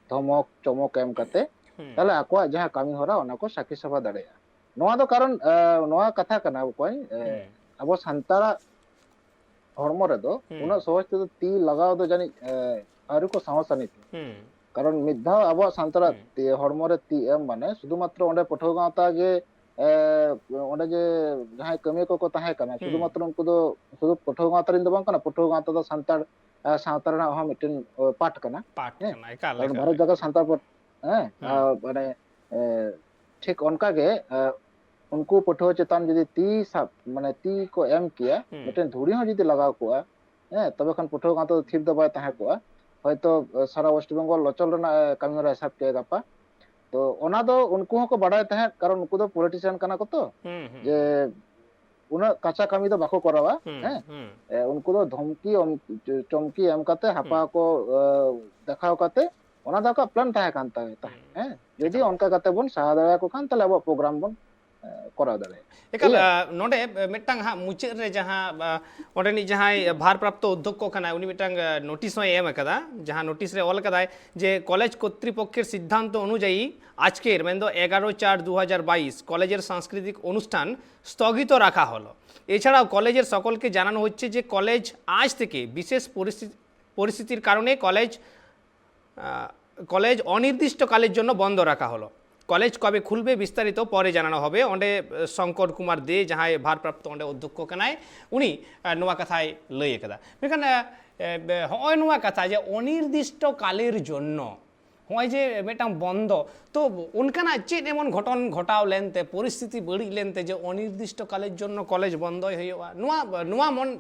ᱫᱷᱚᱢᱚᱠ, ᱪᱚᱢᱚᱠ ᱮᱢ ᱠᱟᱛᱮ ᱦᱩᱸ᱾ ᱛᱟᱦᱞᱮ ᱟᱠᱚᱣᱟᱜ ᱡᱟᱦᱟᱸ ᱠᱟᱹᱢᱤ ᱦᱚᱨᱟ ᱚᱱᱟ ᱠᱚ ᱥᱟᱹᱠᱷᱤ ᱥᱚᱵᱷᱟ ᱫᱟᱲᱮᱭᱟᱜᱼᱟ᱾ ᱱᱚᱣᱟ ᱫᱚ ᱠᱟᱨᱚᱱ ᱮ, ᱱᱚᱣᱟ ᱠᱟᱛᱷᱟ ᱠᱟᱱᱟ ᱵᱚᱠᱚᱧ, ᱮ, ᱦᱩᱸ᱾ ᱟᱵᱚ ᱥᱟᱱᱛᱟᱲᱟᱜ ᱦᱚᱲᱢᱚ ᱨᱮᱫᱚ ᱦᱩᱸ᱾ ᱩᱱᱟᱹᱜ ᱥᱚᱦᱚᱡ ᱛᱮᱫᱚ ᱛᱤ ᱞᱟᱜᱟᱣ ᱫᱚ ᱡᱟᱹᱱᱤᱡ ᱮ, ᱟᱹᱣᱨᱤ ᱠᱚ ᱥᱟᱦᱚᱥᱟ ᱱᱤᱛ᱾ ᱦᱩᱸ᱾ ᱠᱟᱨᱚᱱ ᱢᱤᱫ ᱫᱷᱟᱣ ᱟᱵᱚᱣᱟᱜ ᱥᱟᱱᱛᱟᱲᱟᱜ ᱦᱩᱸ᱾ ᱛᱤ, ᱦᱚᱲᱢᱚ ᱨᱮ ᱛᱤ ᱮᱢ ᱢᱟᱱᱮ ᱥᱩᱫᱷᱩ ᱢᱟᱛᱨᱚ ᱚᱸᱰᱮ ᱯᱟᱹᱴᱷᱩᱣᱟᱹ ᱜᱟᱶᱛᱟ ᱜᱮ ᱮ, ᱚᱸᱰᱮ ᱡᱮ ᱡᱟᱦᱟᱸᱭ ᱠᱟᱹᱢᱤᱭᱟᱹ ᱠᱚᱠᱚ ᱛᱟᱦᱮᱸ ᱠᱟᱱᱟ, ᱥᱩᱫᱷᱩ ᱦᱩᱸ᱾ ᱢᱟᱛᱨᱚ ᱩᱱᱠᱩ ᱫᱚ ᱥᱩᱫᱷᱩ ᱯᱟᱹᱴᱷᱩᱣᱟᱹ ᱜᱟᱶᱛᱟ ᱨᱮᱱ ᱫᱚ ᱵᱟᱝ ᱠᱟᱱᱟ, ᱯᱟᱹᱴᱷᱩᱣᱟᱹ ᱜᱟᱶᱛᱟ ᱫᱚ ᱥᱟᱱᱛᱟᱲ ᱮ, ᱥᱟᱶᱛᱟ ᱨᱮᱱᱟᱜ ᱦᱚᱸ ᱢᱤᱫᱴᱮᱱ ᱮ, ᱯᱟᱴ ᱠᱟᱱᱟ᱾ ᱯᱟᱴ ᱦᱮᱸ? ᱠᱟᱱᱟ, ᱮᱠᱟᱞ, ᱠᱟᱨᱚᱱ ᱮᱠᱟᱞ, ᱵᱷᱟᱨᱚᱛ ᱮᱠᱟᱞ᱾ ᱡᱟᱠᱟᱛ ᱥᱟᱱᱛᱟᱲ ᱯᱟᱴ-, ᱦᱮᱸ, ᱦᱩᱸ᱾ ᱟᱨ ᱢᱟᱱᱮ ᱮ, ᱴᱷᱤᱠ ᱚᱱᱠᱟ ᱜᱮ ᱮ, ᱩᱱᱠᱩ ᱯᱟᱹᱴᱷᱩᱣᱟᱹ ᱪᱮᱛᱟᱱ ᱡᱩᱫᱤ ᱛᱤ ᱥᱟᱵ, ᱢᱟᱱᱮ ᱛᱤ ᱠᱚ ᱮᱢ ᱠᱮᱭᱟ, ᱦᱩᱸ᱾ ᱢᱤᱫᱴᱮᱱ ᱫᱷᱩᱲᱤ ᱦᱚᱸ ᱡᱩᱫᱤ ᱞᱟᱜᱟᱣ ᱠᱚᱜᱼᱟ, ᱦᱮᱸ, ᱛᱚᱵᱮ ᱠᱷᱟᱱ ᱯᱟᱹᱴᱷᱩᱣᱟᱹ ᱜᱟᱶᱛᱟ ᱫᱚ ᱛᱷᱤᱨ ᱫᱚ ᱵᱟᱭ ᱛᱟᱦᱮᱸ ᱠᱚᱜᱼᱟ᱾ ᱦᱚᱭᱛᱚ, ᱮ, ᱥᱟᱨᱟ ᱳᱭᱮᱥᱴ ᱵᱮᱝᱜᱚᱞ ᱞᱚᱪᱚᱞ ᱨᱮᱱᱟᱜ, ᱮ, ᱠᱟᱹᱢᱤ ᱦᱚᱨᱟ ᱦᱤᱥᱟᱹᱵ ᱠᱮᱭᱟ ᱜᱟᱯᱟ᱾ ᱛᱚ ᱚᱱᱟ ᱫᱚ ᱩᱱᱠᱩ ᱦᱚᱸᱠᱚ ᱵᱟᱰᱟᱭ ᱛᱟᱦᱮᱸᱫ, ᱠᱟᱨᱚᱱ ᱩᱱᱠᱩ ᱫᱚ ᱯᱚᱞᱤᱴᱤᱥᱤᱭᱟᱱ ᱠᱟᱱᱟ ᱠᱚ ᱛᱚ, ᱦᱩᱸ, ᱦᱩᱸ, ᱡᱮ ᱦᱩᱸ᱾ ᱩᱱᱟᱹᱜ ᱠᱟᱪᱟ ᱠᱟᱹᱢᱤ ᱫᱚ ᱵᱟᱠᱚ ᱠᱚᱨᱟᱣᱟ, ᱦᱩᱸ, ᱦᱮᱸ᱾ ᱦᱩᱸ᱾ ᱮ, ᱩᱱᱠᱩ ᱫᱚ ᱫᱷᱚᱢᱠᱤ ᱚᱢ-, ᱪᱚᱢᱠᱤ ᱮᱢ ᱠᱟᱛᱮ, ᱦᱟᱯᱟ ᱦᱩᱸ᱾ ᱠᱚ, ᱮ, ᱫᱮᱠᱷᱟᱣ ᱠᱟᱛᱮ, ᱚᱱᱟ ᱫᱚ ᱟᱠᱚᱣᱟᱜ ᱯᱞᱟᱱ ᱛᱟᱦᱮᱸ ᱠᱟᱱ ᱛᱟᱭ ᱛᱟᱦᱮᱸᱫ, ᱦᱩᱸ᱾ ᱦᱮᱸ᱾ ᱡᱩᱫᱤ ᱮᱠᱟᱞ᱾ ᱚᱱᱠᱟ ᱠᱟᱛᱮ ᱵᱚᱱ ᱥᱟᱦᱟ ᱫᱟᱲᱮᱭᱟᱠᱚ ᱠᱷᱟᱱ, ᱛᱟᱦᱞᱮ ᱟᱵᱚᱣᱟᱜ ᱯᱨᱳᱜᱨᱟᱢ ᱵᱚᱱ, ᱮ, ᱠᱚᱨᱟᱣ ᱫᱟᱲᱮᱭᱟᱜᱼᱟ᱾ ᱮᱠᱟᱞ, ᱴᱷᱤᱠ ᱜᱮᱭᱟ? ᱟ, ᱱᱚᱰᱮ, ᱮ, ᱢᱤᱫᱴᱟᱝ ᱦᱟᱸᱜ ᱢᱩᱪᱟᱹᱫ ᱨᱮ ᱡᱟᱦᱟᱸ, ᱟ, ᱚᱸᱰᱮᱱᱤᱡ ᱡᱟᱦᱟᱸᱭ ᱵᱷᱟᱨᱯᱨᱟᱯᱛᱚ ᱚᱫᱽᱫᱷᱚᱠᱠᱷᱚ ᱠᱟᱱᱟᱭ, ᱩᱱᱤ ᱢᱤᱫᱴᱟᱝ, ᱟ, ᱱᱳᱴᱤᱥ ᱦᱚᱸᱭ ᱮᱢ ᱟᱠᱟᱫᱟ, ᱡᱟᱦᱟᱸ ᱱᱳᱴᱤᱥ ᱨᱮ ᱚᱞ ᱟᱠᱟᱫᱟᱭ ᱡᱮ কলেজ কর্তৃপক্ষের সিদ্ধান্ত অনুযায়ী আজকের, ᱢᱮᱱᱫᱚ ᱮᱜᱟᱨᱚ ᱪᱟᱨ ᱫᱩ ᱦᱟᱡᱟᱨ ᱵᱟᱭᱤᱥ, কলেজের সাংস্কৃতিক অনুষ্ঠান স্থগিত রাখা হলো। এছাড়াও কলেজের সকলকে জানানো হচ্ছে যে কলেজ আজ থেকে বিশেষ পরিস্থিতি, পরিস্থিতির কারণে কলেজ, আহ, কলেজ অনির্দিষ্টকালের জন্য বন্ধ রাখা হলো। কলেজ কবে খুলবে বিস্তারিত পরে জানানো হবে। ᱚᱸᱰᱮ, ᱟᱸ, ᱥᱚᱝᱠᱚᱨ ᱠᱩᱢᱟᱨ ᱫᱮ, ᱡᱟᱦᱟᱸᱭ ᱵᱷᱟᱨᱯᱨᱟᱯᱛᱚ ᱚᱸᱰᱮ ᱚᱫᱽᱫᱷᱚᱠᱠᱷᱚ ᱠᱟᱱᱟᱭ, ᱩᱱᱤ, ᱟᱸ, ᱱᱚᱣᱟ ᱠᱟᱛᱷᱟᱭ ᱞᱟᱹᱭ ᱟᱠᱟᱫᱟ᱾ ᱢᱮᱱᱠᱷᱟᱱ, ᱟᱸ, ᱟᱸ, ᱦᱚᱸᱜᱼᱚᱭ ᱱᱚᱣᱟ ᱠᱟᱛᱷᱟ ᱡᱮ ᱚᱱᱤᱨᱫᱤᱥᱴᱚ ᱠᱟᱞᱮᱨ ᱡᱚᱱᱱᱚ, ᱦᱚᱸᱜᱼᱚᱭ ᱡᱮ ᱢᱤᱫᱴᱟᱝ ᱵᱚᱱᱫᱚ, ᱛᱚ ᱚᱱᱠᱟᱱᱟᱜ ᱪᱮᱫ ᱮᱢᱚᱱ ᱜᱷᱚᱴᱚᱱ ᱜᱷᱚᱴᱟᱣ ᱞᱮᱱᱛᱮ, ᱯᱚᱨᱤᱥᱛᱷᱤᱛᱤ ᱵᱟᱹᱲᱤᱡ ᱞᱮᱱᱛᱮ ᱡᱮ ᱚᱱᱤᱨᱫᱤᱥᱴᱚ ᱠᱟᱞᱮᱨ ᱡᱚᱱᱱᱚ ᱠᱚᱞᱮᱡᱽ ᱵᱚᱱᱫᱚᱭ ᱦᱩᱭᱩᱜᱼᱟ? ᱱᱚᱣᱟ, ᱱᱚᱣᱟ ᱢᱚᱱ-,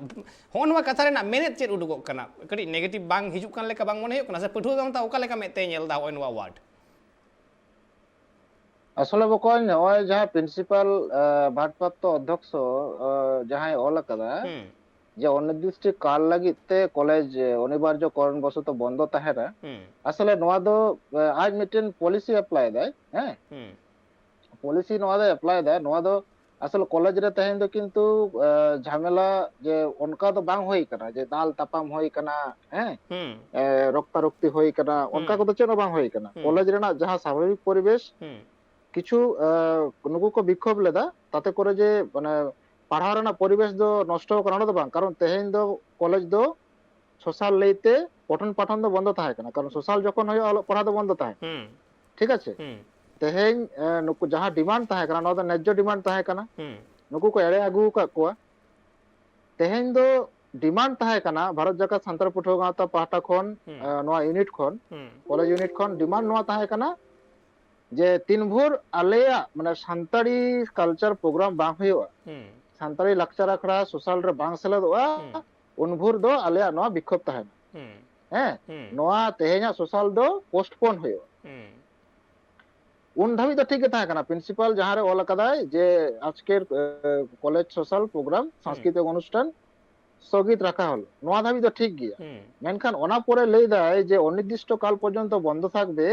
ᱦᱚᱸᱜᱼᱚ ᱱᱚᱣᱟ ᱠᱟᱛᱷᱟ ᱨᱮᱱᱟᱜ ᱢᱮᱱᱮᱛ ᱪᱮᱫ ᱩᱰᱩᱠᱚᱜ ᱠᱟᱱᱟ? ᱠᱟᱹᱴᱤᱡ negative ᱵᱟᱝ ᱦᱤᱡᱩᱜ ᱠᱟᱱ ᱞᱮᱠᱟ ᱵᱟᱝ ᱢᱚᱱᱮ ᱦᱩᱭᱩᱜ ᱠᱟᱱᱟ? ᱥᱮ ᱯᱟᱹᱴᱷᱩᱣᱟᱹ ᱜᱟᱶᱛᱟ ᱚᱠᱟ ᱞᱮᱠᱟ ᱢᱮᱫ ᱛᱮᱭ ᱧᱮᱞ ᱮᱫᱟ ᱦᱚᱸᱜᱼᱚᱭ ᱱᱚᱣᱟ word? ᱟᱥᱚᱞᱮ ᱵᱚᱠᱚᱧ, ᱱᱚᱜᱼᱚᱭ ᱡᱟᱦᱟᱸ principal, ᱟ, ᱵᱷᱟᱨᱯᱨᱟᱯᱛᱚ ᱚᱫᱽᱫᱷᱚᱠᱥᱚ, ᱟ, ᱡᱟᱦᱟᱸᱭ ᱚᱞ ᱟᱠᱟᱫᱟ, ᱦᱩᱸ᱾ ᱡᱮ ᱚᱱᱤᱨᱫᱤᱥᱴᱚ ᱠᱟᱞ ᱞᱟᱹᱜᱤᱫ ᱛᱮ ᱠᱚᱞᱮᱡᱽ ᱚᱱᱤᱵᱟᱨᱡᱚ ᱠᱟᱨᱚᱱ ᱵᱚᱥᱚᱛᱚ ᱵᱚᱱᱫᱚ ᱛᱟᱦᱮᱱᱟ᱾ ᱦᱩᱸ᱾ ᱟᱥᱚᱞᱮ ᱱᱚᱣᱟ ᱫᱚ, ᱟ, ᱟᱡ ᱢᱤᱫᱴᱮᱱ policy apply ᱮᱫᱟᱭ, ᱦᱮᱸ? ᱦᱩᱸ᱾ Policy ᱱᱚᱣᱟ ᱫᱚᱭ apply ᱮᱫᱟ, ᱱᱚᱣᱟ ᱫᱚ ᱟᱥᱚᱞᱮ ᱠᱚᱞᱮᱡᱽ ᱨᱮ ᱛᱮᱦᱮᱧ ᱫᱚ ᱠᱤᱱᱛᱩ, ᱟ, ᱡᱷᱟᱢᱮᱞᱟ ᱡᱮ ᱚᱱᱠᱟ ᱫᱚ ᱵᱟᱝ ᱦᱩᱭ ᱠᱟᱱᱟ, ᱡᱮ ᱫᱟᱞ ᱛᱟᱯᱟᱢ ᱦᱩᱭ ᱠᱟᱱᱟ, ᱦᱮᱸ? ᱦᱩᱸ᱾ ᱮ, ᱨᱚᱠᱛᱟᱨᱚᱠᱛᱤ ᱦᱩᱭ ᱠᱟᱱᱟ, ᱚᱱᱠᱟ ᱦᱩᱸ᱾ ᱠᱚᱫᱚ ᱪᱮᱫ ᱦᱚᱸ ᱵᱟᱝ ᱦᱩᱭ ᱠᱟᱱᱟ᱾ ᱦᱩᱸ᱾ ᱠᱚᱞᱮᱡᱽ ᱨᱮᱱᱟᱜ ᱡᱟᱦᱟᱸ ᱥᱟᱵᱷᱟᱵᱤᱠ ᱯᱚᱨᱤᱵᱮᱥ, ᱦᱩᱸ᱾ ᱠᱤᱪᱷᱩ, ᱟ, ᱱᱩᱠᱩ ᱠᱚ ᱵᱤᱠᱠᱷᱳᱵ ᱞᱮᱫᱟ, ᱛᱟᱛᱮ ᱠᱚᱨᱮ ᱡᱮ, ᱢᱟᱱᱮ, ᱯᱟᱲᱦᱟᱣ ᱨᱮᱱᱟᱜ ᱯᱚᱨᱤᱵᱮᱥ ᱫᱚ ᱱᱚᱥᱴᱚ ᱟᱠᱟᱱᱟ, ᱚᱱᱟ ᱫᱚ ᱵᱟᱝ, ᱠᱟᱨᱚᱱ ᱛᱮᱦᱮᱧ ᱫᱚ ᱠᱚᱞᱮᱡᱽ ᱫᱚ social ᱞᱟᱹᱭᱛᱮ ᱯᱚᱴᱷᱚᱱ ᱯᱟᱴᱷᱚᱱ ᱫᱚ ᱵᱚᱱᱫᱚ ᱛᱟᱦᱮᱸ ᱠᱟᱱᱟ, ᱠᱟᱨᱚᱱ social ᱡᱚᱠᱷᱚᱱ ᱦᱩᱭᱩᱜᱼᱟ, ᱚᱞᱚᱜ ᱯᱟᱲᱦᱟᱣ ᱫᱚ ᱵᱚᱱᱫᱚ ᱛᱟᱦᱮᱸ ᱠᱟᱱᱟ᱾ ᱦᱩᱸ᱾ ᱴᱷᱤᱠ ᱟᱪᱷᱮ? ᱦᱩᱸ᱾ ᱛᱮᱦᱮᱧ, ᱮ, ᱱᱩᱠᱩ ᱡᱟᱦᱟᱸ demand ᱛᱟᱦᱮᱸ ᱠᱟᱱᱟ, ᱱᱚᱣᱟ ᱫᱚ ᱱᱮᱡᱽᱡᱚ demand ᱛᱟᱦᱮᱸ ᱠᱟᱱᱟ᱾ ᱦᱩᱸ᱾ ᱱᱩᱠᱩ ᱠᱚ ᱮᱲᱮ ᱟᱹᱜᱩ ᱟᱠᱟᱫ ᱠᱚᱣᱟ᱾ ᱛᱮᱦᱮᱧ ᱫᱚ demand ᱛᱟᱦᱮᱸ ᱠᱟᱱᱟ ᱵᱷᱟᱨᱚᱛ ᱡᱟᱠᱟᱛ ᱥᱟᱱᱛᱟᱲ ᱯᱟᱹᱴᱷᱩᱣᱟᱹ ᱜᱟᱶᱛᱟ ᱯᱟᱦᱴᱟ ᱠᱷᱚᱱ, ᱦᱩᱸ᱾ ᱮ, ᱱᱚᱣᱟ unit ᱠᱷᱚᱱ, ᱦᱩᱸ᱾ ᱠᱚᱞᱮᱡᱽ unit ᱠᱷᱚᱱ demand ᱱᱚᱣᱟ ᱛᱟᱦᱮᱸ ᱠᱟᱱᱟ, ᱡᱮ ᱛᱤᱱ ᱵᱷᱳᱨ ᱟᱞᱮᱭᱟᱜ ᱢᱟᱱᱮ ᱥᱟᱱᱛᱟᱲᱤ ᱠᱟᱞᱪᱟᱨ ᱯᱨᱳᱜᱨᱟᱢ ᱵᱟᱝ ᱦᱩᱭᱩᱜᱼᱟ, ᱦᱩᱸ᱾ ᱥᱟᱱᱛᱟᱲᱤ ᱞᱟᱠᱪᱟᱨ ᱟᱠᱷᱲᱟ ᱥᱳᱥᱟᱞ ᱨᱮ ᱵᱟᱝ ᱥᱮᱞᱮᱫᱚᱜᱼᱟ, ᱦᱩᱸ᱾ ᱩᱱ ᱵᱷᱳᱨ ᱫᱚ ᱟᱞᱮᱭᱟᱜ ᱱᱚᱣᱟ ᱵᱤᱠᱷᱳᱵ ᱛᱟᱦᱮᱱᱟ᱾ ᱦᱩᱸ᱾ ᱦᱮᱸ, ᱦᱩᱸ᱾ ᱱᱚᱣᱟ ᱛᱮᱦᱮᱧᱟᱜ ᱥᱳᱥᱟᱞ ᱫᱚ ᱯᱳᱥᱴᱯᱳᱱ ᱦᱩᱭᱩᱜᱼᱟ᱾ ᱦᱩᱸ᱾ ᱩᱱ ᱫᱷᱟᱹᱵᱤᱡ ᱫᱚ ᱴᱷᱤᱠ ᱜᱮ ᱛᱟᱦᱮᱸ ᱠᱟᱱᱟ, ᱯᱨᱤᱱᱥᱤᱯᱟᱞ ᱡᱟᱦᱟᱸ ᱨᱮ ᱚᱞ ᱟᱠᱟᱫᱟᱭ ᱡᱮ ᱟᱡᱠᱮᱨ, ᱮ, ᱠᱚᱞᱮᱡᱽ ᱥᱳᱥᱟᱞ ᱯᱨᱳᱜᱨᱟᱢ, ᱦᱩᱸ᱾ ᱥᱟᱝᱥᱠᱨᱤᱛᱤᱠ ᱚᱱᱩᱥᱴᱷᱟᱱ ᱥᱛᱷᱚᱜᱤᱛ ᱨᱟᱠᱷᱟ ᱦᱚᱞ, ᱱᱚᱣᱟ ᱫᱷᱟᱹᱵᱤᱡ ᱫᱚ ᱴᱷᱤᱠ ᱜᱮᱭᱟ᱾ ᱦᱩᱸ᱾ ᱢᱮᱱᱠᱷᱟᱱ ᱚᱱᱟ ᱯᱚᱨᱮ ᱞᱟᱹᱭ ᱫᱟᱭ ᱡᱮ ᱚᱱᱤᱨᱫᱤᱥᱴᱚ ᱠᱟᱞ ᱯᱚᱨᱡᱚᱱᱛᱚ ᱵᱚᱱᱫᱚ ᱛᱷᱟᱠᱵᱮ,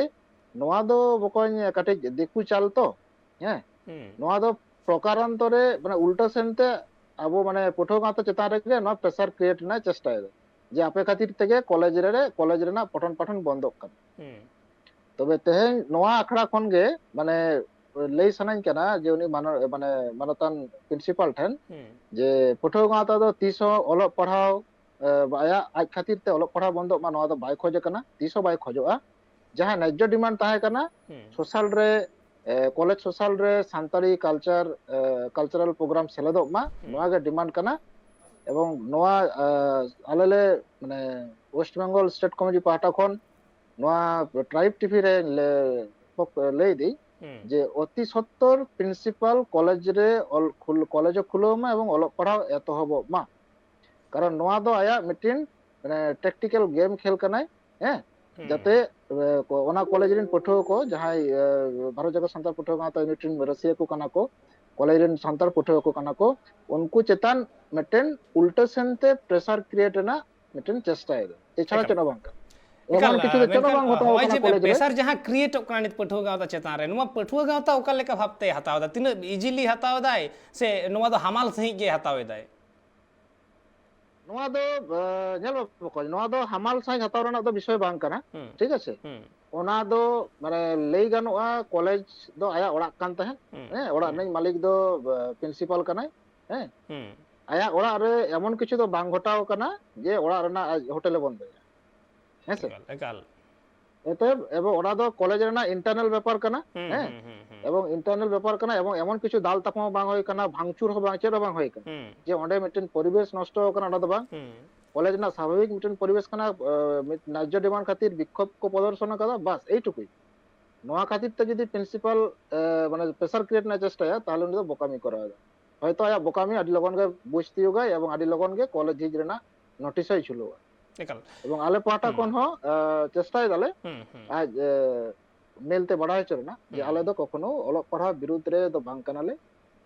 ᱱᱚᱣᱟ ᱫᱚ ᱵᱚᱠᱚᱧ ᱠᱟᱹᱴᱤᱡ ᱫᱤᱠᱩ ᱪᱟᱞ ᱛᱚ, ᱦᱮᱸ? ᱦᱩᱸ᱾ ᱱᱚᱣᱟ ᱫᱚ ᱯᱨᱚᱠᱟᱨᱟᱱᱛᱚ ᱨᱮ, ᱢᱟᱱᱮ, ᱩᱞᱴᱟᱹ ᱥᱮᱱᱛᱮ ᱟᱵᱚ, ᱢᱟᱱᱮ, ᱯᱟᱹᱴᱷᱩᱣᱟᱹ ᱜᱟᱶᱛᱟ ᱪᱮᱛᱟᱱ ᱨᱮᱜᱮ ᱱᱚᱣᱟ ᱯᱨᱮᱥᱟᱨ ᱠᱨᱤᱭᱮᱴ ᱨᱮᱱᱟᱜ ᱪᱮᱥᱴᱟᱭᱮᱫᱟ ᱡᱮ ᱟᱯᱮ ᱠᱷᱟᱹᱛᱤᱨ ᱛᱮᱜᱮ ᱠᱚᱞᱮᱡᱽ ᱨᱮ, ᱠᱚᱞᱮᱡᱽ ᱨᱮᱱᱟᱜ ᱯᱚᱴᱷᱚᱱ ᱯᱟᱴᱷᱚᱱ ᱵᱚᱱᱫᱚᱜ ᱠᱟᱱᱟ᱾ ᱦᱩᱸ᱾ ᱛᱚᱵᱮ ᱛᱮᱦᱮᱧ ᱱᱚᱣᱟ ᱟᱠᱷᱲᱟ ᱠᱷᱚᱱ ᱜᱮ, ᱢᱟᱱᱮ, ᱞᱟᱹᱭ ᱥᱟᱱᱟᱧ ᱠᱟᱱᱟ ᱡᱮ ᱩᱱᱤ ᱢᱟᱱᱚ-, ᱢᱟᱱᱮ, ᱢᱟᱱᱚᱛᱟᱱ ᱯᱨᱤᱱᱥᱤᱯᱟᱞ ᱴᱷᱮᱱ ᱦᱩᱸ᱾ ᱡᱮ ᱯᱟᱹᱴᱷᱩᱣᱟᱹ ᱜᱟᱶᱛᱟ ᱫᱚ ᱛᱤᱥ ᱦᱚᱸ ᱚᱞᱚᱜ ᱯᱟᱲᱦᱟᱣ, ᱮ, ᱟᱭᱟᱜ ᱟᱡ ᱠᱷᱟᱹᱛᱤᱨ ᱛᱮ ᱚᱞᱚᱜ ᱯᱟᱲᱦᱟᱣ ᱵᱚᱱᱫᱚᱜ ᱢᱟ, ᱱᱚᱣᱟ ᱫᱚ ᱵᱟᱭ ᱠᱷᱚᱡ ᱠᱟᱱᱟ, ᱛᱤᱥ ᱦᱚᱸ ᱵᱟᱭ ᱠᱷᱚᱡᱚᱜᱼᱟ᱾ ᱡᱟᱦᱟᱸ ᱱᱟᱡᱽᱡᱚ ᱰᱤᱢᱟᱱᱰ ᱛᱟᱦᱮᱸ ᱠᱟᱱᱟ, ᱦᱩᱸ᱾ ᱥᱳᱥᱟᱞ ᱨᱮ, ᱮ, ᱠᱚᱞᱮᱡᱽ ᱥᱳᱥᱟᱞ ᱨᱮ ᱥᱟᱱᱛᱟᱲᱤ ᱠᱟᱞᱪᱟᱨ, ᱮ, ᱠᱟᱞᱪᱟᱨᱟᱞ ᱯᱨᱳᱜᱨᱟᱢ ᱥᱮᱞᱮᱫᱚᱜ ᱢᱟ, ᱦᱩᱸ᱾ ᱱᱚᱣᱟ ᱜᱮ ᱰᱤᱢᱟᱱᱰ ᱠᱟᱱᱟ᱾ ᱮᱵᱚᱝ ᱱᱚᱣᱟ, ᱮ, ᱟᱞᱮ ᱞᱮ, ᱢᱟᱱᱮ, ᱳᱭᱮᱥᱴ ᱵᱮᱝᱜᱚᱞ ᱥᱴᱮᱴ ᱠᱚᱢᱤᱴᱤ ᱯᱟᱦᱴᱟ ᱠᱷᱚᱱ ᱱᱚᱣᱟ ᱴᱨᱟᱭᱤᱵᱽ ᱴᱤᱵᱷᱤ ᱨᱮ ᱞᱮ, ᱯᱚᱠ-, ᱞᱟᱹᱭ ᱫᱟᱹᱧ ᱦᱩᱸ᱾ ᱡᱮ ᱚᱛᱤ ᱥᱚᱛᱛᱚᱨ ᱯᱨᱤᱱᱥᱤᱯᱟᱞ ᱠᱚᱞᱮᱡᱽ ᱨᱮ ᱚᱞ ᱠᱷᱩᱞ-, ᱠᱚᱞᱮᱡᱽ ᱦᱚᱸ ᱠᱷᱩᱞᱟᱹᱣ ᱢᱟ ᱮᱵᱚᱝ ᱚᱞᱚᱜ ᱯᱟᱲᱦᱟᱣ ᱮᱛᱚᱦᱚᱵᱚᱜ ᱢᱟ᱾ ᱠᱟᱨᱚᱱ ᱱᱚᱣᱟ ᱫᱚ ᱟᱭᱟᱜ ᱢᱤᱫᱴᱤᱱ, ᱢᱟᱱᱮ, ᱴᱮᱠᱴᱤᱠᱮᱞ ᱜᱮᱢ ᱠᱷᱮᱞ ᱠᱟᱱᱟᱭ, ᱦᱮᱸ? ᱦᱩᱸ᱾ ᱡᱟᱛᱮ, ᱮ, ᱠᱚ-, ᱚᱱᱟ ᱠᱚᱞᱮᱡᱽ ᱨᱮᱱ ᱯᱟᱹᱴᱷᱩᱣᱟᱹ ᱠᱚ ᱡᱟᱦᱟᱸᱭ, ᱮ, ᱵᱷᱟᱨᱚᱛ ᱡᱟᱠᱟᱛ ᱥᱟᱱᱛᱟᱲ ᱯᱟᱹᱴᱷᱩᱣᱟᱹ ᱜᱟᱶᱛᱟ ᱤᱭᱩᱱᱤᱴ ᱨᱮᱱ ᱨᱟᱹᱥᱤᱭᱟᱹ ᱠᱚ ᱠᱟᱱᱟ ᱠᱚ, ᱠᱚᱞᱮᱡᱽ ᱨᱮᱱ ᱥᱟᱱᱛᱟᱲ ᱯᱟᱹᱴᱷᱩᱣᱟᱹ ᱠᱚ ᱠᱟᱱᱟ ᱠᱚ, ᱩᱱᱠᱩ ᱪᱮᱛᱟᱱ ᱢᱤᱫᱴᱮᱱ ᱩᱞᱴᱟᱹ ᱥᱮᱱᱛᱮ ᱯᱨᱮᱥᱟᱨ ᱠᱨᱤᱭᱮᱴ ᱨᱮᱱᱟᱜ ᱢᱤᱫᱴᱮᱱ ᱪᱮᱥᱴᱟᱭᱮᱫᱟ᱾ ᱮᱪᱷᱟᱲᱟ ᱮᱠᱟᱞ᱾ ᱪᱮᱫ ᱦᱚᱸ ᱵᱟᱝ ᱠᱟᱱᱟ᱾ ᱮᱠᱟᱞ, ᱮᱢᱚᱱ ᱠᱤᱪᱷᱩ ᱫᱚ ᱪᱮᱫ ᱦᱚᱸ ᱢᱮᱱᱠᱷᱟᱱ ᱵᱟᱝ ᱜᱷᱚᱴᱟᱣ ᱦᱚᱸᱜᱼᱚᱭ ᱠᱟᱱᱟ ᱡᱮ ᱠᱚᱞᱮᱡᱽ ᱨᱮ᱾ ᱯᱨᱮᱥᱟᱨ ᱡᱟᱦᱟᱸ ᱠᱨᱤᱭᱮᱴᱚᱜ ᱠᱟᱱᱟ ᱱᱤᱛ ᱯᱟᱹᱴᱷᱩᱣᱟᱹ ᱜᱟᱶᱛᱟ ᱪᱮᱛᱟᱱ ᱨᱮ, ᱱᱚᱣᱟ ᱯᱟᱹᱴᱷᱩᱣᱟᱹ ᱜᱟᱶᱛᱟ ᱚᱠᱟ ᱞᱮᱠᱟ ᱵᱷᱟᱵᱽᱛᱮᱭ ᱦᱟᱛᱟᱣ ᱮᱫᱟ? ᱛᱤᱱᱟᱹᱜ ᱤᱡᱤᱞᱤ ᱦᱟᱛᱟᱣ ᱮᱫᱟᱭ ᱥᱮ ᱱᱚᱣᱟ ᱫᱚ ᱦᱟᱢᱟᱞ ᱥᱟᱺᱦᱤᱡ ᱜᱮ ᱦᱟᱛᱟᱣ ᱮᱫᱟᱭ? ᱱᱚᱣᱟ ᱫᱚ, ᱮ, ᱧᱮᱞ ᱢᱮ ᱵᱚᱠᱚᱧ, ᱱᱚᱣᱟ ᱫᱚ ᱦᱟᱢᱟᱞ ᱥᱟᱺᱦᱤᱡ ᱦᱟᱛᱟᱣ ᱨᱮᱱᱟᱜ ᱫᱚ ᱵᱤᱥᱚᱭ ᱵᱟᱝ ᱠᱟᱱᱟ, ᱦᱩᱸ᱾ ᱴᱷᱤᱠ ᱟᱪᱷᱮ? ᱦᱩᱸ᱾ ᱚᱱᱟ ᱫᱚ, ᱢᱟᱱᱮ, ᱞᱟᱹᱭ ᱜᱟᱱᱚᱜᱼᱟ ᱠᱚᱞᱮᱡᱽ ᱫᱚ ᱟᱭᱟᱜ ᱚᱲᱟᱜ ᱠᱟᱱ ᱛᱟᱦᱮᱸᱫ, ᱦᱩᱸ, ᱦᱮᱸ, ᱚᱲᱟᱜ ᱦᱩᱸ᱾ ᱨᱤᱱᱤᱡ ᱢᱟᱹᱞᱤᱠ ᱫᱚ, ᱮ, ᱯᱨᱤᱱᱥᱤᱯᱟᱞ ᱠᱟᱱᱟᱭ, ᱦᱮᱸ᱾ ᱦᱩᱸ᱾ ᱟᱭᱟᱜ ᱚᱲᱟᱜ ᱨᱮ ᱮᱢᱚᱱ ᱠᱤᱪᱷᱩ ᱫᱚ ᱵᱟᱝ ᱜᱷᱚᱴᱟᱣ ᱠᱟᱱᱟ ᱡᱮ ᱚᱲᱟᱜ ᱨᱮᱱᱟᱜ ᱟᱡ ᱦᱳᱴᱮᱞᱮ ᱵᱚᱱᱫᱚᱭᱟ, ᱦᱮᱸ ᱥᱮ? ᱮᱠᱟᱞ, ᱮᱠᱟᱞ᱾ ᱚᱛᱚᱮᱵ, ᱮᱵᱚᱝ ᱚᱱᱟ ᱫᱚ ᱠᱚᱞᱮᱡᱽ ᱨᱮᱱᱟᱜ ᱤᱱᱴᱟᱨᱱᱟᱞ ᱵᱮᱯᱟᱨ ᱠᱟᱱᱟ, ᱦᱩᱸ, ᱦᱮᱸ? ᱦᱩᱸ, ᱦᱩᱸ, ᱦᱩᱸ᱾ ᱮᱵᱚᱝ ᱤᱱᱴᱟᱨᱱᱟᱞ ᱵᱮᱯᱟᱨ ᱠᱟᱱᱟ, ᱮᱵᱚᱝ ᱮᱢᱚᱱ ᱠᱤᱪᱷᱩ ᱫᱟᱞ ᱛᱟᱯᱟᱢ ᱦᱚᱸ ᱵᱟᱝ ᱦᱩᱭ ᱠᱟᱱᱟ, ᱵᱷᱟᱝᱪᱩᱨ ᱦᱚᱸ ᱵᱟᱝ, ᱪᱮᱫ ᱦᱚᱸ ᱵᱟᱝ ᱦᱩᱭ ᱠᱟᱱᱟ᱾ ᱦᱩᱸ᱾ ᱡᱮ ᱚᱸᱰᱮ ᱢᱤᱫᱴᱮᱱ ᱯᱚᱨᱤᱵᱮᱥ ᱱᱚᱥᱴᱚ ᱟᱠᱟᱱᱟ, ᱚᱱᱟ ᱫᱚ ᱵᱟᱝ᱾ ᱦᱩᱸ᱾ ᱠᱚᱞᱮᱡᱽ ᱨᱮᱱᱟᱜ ᱥᱟᱵᱷᱟᱵᱤᱠ ᱢᱤᱫᱴᱮᱱ ᱯᱚᱨᱤᱵᱮᱥ ᱠᱟᱱᱟ, ᱮ, ᱢᱤᱫ ᱱᱟᱡᱽᱡᱚ ᱰᱤᱢᱟᱱᱰ ᱠᱷᱟᱹᱛᱤᱨ ᱵᱤᱠᱠᱷᱳᱵ ᱠᱚ ᱯᱨᱚᱫᱚᱨᱥᱚᱱ ᱟᱠᱟᱫᱟ, ᱵᱟᱥ, ᱮᱭᱴᱩᱠᱩᱭ᱾ ᱱᱚᱣᱟ ᱠᱷᱟᱹᱛᱤᱨ ᱛᱮ ᱡᱩᱫᱤ ᱯᱨᱤᱱᱥᱤᱯᱟᱞ ᱢᱟᱱᱮ ᱯᱨᱮᱥᱟᱨ ᱠᱨᱤᱭᱮᱴ ᱨᱮᱱᱟᱜ ᱪᱮᱥᱴᱟᱭᱟ, ᱛᱟᱦᱚᱞᱮ ᱩᱱᱤ ᱫᱚ ᱵᱚᱠᱟᱢᱤ ᱠᱚᱨᱟᱣ ᱮᱫᱟ᱾ ᱦᱚᱭᱛᱚ ᱟᱭᱟᱜ ᱵᱚᱠᱟᱢᱤ ᱟᱹᱰᱤ ᱞᱚᱜᱚᱱ ᱜᱮ ᱵᱩᱡᱽ ᱛᱤᱭᱳᱜᱟᱭ ᱮᱵᱚᱝ ᱟᱹᱰᱤ ᱞᱚᱜᱚᱱ ᱜᱮ ᱠᱚᱞᱮᱡᱽ ᱡᱷᱤᱡ ᱨᱮᱱᱟᱜ ᱱᱳᱴᱤᱥ ᱦᱚᱸᱭ ᱪᱷᱩᱞᱟᱹᱣᱟ᱾ ᱮᱠᱟᱞ᱾ ᱮᱵᱚᱝ ᱟᱞᱮ ᱯᱟᱦᱴᱟ ᱦᱩᱸ᱾ ᱠᱷᱚᱱ ᱦᱚᱸ ᱟᱸ, ᱪᱮᱥᱴᱟᱭ ᱫᱟᱞᱮ ᱦᱩᱸ, ᱦᱩᱸ᱾ ᱟᱡ ᱢᱮᱞ ᱛᱮ ᱵᱟᱲᱟᱭ ᱦᱚᱪᱚ ᱨᱮᱱᱟᱜ ᱡᱮ ᱦᱩᱸ᱾ ᱟᱞᱮ ᱫᱚ ᱠᱚᱠᱷᱚᱱᱳ ᱚᱞᱚᱜ ᱯᱟᱲᱦᱟᱣ ᱵᱤᱨᱩᱫᱽ ᱨᱮ ᱫᱚ ᱵᱟᱝ ᱠᱟᱱᱟᱞᱮ᱾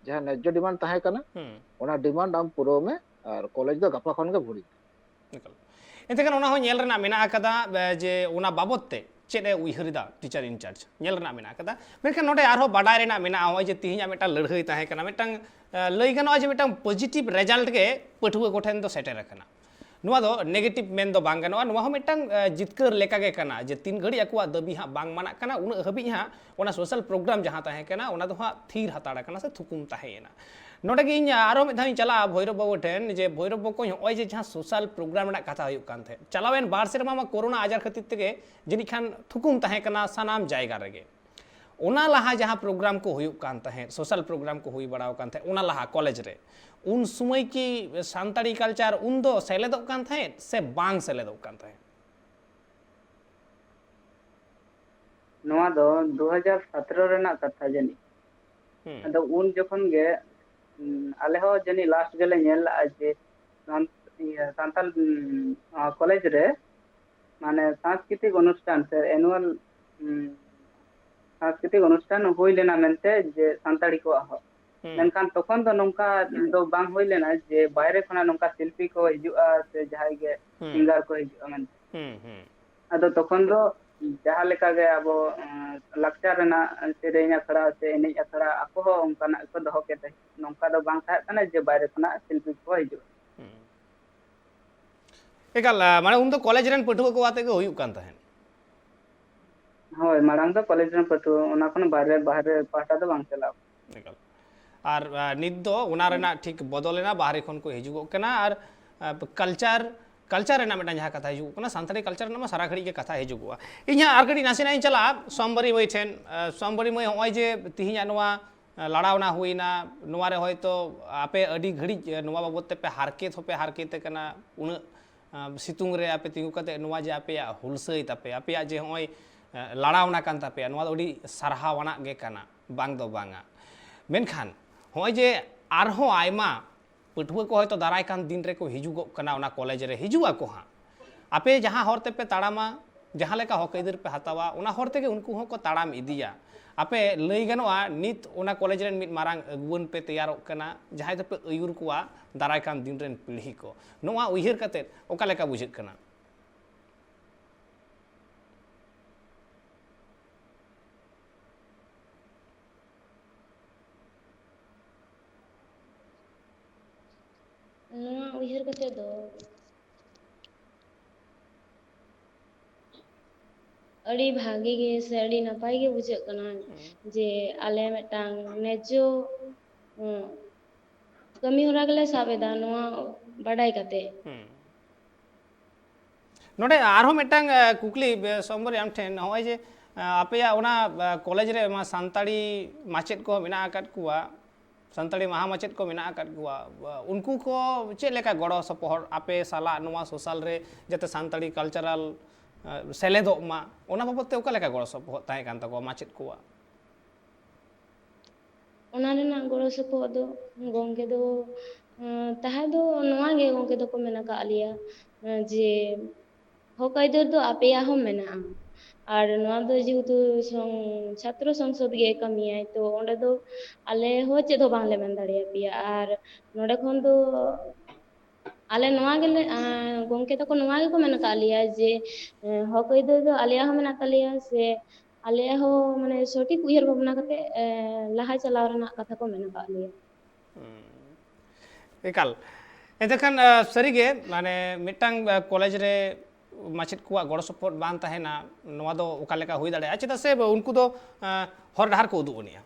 ᱡᱟᱦᱟᱸ ᱱᱮᱡᱽᱡᱚ ᱰᱤᱢᱟᱱᱰ ᱛᱟᱦᱮᱸ ᱠᱟᱱᱟ, ᱦᱩᱸ᱾ ᱚᱱᱟ ᱰᱤᱢᱟᱱᱰ ᱟᱢ ᱯᱩᱨᱟᱹᱣ ᱢᱮ ᱟᱨ ᱠᱚᱞᱮᱡᱽ ᱫᱚ ᱜᱟᱯᱟ ᱠᱷᱚᱱ ᱜᱮ ᱵᱷᱚᱨᱤ ᱢᱮ᱾ ᱮᱠᱟᱞ᱾ ᱮᱱᱛᱮ ᱠᱷᱟᱱ ᱚᱱᱟ ᱦᱚᱸ ᱧᱮᱞ ᱨᱮᱱᱟᱜ ᱢᱮᱱᱟᱜ ᱟᱠᱟᱫᱟ, ᱮ, ᱡᱮ ᱚᱱᱟ ᱵᱟᱵᱚᱛ ᱛᱮ ᱪᱮᱫ ᱮ ᱩᱭᱦᱟᱹᱨ ᱮᱫᱟ teacher in charge, ᱧᱮᱞ ᱨᱮᱱᱟᱜ ᱢᱮᱱᱟᱜ ᱟᱠᱟᱫᱟ᱾ ᱢᱮᱱᱠᱷᱟᱱ ᱱᱚᱰᱮ ᱟᱨᱦᱚᱸ ᱵᱟᱰᱟᱭ ᱨᱮᱱᱟᱜ ᱢᱮᱱᱟᱜᱼᱟ, ᱱᱚᱜᱼᱚᱭ ᱡᱮ ᱛᱤᱦᱤᱧᱟᱜ ᱢᱤᱫᱴᱟᱝ ᱞᱟᱹᱲᱦᱟᱹᱭ ᱛᱟᱦᱮᱸ ᱠᱟᱱᱟ, ᱢᱤᱫᱴᱟᱝ, ᱮ, ᱞᱟᱹᱭ ᱜᱟᱱᱚᱜᱼᱟ ᱡᱮ ᱢᱤᱫᱴᱟᱝ positive result ᱜᱮ ᱯᱟᱹᱴᱷᱩᱣᱟᱹ ᱠᱚᱴᱷᱮᱱ ᱫᱚ ᱥᱮᱴᱮᱨ ᱟᱠᱟᱱᱟ᱾ ᱱᱚᱣᱟ ᱫᱚ negative ᱢᱮᱱ ᱫᱚ ᱵᱟᱝ ᱜᱟᱱᱚᱜᱼᱟ, ᱱᱚᱣᱟ ᱦᱚᱸ ᱢᱤᱫᱴᱟᱝ, ᱮ, ᱡᱤᱛᱠᱟᱹᱨ ᱞᱮᱠᱟ ᱜᱮ ᱠᱟᱱᱟ ᱡᱮ ᱛᱤᱱ ᱜᱷᱟᱹᱲᱤᱡ ᱟᱠᱚᱣᱟᱜ ᱫᱟᱹᱵᱤ ᱦᱟᱸᱜ ᱵᱟᱝ ᱢᱟᱱᱟᱜ ᱠᱟᱱᱟ, ᱩᱱᱟᱹᱜ ᱦᱟᱹᱵᱤᱡ ᱦᱟᱸᱜ ᱚᱱᱟ social program ᱡᱟᱦᱟᱸ ᱛᱟᱦᱮᱸ ᱠᱟᱱᱟ, ᱚᱱᱟ ᱫᱚ ᱦᱟᱸᱜ ᱛᱷᱤᱨ ᱦᱟᱛᱟᱲ ᱟᱠᱟᱱᱟ ᱥᱮ ᱛᱷᱩᱠᱩᱢ ᱛᱟᱦᱮᱸᱭᱮᱱᱟ᱾ ᱱᱚᱰᱮ ᱜᱮ ᱤᱧ ᱟᱨᱚ ᱢᱤᱫ ᱫᱷᱟᱣ ᱤᱧ ᱪᱟᱞᱟᱜᱼᱟ ᱵᱷᱳᱭᱨᱚᱵ ᱵᱟᱹᱵᱩ ᱴᱷᱮᱱ, ᱡᱮ ᱵᱷᱳᱭᱨᱚᱵ ᱵᱟᱹᱵᱩ, ᱱᱚᱜᱼᱚᱭ ᱡᱮ ᱡᱟᱦᱟᱸ social program ᱨᱮᱱᱟᱜ ᱠᱟᱛᱷᱟ ᱦᱩᱭᱩᱜ ᱠᱟᱱ ᱛᱟᱦᱮᱸᱫ, ᱪᱟᱞᱟᱣᱮᱱ ᱵᱟᱨ ᱥᱮᱨᱢᱟ ᱢᱟ ᱠᱳᱨᱳᱱᱟ ᱟᱡᱟᱨ ᱠᱷᱟᱹᱛᱤᱨ ᱛᱮᱜᱮ ᱡᱟᱹᱱᱤᱡ ᱠᱷᱟᱱ ᱛᱷᱩᱠᱩᱢ ᱛᱟᱦᱮᱸ ᱠᱟᱱᱟ ᱥᱟᱱᱟᱢ ᱡᱟᱭᱜᱟ ᱨᱮᱜᱮ᱾ ᱚᱱᱟ ᱞᱟᱦᱟ ᱡᱟᱦᱟᱸ program ᱠᱚ ᱦᱩᱭᱩᱜ ᱠᱟᱱ ᱛᱟᱦᱮᱸᱫ, social program ᱠᱚ ᱦᱩᱭ ᱵᱟᱲᱟᱣ ᱠᱟᱱ ᱛᱟᱦᱮᱸᱫ, ᱚᱱᱟ ᱞᱟᱦᱟ ᱠᱚᱞᱮᱡᱽ ᱨᱮ, ᱩᱱ ᱥᱩᱢᱟᱹᱭ ᱠᱤ ᱥᱟᱱᱛᱟᱲᱤ culture ᱩᱱ ᱫᱚ ᱥᱮᱞᱮᱫᱚᱜ ᱠᱟᱱ ᱛᱟᱦᱮᱸᱫ ᱥᱮ ᱵᱟᱝ ᱥᱮᱞᱮᱫᱚᱜ ᱠᱟᱱ ᱛᱟᱦᱮᱸᱫ? ᱱᱚᱣᱟ ᱫᱚ ᱫᱩ ᱦᱟᱡᱟᱨ ᱥᱟᱛᱮᱨᱚ ᱨᱮᱱᱟᱜ ᱠᱟᱛᱷᱟ ᱡᱟᱹᱱᱤᱡ᱾ ᱦᱩᱸ᱾ ᱟᱫᱚ ᱩᱱ ᱡᱚᱠᱷᱚᱱ ᱜᱮ, ᱩᱸ, ᱟᱞᱮ ᱦᱚᱸ ᱡᱟᱹᱱᱤᱡ last ᱜᱮᱞᱮ ᱧᱮᱞ ᱞᱟᱜᱼᱟ ᱡᱮ ᱥᱟᱱ-, ᱤᱭᱟᱹ, ᱥᱟᱱᱛᱟᱲ, ᱩᱸ, ᱱᱚᱣᱟ ᱠᱚᱞᱮᱡᱽ ᱨᱮ ᱢᱟᱱᱮ ᱥᱟᱝᱥᱠᱨᱤᱛᱤᱠ ᱚᱱᱩᱥᱴᱷᱟᱱ ᱥᱮ annual, ᱩᱸ, ᱥᱟᱝᱥᱠᱨᱤᱛᱤᱠ ᱚᱱᱩᱥᱴᱷᱟᱱ ᱦᱩᱭ ᱞᱮᱱᱟ ᱢᱮᱱᱛᱮ ᱡᱮ ᱥᱟᱱᱛᱟᱲᱤ ᱠᱚᱣᱟᱜ ᱦᱚᱸ᱾ ᱦᱩᱸ᱾ ᱢᱮᱱᱠᱷᱟᱱ ᱛᱚᱠᱷᱚᱱ ᱫᱚ ᱱᱚᱝᱠᱟ ᱫᱚ ᱵᱟᱝ ᱦᱩᱭ ᱞᱮᱱᱟ ᱡᱮ ᱵᱟᱭᱨᱮ ᱠᱷᱚᱱᱟᱜ ᱱᱚᱝᱠᱟ ᱥᱤᱞᱯᱤ ᱠᱚ ᱦᱤᱡᱩᱜᱼᱟ ᱥᱮ ᱡᱟᱦᱟᱸᱭ ᱜᱮ ᱦᱩᱸ᱾ singer ᱠᱚ ᱦᱤᱡᱩᱜᱼᱟ ᱢᱮᱱᱛᱮ᱾ ᱦᱩᱸ, ᱦᱩᱸ᱾ ᱟᱫᱚ ᱛᱚᱠᱷᱚᱱ ᱫᱚ ᱡᱟᱦᱟᱸ ᱞᱮᱠᱟ ᱜᱮ ᱟᱵᱚ, ᱮᱸ, ᱞᱟᱠᱪᱟᱨ ᱨᱮᱱᱟᱜ ᱥᱮᱨᱮᱧ ᱟᱠᱷᱲᱟ ᱥᱮ ᱮᱱᱮᱡ ᱟᱠᱷᱲᱟ ᱟᱠᱚ ᱦᱚᱸ ᱚᱱᱠᱟᱱᱟᱜ ᱜᱮᱠᱚ ᱫᱚᱦᱚ ᱠᱮᱫᱟ᱾ ᱱᱚᱝᱠᱟ ᱫᱚ ᱵᱟᱝ ᱛᱟᱦᱮᱸ ᱠᱟᱱᱟ ᱡᱮ ᱵᱟᱭᱨᱮ ᱠᱷᱚᱱᱟᱜ ᱥᱤᱞᱯᱤ ᱠᱚ ᱦᱤᱡᱩᱜᱼᱟ᱾ ᱦᱩᱸ᱾ ᱮᱠᱟᱞ, ᱟ, ᱢᱟᱱᱮ ᱩᱱᱫᱚ ᱠᱚᱞᱮᱡᱽ ᱨᱮᱱ ᱯᱟᱹᱴᱷᱩᱣᱟᱹ ᱠᱚ ᱟᱛᱮ ᱜᱮ ᱦᱩᱭᱩᱜ ᱠᱟᱱ ᱛᱟᱦᱮᱸᱫ᱾ ᱦᱳᱭ, ᱢᱟᱲᱟᱝ ᱫᱚ ᱠᱚᱞᱮᱡᱽ ᱨᱮᱱ ᱯᱟᱹᱴᱷᱩᱣᱟᱹ, ᱚᱱᱟ ᱠᱷᱚᱱ ᱵᱟᱦᱨᱮ, ᱵᱟᱦᱨᱮ ᱯᱟᱦᱴᱟ ᱫᱚ ᱵᱟᱝ ᱪᱟᱞᱟᱣ᱾ ᱮᱠᱟᱞ᱾ ᱟᱨ, ᱟ, ᱱᱤᱛ ᱫᱚ ᱚᱱᱟ ᱨᱮᱱᱟᱜ ᱴᱷᱤᱠ ᱵᱚᱫᱚᱞ ᱮᱱᱟ, ᱵᱟᱦᱨᱮ ᱠᱷᱚᱱ ᱠᱚ ᱦᱤᱡᱩᱜᱚᱜ ᱠᱟᱱᱟ᱾ ᱟᱨ, ᱟ, culture, culture ᱨᱮᱱᱟᱜ ᱢᱤᱫᱴᱟᱝ ᱡᱟᱦᱟᱸ ᱠᱟᱛᱷᱟ ᱦᱤᱡᱩᱜᱚᱜ ᱠᱟᱱᱟ, ᱥᱟᱱᱛᱟᱲᱤ culture ᱨᱮᱱᱟᱜ ᱢᱟ ᱥᱟᱨᱟ ᱜᱷᱟᱹᱲᱤᱡ ᱜᱮ ᱠᱟᱛᱷᱟ ᱦᱤᱡᱩᱜᱚᱜᱼᱟ᱾ ᱤᱧ ᱦᱟᱸᱜ ᱟᱨ ᱠᱟᱹᱴᱤᱡ ᱱᱟᱥᱮᱱᱟᱜ ᱤᱧ ᱪᱟᱞᱟᱜᱼᱟ ᱥᱚᱢᱵᱟᱨᱤ ᱢᱟᱹᱭ ᱴᱷᱮᱱ᱾ ᱟ, ᱥᱚᱢᱵᱟᱨᱤ ᱢᱟᱹᱭ, ᱱᱚᱜᱼᱚᱭ ᱡᱮ ᱛᱤᱦᱤᱧᱟᱜ ᱱᱚᱣᱟ, ᱟ, ᱞᱟᱲᱟᱣᱱᱟ ᱦᱩᱭᱱᱟ, ᱱᱚᱣᱟ ᱨᱮ ᱦᱚᱭᱛᱳ ᱟᱯᱮ ᱟᱹᱰᱤ ᱜᱷᱟᱹᱲᱤᱡ, ᱟ, ᱱᱚᱣᱟ ᱵᱟᱵᱚᱫ ᱛᱮᱯᱮ ᱦᱟᱨᱠᱮᱛ ᱦᱚᱸᱯᱮ ᱦᱟᱨᱠᱮᱛ ᱟᱠᱟᱱᱟ, ᱩᱱᱟᱹᱜ, ᱟ, ᱥᱤᱛᱩᱝ ᱨᱮ ᱟᱯᱮ ᱛᱤᱸᱜᱩ ᱠᱟᱛᱮ ᱱᱚᱣᱟ ᱡᱮ ᱟᱯᱮᱭᱟᱜ ᱦᱩᱞᱥᱟᱹᱭ ᱛᱟᱯᱮ, ᱟᱯᱮᱭᱟᱜ ᱡᱮ ᱱᱚᱜᱼᱚᱭ ᱞᱟᱲᱟᱣᱱᱟ ᱠᱟᱱ ᱛᱟᱯᱮᱭᱟ, ᱱᱚᱣᱟ ᱫᱚ ᱟᱹᱰᱤ ᱥᱟᱨᱦᱟᱣ ᱟᱱᱟᱜ ᱜᱮ ᱠᱟᱱᱟ, ᱵᱟᱝ ᱫᱚ ᱵᱟᱝᱟ᱾ ᱢᱮᱱᱠᱷᱟᱱ ᱦᱚᱸᱜᱼᱚᱭ ᱡᱮ ᱟᱨᱦᱚᱸ ᱟᱭᱢᱟ ᱯᱟᱹᱴᱷᱩᱣᱟᱹ ᱠᱚ ᱦᱚᱭᱛᱳ ᱫᱟᱨᱟᱭ ᱠᱟᱱ ᱫᱤᱱ ᱨᱮᱠᱚ ᱦᱤᱡᱩᱜᱚᱜ ᱠᱟᱱᱟ ᱚᱱᱟ ᱠᱚᱞᱮᱡᱽ ᱨᱮ, ᱦᱤᱡᱩᱜ ᱟᱠᱚ ᱦᱟᱸᱜ᱾ ᱟᱯᱮ ᱡᱟᱦᱟᱸ ᱦᱚᱨ ᱛᱮᱯᱮ ᱛᱟᱲᱟᱢᱟ, ᱡᱟᱦᱟᱸ ᱞᱮᱠᱟ ᱦᱚᱠ ᱟᱹᱭᱫᱟᱹᱨ ᱯᱮ ᱦᱟᱛᱟᱣᱟ, ᱚᱱᱟ ᱦᱚᱨ ᱛᱮᱜᱮ ᱩᱱᱠᱩ ᱦᱚᱸᱠᱚ ᱛᱟᱲᱟᱢ ᱤᱫᱤᱭᱟ᱾ ᱟᱯᱮ ᱞᱟᱹᱭ ᱜᱟᱱᱚᱜᱼᱟ, ᱱᱤᱛ ᱚᱱᱟ ᱠᱚᱞᱮᱡᱽ ᱨᱮᱱ ᱢᱤᱫ ᱢᱟᱨᱟᱝ ᱟᱹᱜᱩᱣᱟᱹᱱ ᱯᱮ ᱛᱮᱭᱟᱨᱚᱜ ᱠᱟᱱᱟ, ᱡᱟᱦᱟᱸᱭ ᱫᱚᱯᱮ ᱟᱹᱭᱩᱨ ᱠᱚᱣᱟ ᱫᱟᱨᱟᱭ ᱠᱟᱱ ᱫᱤᱱ ᱨᱮᱱ ᱯᱤᱲᱦᱤ ᱠᱚ᱾ ᱱᱚᱣᱟ ᱩᱭᱦᱟᱹᱨ ᱠᱟᱛᱮᱫ ᱚᱠᱟ ᱞᱮᱠᱟ ᱵᱩᱡᱷᱟᱹᱜ ᱠᱟᱱᱟ? ᱱᱚᱣᱟ ᱩᱭᱦᱟᱹᱨ ᱠᱟᱛᱮ ᱫᱚ ᱟᱹᱰᱤ ᱵᱷᱟᱜᱮ ᱜᱮ ᱥᱮ ᱟᱹᱰᱤ ᱱᱟᱯᱟᱭ ᱜᱮ ᱵᱩᱡᱷᱟᱹᱜ ᱠᱟᱱᱟ ᱦᱩᱸ᱾ ᱡᱮ ᱟᱞᱮ ᱢᱤᱫᱴᱟᱝ ᱱᱮᱡᱽᱡᱚ, ᱩᱸ, ᱠᱟᱹᱢᱤ ᱦᱚᱨᱟ ᱜᱮᱞᱮ ᱥᱟᱵ ᱮᱫᱟ ᱱᱚᱣᱟ ᱵᱟᱰᱟᱭ ᱠᱟᱛᱮ᱾ ᱦᱩᱸ᱾ ᱱᱚᱰᱮ ᱟᱨᱦᱚᱸ ᱢᱤᱫᱴᱟᱝ, ᱮ, ᱠᱩᱠᱞᱤ, ᱮ, ᱥᱚᱢᱵᱚᱨᱤ ᱟᱢ ᱴᱷᱮᱱ, ᱱᱚᱜᱼᱚᱭ ᱡᱮ, ᱮ, ᱟᱯᱮᱭᱟᱜ ᱚᱱᱟ, ᱮ, ᱠᱚᱞᱮᱡᱽ ᱨᱮ ᱢᱟ ᱥᱟᱱᱛᱟᱲᱤ ᱢᱟᱪᱮᱫ ᱠᱚ ᱢᱮᱱᱟᱜ ᱟᱠᱟᱫ ᱠᱚᱣᱟ, ᱥᱟᱱᱛᱟᱲᱤ ᱢᱟᱦᱟ ᱢᱟᱪᱮᱫ ᱠᱚ ᱢᱮᱱᱟᱜ ᱟᱠᱟᱫ ᱠᱚᱣᱟ, ᱮ, ᱩᱱᱠᱩ ᱠᱚ ᱪᱮᱫ ᱞᱮᱠᱟ ᱜᱚᱲᱚ ᱥᱚᱯᱚᱦᱚᱫ ᱟᱯᱮ ᱥᱟᱞᱟᱜ ᱱᱚᱣᱟ ᱥᱳᱥᱟᱞ ᱨᱮ ᱡᱟᱛᱮ ᱥᱟᱱᱛᱟᱲᱤ ᱠᱟᱞᱪᱟᱨᱟᱞ, ᱮ, ᱥᱮᱞᱮᱫᱚᱜ ᱢᱟ, ᱚᱱᱟ ᱵᱟᱵᱚᱫ ᱛᱮ ᱚᱠᱟ ᱞᱮᱠᱟ ᱜᱚᱲᱚ ᱥᱚᱯᱚᱦᱚᱫ ᱛᱟᱦᱮᱸ ᱠᱟᱱ ᱛᱟᱠᱚᱣᱟ ᱢᱟᱪᱮᱫ ᱠᱚᱣᱟᱜ? ᱚᱱᱟ ᱨᱮᱱᱟᱜ ᱜᱚᱲᱚ ᱥᱚᱯᱚᱦᱚᱫ ᱫᱚ ᱜᱚᱢᱠᱮ ᱫᱚ, ᱮᱸ, ᱛᱟᱦᱮᱸ ᱫᱚ ᱱᱚᱣᱟ ᱜᱮ ᱜᱚᱢᱠᱮ ᱫᱚᱠᱚ ᱢᱮᱱ ᱟᱠᱟᱫ ᱞᱮᱭᱟ, ᱮᱸ, ᱡᱮ ᱦᱚᱠ ᱟᱹᱭᱫᱟᱹᱨ ᱫᱚ ᱟᱯᱮᱭᱟᱜ ᱦᱚᱸ ᱢᱮᱱᱟᱜᱼᱟ᱾ ᱟᱨ ᱱᱚᱣᱟ ᱫᱚ ᱡᱮᱦᱮᱛᱩ ᱥᱚᱝ-, ᱪᱷᱟᱛᱨᱚ ᱥᱚᱝᱥᱚᱫ ᱜᱮ ᱠᱟᱹᱢᱤᱭᱟᱭ, ᱛᱚ ᱚᱸᱰᱮ ᱫᱚ ᱟᱞᱮ ᱦᱚᱸ ᱪᱮᱫ ᱦᱚᱸ ᱵᱟᱝᱞᱮ ᱢᱮᱱ ᱫᱟᱲᱮᱭᱟᱯᱮᱭᱟ᱾ ᱟᱨ ᱱᱚᱰᱮ ᱠᱷᱚᱱ ᱫᱚ ᱟᱞᱮ ᱱᱚᱣᱟ ᱜᱮᱞᱮ, ᱟᱸ, ᱜᱚᱢᱠᱮ ᱛᱟᱠᱚ ᱱᱚᱣᱟ ᱜᱮᱠᱚ ᱢᱮᱱ ᱟᱠᱟᱫ ᱞᱮᱭᱟ ᱡᱮ, ᱮᱸ, ᱦᱚᱠ ᱟᱹᱭᱫᱟᱹᱨ ᱫᱚ ᱟᱞᱮᱭᱟᱜ ᱦᱚᱸ ᱢᱮᱱᱟᱜ ᱛᱟᱞᱮᱭᱟ, ᱥᱮ ᱟᱞᱮᱭᱟᱜ ᱦᱚᱸ ᱢᱟᱱᱮ ᱥᱚᱴᱷᱤᱠ ᱩᱭᱦᱟᱹᱨ ᱵᱷᱟᱵᱽᱱᱟ ᱠᱟᱛᱮ, ᱮᱸ, ᱞᱟᱦᱟ ᱪᱟᱞᱟᱣ ᱨᱮᱱᱟᱜ ᱠᱟᱛᱷᱟ ᱠᱚ ᱢᱮᱱ ᱟᱠᱟᱫ ᱞᱮᱭᱟ᱾ ᱦᱩᱸ᱾ ᱮᱠᱟᱞ᱾ ᱮᱱᱛᱮ ᱠᱷᱟᱱ, ᱟ, ᱥᱟᱹᱨᱤᱜᱮ, ᱢᱟᱱᱮ, ᱢᱤᱫᱴᱟᱝ, ᱟ, ᱠᱚᱞᱮᱡᱽ ᱨᱮ ᱢᱟᱪᱮᱫ ᱠᱚᱣᱟᱜ ᱜᱚᱲᱚ ᱥᱚᱯᱚᱦᱚᱫ ᱵᱟᱝ ᱛᱟᱦᱮᱱᱟ, ᱱᱚᱣᱟ ᱫᱚ ᱚᱠᱟ ᱞᱮᱠᱟ ᱦᱩᱭ ᱫᱟᱲᱮᱭᱟᱜᱼᱟ? ᱪᱮᱫᱟᱜ ᱥᱮ ᱩᱱᱠᱩ ᱫᱚ, ᱟ, ᱦᱚᱨ ᱰᱟᱦᱟᱨ ᱠᱚ ᱩᱫᱩᱜ ᱟᱹᱱᱤᱡᱼᱟ᱾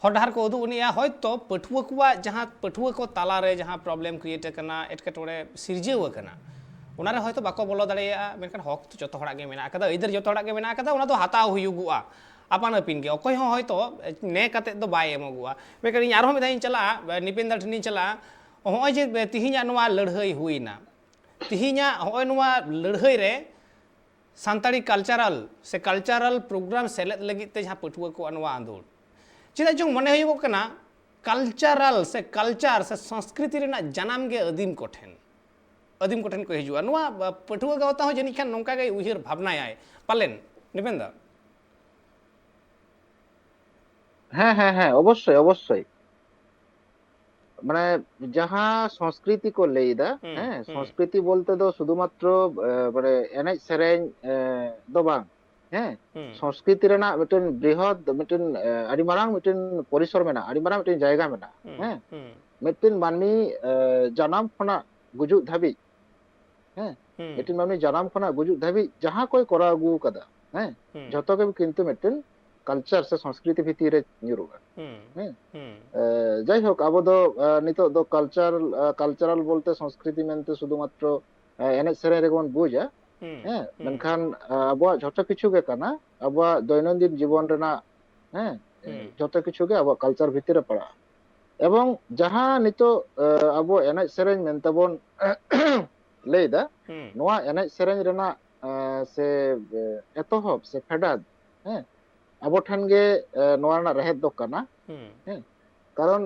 ᱦᱚᱨ ᱰᱟᱦᱟᱨ ᱠᱚ ᱩᱫᱩᱜ ᱟᱹᱱᱤᱡᱼᱟ, ᱦᱚᱭᱛᱳ ᱯᱟᱹᱴᱷᱩᱣᱟᱹ ᱠᱚᱣᱟᱜ ᱡᱟᱦᱟᱸ ᱯᱟᱹᱴᱷᱩᱣᱟᱹ ᱠᱚ ᱛᱟᱞᱟᱨᱮ ᱡᱟᱦᱟᱸ problem create ᱟᱠᱟᱱᱟ, ᱮᱴᱠᱮᱴᱚᱬᱮ ᱥᱤᱨᱡᱟᱹᱣ ᱟᱠᱟᱱᱟ, ᱚᱱᱟᱨᱮ ᱦᱚᱭᱛᱳ ᱵᱟᱠᱚ ᱵᱚᱞᱚ ᱫᱟᱲᱮᱭᱟᱜᱼᱟ, ᱢᱮᱱᱠᱷᱟᱱ ᱦᱚᱠ ᱫᱚ ᱡᱚᱛᱚ ᱦᱚᱲᱟᱜ ᱜᱮ ᱢᱮᱱᱟᱜ ᱟᱠᱟᱫᱟ, ᱟᱹᱭᱫᱟᱹᱨ ᱡᱚᱛᱚ ᱦᱚᱲᱟᱜ ᱜᱮ ᱢᱮᱱᱟᱜ ᱟᱠᱟᱫᱟ, ᱚᱱᱟ ᱫᱚ ᱦᱟᱛᱟᱣ ᱦᱩᱭᱩᱜᱚᱜᱼᱟ᱾ ᱟᱯᱟᱱ ᱟᱹᱯᱤᱱ ᱜᱮ, ᱚᱠᱚᱭ ᱦᱚᱸ ᱦᱚᱭᱛᱳ ᱱᱮ ᱠᱟᱛᱮᱫ ᱫᱚ ᱵᱟᱭ ᱮᱢᱚᱜᱚᱜᱼᱟ᱾ ᱢᱮᱱᱠᱷᱟᱱ ᱤᱧ ᱟᱨᱦᱚᱸ ᱢᱤᱫ ᱫᱷᱟᱣ ᱤᱧ ᱪᱟᱞᱟᱜᱼᱟ, ᱱᱤᱯᱮᱱᱫᱟ ᱴᱷᱮᱱᱤᱧ ᱪᱟᱞᱟᱜᱼᱟ, ᱦᱚᱸᱜᱼᱚᱭ ᱡᱮ ᱛᱤᱦᱤᱧᱟᱜ ᱱᱚᱣᱟ ᱞᱟᱹᱲᱦᱟᱹᱭ ᱦᱩᱭᱱᱟ, ᱛᱤᱦᱤᱧᱟᱜ ᱦᱚᱸᱜᱼᱚᱭ ᱱᱚᱣᱟ ᱞᱟᱹᱲᱦᱟᱹᱭ ᱨᱮ ᱥᱟᱱᱛᱟᱲᱤ ᱠᱟᱞᱪᱟᱨᱟᱞ ᱥᱮ ᱠᱟᱞᱪᱟᱨᱟᱞ ᱯᱨᱳᱜᱨᱟᱢ ᱥᱮᱞᱮᱫ ᱞᱟᱹᱜᱤᱫ ᱛᱮ ᱡᱟᱦᱟᱸ ᱯᱟᱹᱴᱷᱩᱣᱟᱹ ᱠᱚᱣᱟᱜ ᱱᱚᱣᱟ ᱟᱸᱫᱳᱲ, ᱪᱮᱫᱟᱜ ᱪᱚᱝ ᱢᱚᱱᱮ ᱦᱩᱭᱩᱜᱚᱜ ᱠᱟᱱᱟ ᱠᱟᱞᱪᱟᱨᱟᱞ ᱥᱮ ᱠᱟᱞᱪᱟᱨ ᱥᱮ ᱥᱚᱝᱥᱠᱨᱤᱛᱤ ᱨᱮᱱᱟᱜ ᱡᱟᱱᱟᱢ ᱜᱮ ᱟᱹᱫᱤᱢ ᱠᱚᱴᱷᱮᱱ, ᱟᱹᱫᱤᱢ ᱠᱚᱴᱷᱮᱱ ᱠᱚ ᱦᱤᱡᱩᱜᱼᱟ᱾ ᱱᱚᱣᱟ ᱯᱟᱹᱴᱷᱩᱣᱟᱹ ᱜᱟᱶᱛᱟ ᱦᱚᱸ ᱡᱟᱹᱱᱤᱡ ᱠᱷᱟᱱ ᱱᱚᱝᱠᱟ ᱜᱮ ᱩᱭᱦᱟᱹᱨ ᱵᱷᱟᱵᱽᱱᱟᱭᱟᱭ ᱯᱟᱞᱮᱱ, ᱱᱤᱯᱮᱱ ᱫᱟ? ᱦᱮᱸ, ᱦᱮᱸ, ᱦᱮᱸ, ᱚᱵᱚᱥᱥᱳᱭ, ᱚᱵᱚᱥᱥᱳᱭ᱾ ᱢᱟᱱᱮ ᱡᱟᱦᱟᱸ ᱥᱚᱝᱥᱠᱨᱤᱛᱤ ᱠᱚ ᱞᱟᱹᱭ ᱮᱫᱟ, ᱦᱮᱸ, ᱥᱚᱝᱥᱠᱨᱤᱛᱤ ᱵᱚᱞᱛᱮ ᱫᱚ ᱥᱩᱫᱷᱩᱢᱟᱛᱨᱚ ᱢᱟᱱᱮ ᱮᱱᱮᱡ ᱥᱮᱨᱮᱧ ᱫᱚ ᱵᱟᱝ, ᱦᱮᱸ, ᱥᱚᱝᱥᱠᱨᱤᱛᱤ ᱨᱮᱱᱟᱜ ᱢᱤᱫᱴᱮᱱ ᱵᱨᱤᱦᱚᱫ, ᱢᱤᱫᱴᱮᱱ ᱟᱹᱰᱤ ᱢᱟᱨᱟᱝ ᱢᱤᱫᱴᱮᱱ ᱯᱚᱨᱤᱥᱚᱨ ᱢᱮᱱᱟᱜᱼᱟ, ᱟᱹᱰᱤ ᱢᱟᱨᱟᱝ ᱢᱤᱫᱴᱮᱱ ᱡᱟᱭᱜᱟ ᱢᱮᱱᱟᱜᱼᱟ᱾ ᱦᱮᱸ, ᱢᱤᱫᱴᱮᱱ ᱢᱟᱹᱱᱢᱤ ᱡᱟᱱᱟᱢ ᱠᱷᱚᱱᱟᱜ ᱜᱩᱡᱩᱜ ᱫᱷᱟᱹᱵᱤᱡ, ᱦᱮᱸ, ᱢᱤᱫᱴᱮᱱ ᱢᱟᱹᱱᱢᱤ ᱡᱟᱱᱟᱢ ᱠᱷᱚᱱᱟᱜ ᱜᱩᱡᱩᱜ ᱫᱷᱟᱹᱵᱤᱡ ᱡᱟᱦᱟᱸ ᱠᱚᱭ ᱠᱚᱨᱟᱣ ᱟᱹᱜᱩ ᱟᱠᱟᱫᱟ, ᱦᱮᱸ, ᱡᱷᱚᱛᱚ ᱜᱮ ᱠᱤᱱᱛᱩ ᱢᱤᱫᱴᱮᱱ ᱠᱟᱞᱪᱟᱨ ᱥᱮ ᱥᱚᱝᱥᱠᱨᱤᱛᱤ ᱵᱷᱤᱛᱤᱨ ᱨᱮ ᱧᱩᱨᱩᱜᱼᱟ᱾ ᱦᱮᱸ, ᱡᱟᱭᱦᱳᱠ, ᱟᱵᱚ ᱫᱚ ᱱᱤᱛᱚᱜ ᱫᱚ ᱠᱟᱞᱪᱟᱨ, ᱠᱟᱞᱪᱟᱨᱟᱞ ᱵᱚᱞᱛᱮ ᱥᱚᱝᱥᱠᱨᱤᱛᱤ ᱢᱮᱱᱛᱮ ᱥᱩᱫᱷᱩᱢᱟᱛᱨᱚ ᱮᱱᱮᱡ ᱥᱮᱨᱮᱧ ᱨᱮᱜᱮ ᱵᱚᱱ ᱵᱩᱡᱟ᱾ ᱦᱮᱸ, ᱢᱮᱱᱠᱷᱟᱱ ᱟᱵᱚᱣᱟᱜ ᱡᱷᱚᱛᱚ ᱠᱤᱪᱷᱩ ᱜᱮ ᱠᱟᱱᱟ ᱟᱵᱚᱣᱟᱜ ᱫᱚᱭᱱᱚᱱᱫᱤᱱ ᱡᱤᱵᱚᱱ ᱨᱮᱱᱟᱜ, ᱦᱮᱸ, ᱡᱷᱚᱛᱚ ᱠᱤᱪᱷᱩ ᱜᱮ ᱟᱵᱚᱣᱟᱜ ᱠᱟᱞᱪᱟᱨ ᱵᱷᱤᱛᱤᱨ ᱨᱮ ᱯᱟᱲᱟᱜᱼᱟ᱾ ᱮᱵᱚᱝ ᱡᱟᱦᱟᱸ ᱱᱤᱛᱚᱜ ᱟᱵᱚ ᱮᱱᱮᱡ ᱥᱮᱨᱮᱧ ᱢᱮᱱᱛᱮ ᱵᱚᱱ ᱞᱟᱹᱭ ᱮᱫᱟ, ᱱᱚᱣᱟ ᱮᱱᱮᱡ ᱥᱮᱨᱮᱧ ᱨᱮᱱᱟᱜ ᱥᱮ ᱮᱛᱚᱦᱚᱵ ᱥᱮ ᱯᱷᱮᱰᱟᱛ, ᱦᱮᱸ, ᱟᱵᱚ ᱴᱷᱮᱱ ᱜᱮ ᱱᱚᱣᱟ ᱨᱮᱱᱟᱜ ᱨᱮᱦᱮᱫ ᱫᱚ ᱠᱟᱱᱟ᱾ ᱦᱮᱸ, ᱠᱟᱨᱚᱱ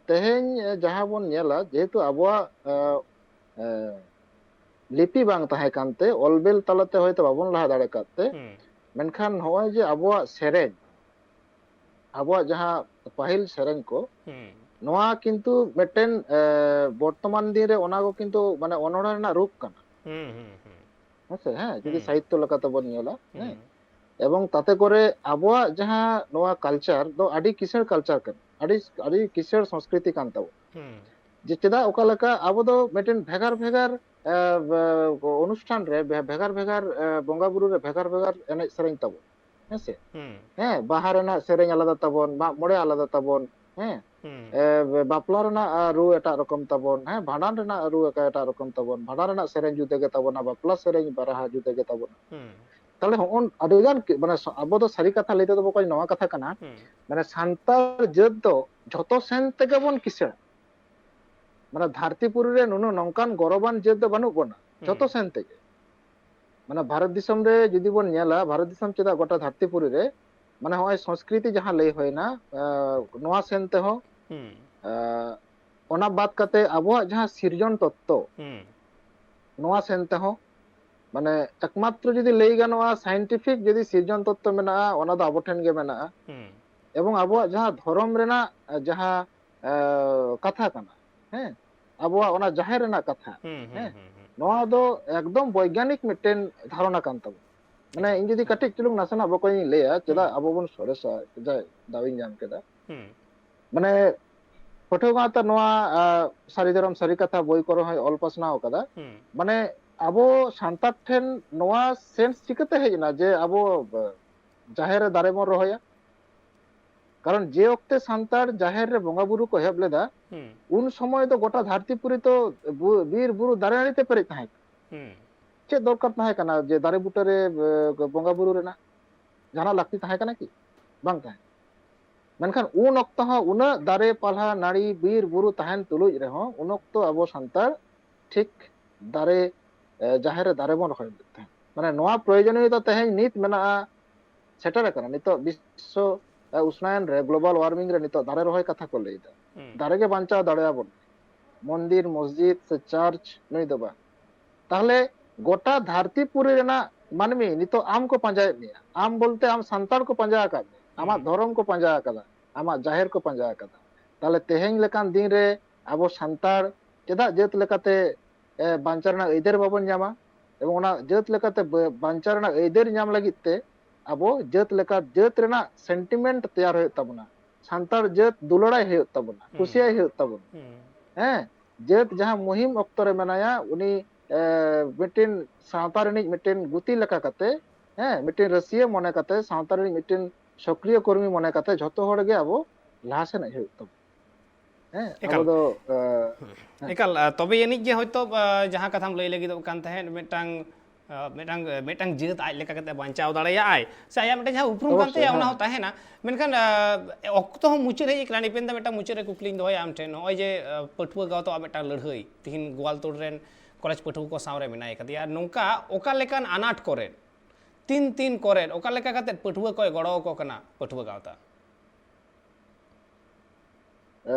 ᱛᱮᱦᱮᱧ ᱡᱟᱦᱟᱸ ᱵᱚᱱ ᱧᱮᱞᱟ, ᱡᱮᱦᱮᱛᱩ ᱟᱵᱚᱣᱟᱜ ᱞᱤᱯᱤ ᱵᱟᱝ ᱛᱟᱦᱮᱸ ᱠᱟᱱᱛᱮ, ᱚᱞᱵᱮᱞ ᱛᱟᱞᱟᱛᱮ ᱦᱚᱭᱛᱳ ᱵᱟᱵᱚᱱ ᱞᱟᱦᱟ ᱫᱟᱲᱮ ᱠᱟᱫ ᱛᱮ, ᱢᱮᱱᱠᱷᱟᱱ ᱱᱚᱜᱼᱚᱭ ᱡᱮ ᱟᱵᱚᱣᱟᱜ ᱥᱮᱨᱮᱧ, ᱟᱵᱚᱣᱟᱜ ᱡᱟᱦᱟᱸ ᱯᱟᱹᱦᱤᱞ ᱥᱮᱨᱮᱧ ᱠᱚ, ᱱᱚᱣᱟ ᱠᱤᱱᱛᱩ ᱢᱤᱫᱴᱮᱱ ᱵᱚᱨᱛᱚᱢᱟᱱ ᱫᱤᱱ ᱨᱮ ᱚᱱᱟ ᱠᱚ ᱠᱤᱱᱛᱩ ᱢᱟᱱᱮ ᱚᱱᱚᱬᱦᱮ ᱨᱮᱱᱟᱜ ᱨᱩᱯ ᱠᱟᱱᱟ᱾ ᱦᱮᱸ ᱥᱮ? ᱦᱮᱸ, ᱡᱩᱫᱤ ᱥᱟᱦᱤᱛᱛᱚ ᱞᱮᱠᱟᱛᱮ ᱵᱚᱱ ᱧᱮᱞᱟ, ᱦᱮᱸ, ᱮᱵᱚᱝ ᱛᱟᱛᱮ ᱠᱚᱨᱮ ᱟᱵᱚᱣᱟᱜ ᱡᱟᱦᱟᱸ ᱱᱚᱣᱟ ᱠᱟᱞᱪᱟᱨ ᱫᱚ ᱟᱹᱰᱤ ᱠᱤᱥᱟᱹᱬ ᱠᱟᱞᱪᱟᱨ ᱠᱟᱱᱟ, ᱟᱹᱰᱤ ᱟᱹᱰᱤ ᱠᱤᱥᱟᱹᱬ ᱥᱚᱝᱥᱠᱨᱤᱛᱤ ᱠᱟᱱ ᱛᱟᱵᱚᱱᱟ᱾ ᱡᱮ ᱪᱮᱫᱟᱜ ᱚᱠᱟ ᱞᱮᱠᱟ ᱟᱵᱚ ᱫᱚ ᱢᱤᱫᱴᱮᱱ ᱵᱷᱮᱜᱟᱨ ᱵᱷᱮᱜᱟᱨ ᱚᱱᱩᱥᱴᱷᱟᱱ ᱨᱮ, ᱵᱷᱮᱜᱟᱨ ᱵᱷᱮᱜᱟᱨ ᱵᱚᱸᱜᱟ ᱵᱩᱨᱩ ᱨᱮ ᱵᱷᱮᱜᱟᱨ ᱵᱷᱮᱜᱟᱨ ᱮᱱᱮᱡ ᱥᱮᱨᱮᱧ ᱛᱟᱵᱚᱱ, ᱦᱮᱸ ᱥᱮ? ᱦᱮᱸ, ᱵᱟᱦᱟ ᱨᱮᱱᱟᱜ ᱥᱮᱨᱮᱧ ᱟᱞᱟᱫᱟ ᱛᱟᱵᱚᱱ, ᱢᱟᱜ ᱢᱚᱬᱮ ᱟᱞᱟᱫᱟ ᱛᱟᱵᱚᱱ, ᱦᱮᱸ, ᱵᱟᱯᱞᱟ ᱨᱮᱱᱟᱜ ᱨᱩ ᱮᱴᱟᱜ ᱨᱚᱠᱚᱢ ᱛᱟᱵᱚᱱ, ᱦᱮᱸ, ᱵᱷᱟᱸᱰᱟᱱ ᱨᱮᱱᱟᱜ ᱨᱩ ᱮᱴᱟᱜ ᱮᱴᱟᱜ ᱨᱚᱠᱚᱢ ᱛᱟᱵᱚᱱ, ᱵᱷᱟᱸᱰᱟᱱ ᱨᱮᱱᱟᱜ ᱥᱮᱨᱮᱧ ᱡᱩᱫᱟᱹ ᱜᱮ ᱛᱟᱵᱚᱱᱟ, ᱵᱟᱯᱞᱟ ᱥᱮᱨᱮᱧ ᱨᱟᱦᱟ ᱡᱩᱫᱟᱹ ᱜᱮ ᱛᱟᱵᱚᱱᱟ᱾ ᱛᱟᱦᱞᱮ ᱦᱚᱸᱜᱼᱚᱱ ᱟᱹᱰᱤ ᱜᱟᱱ ᱢᱟᱱᱮ ᱟᱵᱚ ᱫᱚ ᱥᱟᱹᱨᱤ ᱠᱟᱛᱷᱟ ᱞᱟᱹᱭ ᱛᱮᱫᱚ ᱵᱚᱠᱚᱧ ᱱᱚᱣᱟ ᱠᱟᱛᱷᱟ ᱠᱟᱱᱟ, ᱢᱟᱱᱮ ᱥᱟᱱᱛᱟᱲ ᱡᱟᱹᱛ ᱫᱚ ᱡᱷᱚᱛᱚ ᱥᱮᱱ ᱛᱮᱜᱮ ᱵᱚᱱ ᱠᱤᱥᱟᱹᱬ᱾ ᱢᱟᱱᱮ ᱫᱷᱟᱹᱨᱛᱤ ᱯᱩᱨᱤ ᱨᱮ ᱱᱩᱱᱟᱹᱜ ᱱᱚᱝᱠᱟᱱ ᱜᱚᱨᱚᱵᱟᱱ ᱡᱟᱹᱛ ᱫᱚ ᱵᱟᱹᱱᱩᱜ ᱵᱚᱱᱟ ᱡᱷᱚᱛᱚ ᱥᱮᱱ ᱛᱮᱜᱮ᱾ ᱢᱟᱱᱮ ᱵᱷᱟᱨᱚᱛ ᱫᱤᱥᱚᱢ ᱨᱮ ᱡᱩᱫᱤ ᱵᱚᱱ ᱧᱮᱞᱟ, ᱵᱷᱟᱨᱚᱛ ᱫᱤᱥᱚᱢ ᱪᱮᱫᱟᱜ ᱜᱚᱴᱟ ᱫᱷᱟᱹᱨᱛᱤ ᱯᱩᱨᱤ ᱨᱮ, ᱢᱟᱱᱮ ᱦᱚᱸᱜᱼᱚᱭ ᱥᱚᱝᱥᱠᱨᱤᱛᱤ ᱡᱟᱦᱟᱸ ᱞᱟᱹᱭ ᱦᱩᱭᱱᱟ, ᱟᱸ, ᱱᱚᱣᱟ ᱥᱮᱱ ᱛᱮᱦᱚᱸ, ᱦᱩᱸ᱾ ᱟᱸ, ᱚᱱᱟ ᱵᱟᱫ ᱠᱟᱛᱮ ᱟᱵᱚᱣᱟᱜ ᱡᱟᱦᱟᱸ ᱥᱤᱨᱡᱚᱱ ᱛᱚᱛᱛᱚ, ᱦᱩᱸ᱾ ᱱᱚᱣᱟ ᱥᱮᱱ ᱛᱮᱦᱚᱸ, ᱢᱟᱱᱮ ᱮᱠᱢᱟᱛᱨᱚ ᱡᱩᱫᱤ ᱞᱟᱹᱭ ᱜᱟᱱᱚᱜᱼᱟ, scientific ᱡᱩᱫᱤ ᱥᱤᱨᱡᱚᱱ ᱛᱚᱛᱛᱚ ᱢᱮᱱᱟᱜᱼᱟ, ᱚᱱᱟ ᱫᱚ ᱟᱵᱚ ᱴᱷᱮᱱ ᱜᱮ ᱢᱮᱱᱟᱜᱼᱟ᱾ ᱦᱩᱸ᱾ ᱮᱵᱚᱝ ᱟᱵᱚᱣᱟᱜ ᱡᱟᱦᱟᱸ ᱫᱷᱚᱨᱚᱢ ᱨᱮᱱᱟᱜ ᱡᱟᱦᱟᱸ, ᱮ, ᱠᱟᱛᱷᱟ ᱠᱟᱱᱟ, ᱦᱮᱸ, ᱟᱵᱚᱣᱟᱜ ᱚᱱᱟ ᱡᱟᱦᱮᱨ ᱨᱮᱱᱟᱜ ᱠᱟᱛᱷᱟ, ᱦᱩᱸ, ᱦᱩᱸ, ᱦᱮᱸ, ᱦᱩᱸ, ᱦᱩᱸ᱾ ᱱᱚᱣᱟ ᱫᱚ ᱮᱠᱫᱚᱢ ᱵᱳᱭᱜᱟᱱᱤᱠ ᱢᱤᱫᱴᱮᱱ ᱫᱷᱟᱨᱚᱱᱟ ᱠᱟᱱ ᱛᱟᱵᱚᱱᱟ᱾ ᱢᱟᱱᱮ ᱮᱠᱟᱞ, ᱤᱧ ᱡᱩᱫᱤ ᱮᱠᱟᱞ᱾ ᱠᱟᱹᱴᱤᱡ ᱪᱩᱞᱩᱝ ᱱᱟᱥᱮᱱᱟᱜ ᱵᱚᱠᱚᱧ ᱤᱧ ᱞᱟᱹᱭᱟ, ᱪᱮᱫᱟᱜ ᱦᱩᱸ᱾ ᱟᱵᱚ ᱵᱚᱱ ᱥᱚᱨᱮᱥᱟ, ᱡᱟ ᱫᱟᱣᱤᱧ ᱧᱟᱢ ᱠᱮᱫᱟ᱾ ᱦᱩᱸ᱾ ᱢᱟᱱᱮ ᱯᱟᱹᱴᱷᱩᱣᱟᱹ ᱜᱟᱶᱛᱟ ᱱᱚᱣᱟ, ᱟ, ᱥᱟᱹᱨᱤ ᱫᱷᱚᱨᱚᱢ ᱥᱟᱹᱨᱤ ᱠᱟᱛᱷᱟ ᱵᱳᱭ ᱠᱚᱨᱮ ᱦᱚᱸᱭ ᱚᱞ ᱯᱟᱥᱱᱟᱣ ᱠᱟᱫᱟ᱾ ᱦᱩᱸ᱾ ᱢᱟᱱᱮ ᱟᱵᱚ ᱥᱟᱱᱛᱟᱲ ᱴᱷᱮᱱ ᱱᱚᱣᱟ sense ᱪᱤᱠᱟᱹᱛᱮ ᱦᱮᱡ ᱮᱱᱟ ᱡᱮ ᱟᱵᱚ, ᱵ-, ᱡᱟᱦᱮᱨ ᱨᱮ ᱫᱟᱨᱮ ᱵᱚᱱ ᱨᱚᱦᱚᱭᱟ? ᱠᱟᱨᱚᱱ ᱡᱮ ᱚᱠᱛᱮ ᱥᱟᱱᱛᱟᱲ ᱡᱟᱦᱮᱨ ᱨᱮ ᱵᱚᱸᱜᱟ ᱵᱩᱨᱩ ᱠᱚ ᱮᱦᱚᱵ ᱞᱮᱫᱟ, ᱦᱩᱸ᱾ ᱩᱱ ᱥᱚᱢᱚᱭ ᱫᱚ ᱜᱚᱴᱟ ᱫᱷᱟᱹᱨᱛᱤ ᱯᱩᱨᱤ ᱛᱚ ᱵᱩ-, ᱵᱤᱨ ᱵᱩᱨᱩ ᱫᱟᱨᱮ ᱱᱟᱹᱲᱤ ᱛᱮ ᱯᱮᱨᱮᱡ ᱛᱟᱦᱮᱸ ᱠᱟᱱᱟ᱾ ᱦᱩᱸ᱾ ᱪᱮᱫ ᱫᱚᱨᱠᱟᱨ ᱛᱟᱦᱮᱸ ᱠᱟᱱᱟ ᱡᱮ ᱫᱟᱨᱮ ᱵᱩᱴᱟᱹ ᱨᱮ, ᱮ, ᱵᱚᱸᱜᱟ ᱵᱩᱨᱩ ᱨᱮᱱᱟᱜ ᱡᱟᱦᱟᱱᱟᱜ ᱞᱟᱹᱠᱛᱤ ᱛᱟᱦᱮᱸ ᱠᱟᱱᱟ ᱠᱤ? ᱵᱟᱝ ᱛᱟᱦᱮᱸ ᱠᱟᱱᱟ᱾ ᱢᱮᱱᱠᱷᱟᱱ ᱩᱱ ᱚᱠᱛᱚ ᱦᱚᱸ ᱩᱱᱟᱹᱜ ᱫᱟᱨᱮ ᱯᱟᱞᱦᱟ ᱱᱟᱹᱲᱤ ᱵᱤᱨ ᱵᱩᱨᱩ ᱛᱟᱦᱮᱱ ᱛᱩᱞᱩᱡ ᱨᱮᱦᱚᱸ ᱩᱱ ᱚᱠᱛᱚ ᱟᱵᱚ ᱥᱟᱱᱛᱟᱲ ᱴᱷᱤᱠ ᱫᱟᱨᱮ, ᱮ, ᱡᱟᱦᱮᱨ ᱨᱮ ᱫᱟᱨᱮ ᱵᱚᱱ ᱨᱚᱦᱚᱭ ᱞᱮᱫ ᱛᱟᱦᱮᱸᱫ᱾ ᱢᱟᱱᱮ ᱱᱚᱣᱟ ᱯᱨᱚᱭᱳᱡᱚᱱᱤᱭᱚᱛᱟ ᱛᱮᱦᱮᱧ ᱱᱤᱛ ᱢᱮᱱᱟᱜᱼᱟ, ᱥᱮᱴᱮᱨ ᱟᱠᱟᱱᱟ᱾ ᱱᱤᱛᱚᱜ ᱵᱤᱥᱥᱚ, ᱮ, ᱩᱥᱱᱟᱭᱚᱱ ᱨᱮ, global warming ᱨᱮ ᱱᱤᱛᱚᱜ ᱫᱟᱨᱮ ᱨᱚᱦᱚᱭ ᱠᱟᱛᱷᱟ ᱠᱚ ᱞᱟᱹᱭ ᱮᱫᱟ᱾ ᱦᱩᱸ᱾ ᱫᱟᱨᱮ ᱜᱮ ᱵᱟᱧᱪᱟᱣ ᱫᱟᱲᱮᱭᱟᱵᱚᱱ, ᱢᱚᱱᱫᱤᱨ, ᱢᱚᱥᱡᱤᱫ ᱥᱮ ᱪᱟᱨᱪ ᱱᱩᱭ ᱫᱚ ᱵᱟᱝ᱾ ᱛᱟᱦᱞᱮ ᱜᱚᱴᱟ ᱫᱷᱟᱹᱨᱛᱤ ᱯᱩᱨᱤ ᱨᱮᱱᱟᱜ ᱢᱟᱹᱱᱢᱤ ᱱᱤᱛᱚᱜ ᱟᱢ ᱠᱚ ᱯᱟᱸᱡᱟᱭᱮᱫ ᱢᱮᱭᱟ᱾ ᱟᱢ ᱵᱚᱞᱛᱮ ᱟᱢ ᱥᱟᱱᱛᱟᱲ ᱠᱚ ᱯᱟᱸᱡᱟ ᱟᱠᱟᱫ ᱢᱮᱭᱟ, ᱟᱢᱟᱜ ᱦᱩᱸ᱾ ᱫᱷᱚᱨᱚᱢ ᱠᱚ ᱯᱟᱸᱡᱟ ᱟᱠᱟᱫᱟ, ᱟᱢᱟᱜ ᱡᱟᱦᱮᱨ ᱠᱚ ᱯᱟᱸᱡᱟ ᱟᱠᱟᱫᱟ᱾ ᱛᱟᱦᱞᱮ ᱛᱮᱦᱮᱧ ᱞᱮᱠᱟᱱ ᱫᱤᱱ ᱨᱮ ᱟᱵᱚ ᱥᱟᱱᱛᱟᱲ ᱪᱮᱫᱟᱜ ᱡᱟᱹᱛ ᱞᱮᱠᱟᱛᱮ, ᱮ, ᱵᱟᱧᱪᱟᱣ ᱨᱮᱱᱟᱜ ᱟᱹᱭᱫᱟᱹᱨ ᱵᱟᱵᱚᱱ ᱧᱟᱢᱟ? ᱮᱵᱚᱝ ᱚᱱᱟ ᱡᱟᱹᱛ ᱞᱮᱠᱟᱛᱮ ᱵᱟ-, ᱵᱟᱧᱪᱟᱣ ᱨᱮᱱᱟᱜ ᱟᱹᱭᱫᱟᱹᱨ ᱧᱟᱢ ᱞᱟᱹᱜᱤᱫ ᱛᱮ ᱟᱵᱚ ᱡᱟᱹᱛ ᱞᱮᱠᱟ, ᱡᱟᱹᱛ ᱨᱮᱱᱟᱜ sentiment ᱛᱮᱭᱟᱨ ᱦᱩᱭᱩᱜ ᱛᱟᱵᱚᱱᱟ᱾ ᱥᱟᱱᱛᱟᱲ ᱡᱟᱹᱛ ᱫᱩᱞᱟᱹᱲᱟᱭ ᱦᱩᱭᱩᱜ ᱛᱟᱵᱚᱱᱟ, ᱦᱩᱸ᱾ ᱠᱩᱥᱤᱭᱟᱭ ᱦᱩᱭᱩᱜ ᱛᱟᱵᱚᱱᱟ᱾ ᱦᱩᱸ᱾ ᱦᱮᱸ, ᱡᱟᱹᱛ ᱡᱟᱦᱟᱸ ᱢᱩᱦᱤᱢ ᱚᱠᱛᱚ ᱨᱮ ᱢᱮᱱᱟᱭᱟ, ᱩᱱᱤ, ᱮ, ᱢᱤᱫᱴᱮᱱ ᱥᱟᱶᱛᱟ ᱨᱤᱱᱤᱡ ᱢᱤᱫᱴᱮᱱ ᱜᱩᱛᱤ ᱞᱮᱠᱟ ᱠᱟᱛᱮ, ᱦᱮᱸ, ᱢᱤᱫᱴᱮᱱ ᱨᱟᱹᱥᱤᱭᱟᱹ ᱢᱚᱱᱮ ᱠᱟᱛᱮ, ᱥᱟᱶᱛᱟ ᱨᱤᱱᱤᱡ ᱢᱤᱫᱴᱮᱱ ᱥᱚᱠᱨᱤᱭᱚ ᱠᱚᱨᱢᱤ ᱢᱚᱱᱮ ᱠᱟᱛᱮ ᱡᱷᱚᱛᱚ ᱦᱚᱲ ᱜᱮ ᱟᱵᱚ ᱞᱟᱦᱟ ᱥᱮᱱ ᱦᱮᱡ ᱦᱩᱭᱩᱜ ᱛᱟᱵᱚᱱᱟ᱾ ᱦᱮᱸ, ᱟᱵᱚ ᱮᱠᱟᱞ᱾ ᱫᱚ, ᱮ, ᱦᱮᱸ᱾ ᱮᱠᱟᱞ, ᱟ, ᱛᱚᱵᱮ ᱟᱹᱱᱤᱡ ᱜᱮ ᱦᱚᱭᱛᱳ, ᱟ, ᱡᱟᱦᱟᱸ ᱠᱟᱛᱷᱟᱢ ᱞᱟᱹᱭ ᱞᱟᱹᱜᱤᱫᱚᱜ ᱠᱟᱱ ᱛᱟᱦᱮᱸᱫ, ᱢᱤᱫᱴᱟᱝ, ᱟ, ᱢᱤᱫᱴᱟᱝ, ᱢᱤᱫᱴᱟᱝ ᱡᱟᱹᱛ ᱟᱡ ᱞᱮᱠᱟ ᱠᱟᱛᱮ ᱵᱟᱧᱪᱟᱣ ᱫᱟᱲᱮᱭᱟᱜᱼᱟᱭ, ᱥᱮ ᱟᱭᱟᱜ ᱢᱤᱫᱴᱟᱝ ᱡᱟᱦᱟᱸ ᱩᱯᱨᱩᱢ ᱠᱟᱱ ᱚᱵᱚᱥᱥᱳᱭ, ᱛᱟᱭᱟ, ᱚᱱᱟ ᱦᱮᱸ᱾ ᱦᱚᱸ ᱛᱟᱦᱮᱱᱟ᱾ ᱢᱮᱱᱠᱷᱟᱱ, ᱟ, ᱚᱠᱛᱚ ᱦᱚᱸ ᱢᱩᱪᱟᱹᱫ ᱦᱮᱡ ᱟᱠᱟᱱᱟ᱾ ᱱᱤᱯᱮᱱ ᱫᱟ, ᱢᱤᱫᱴᱟᱝ ᱢᱩᱪᱟᱹᱫ ᱨᱮ ᱠᱩᱠᱞᱤᱧ ᱫᱚᱦᱚᱭᱟ ᱟᱢ ᱴᱷᱮᱱ᱾ ᱱᱚᱜᱼᱚᱭ ᱡᱮ, ᱟ, ᱯᱟᱹᱴᱷᱩᱣᱟᱹ ᱜᱟᱶᱛᱟᱣᱟᱜ ᱢᱤᱫᱴᱟᱝ ᱞᱟᱹᱲᱦᱟᱹᱭ, ᱛᱤᱦᱤᱧ ᱜᱳᱣᱟᱞᱛᱳᱲ ᱨᱮᱱ ᱠᱚᱞᱮᱡᱽ ᱯᱟᱹᱴᱷᱩᱣᱟᱹ ᱠᱚ ᱥᱟᱶ ᱨᱮ ᱢᱮᱱᱟᱭ ᱠᱟᱫᱮᱭᱟ, ᱱᱚᱝᱠᱟ ᱚᱠᱟ ᱞᱮᱠᱟᱱ ᱟᱱᱟᱴ ᱠᱚᱨᱮ, ᱛᱤᱱ ᱛᱤᱱ ᱠᱚᱨᱮ, ᱚᱠᱟ ᱞᱮᱠᱟ ᱠᱟᱛᱮ ᱯᱟᱹᱴᱷᱩᱣᱟᱹ ᱠᱚᱭ ᱜᱚᱲᱚ ᱟᱠᱚ ᱠᱟᱱᱟ ᱯᱟᱹᱴᱷᱩᱣᱟᱹ ᱜᱟᱶᱛᱟ? ᱮ,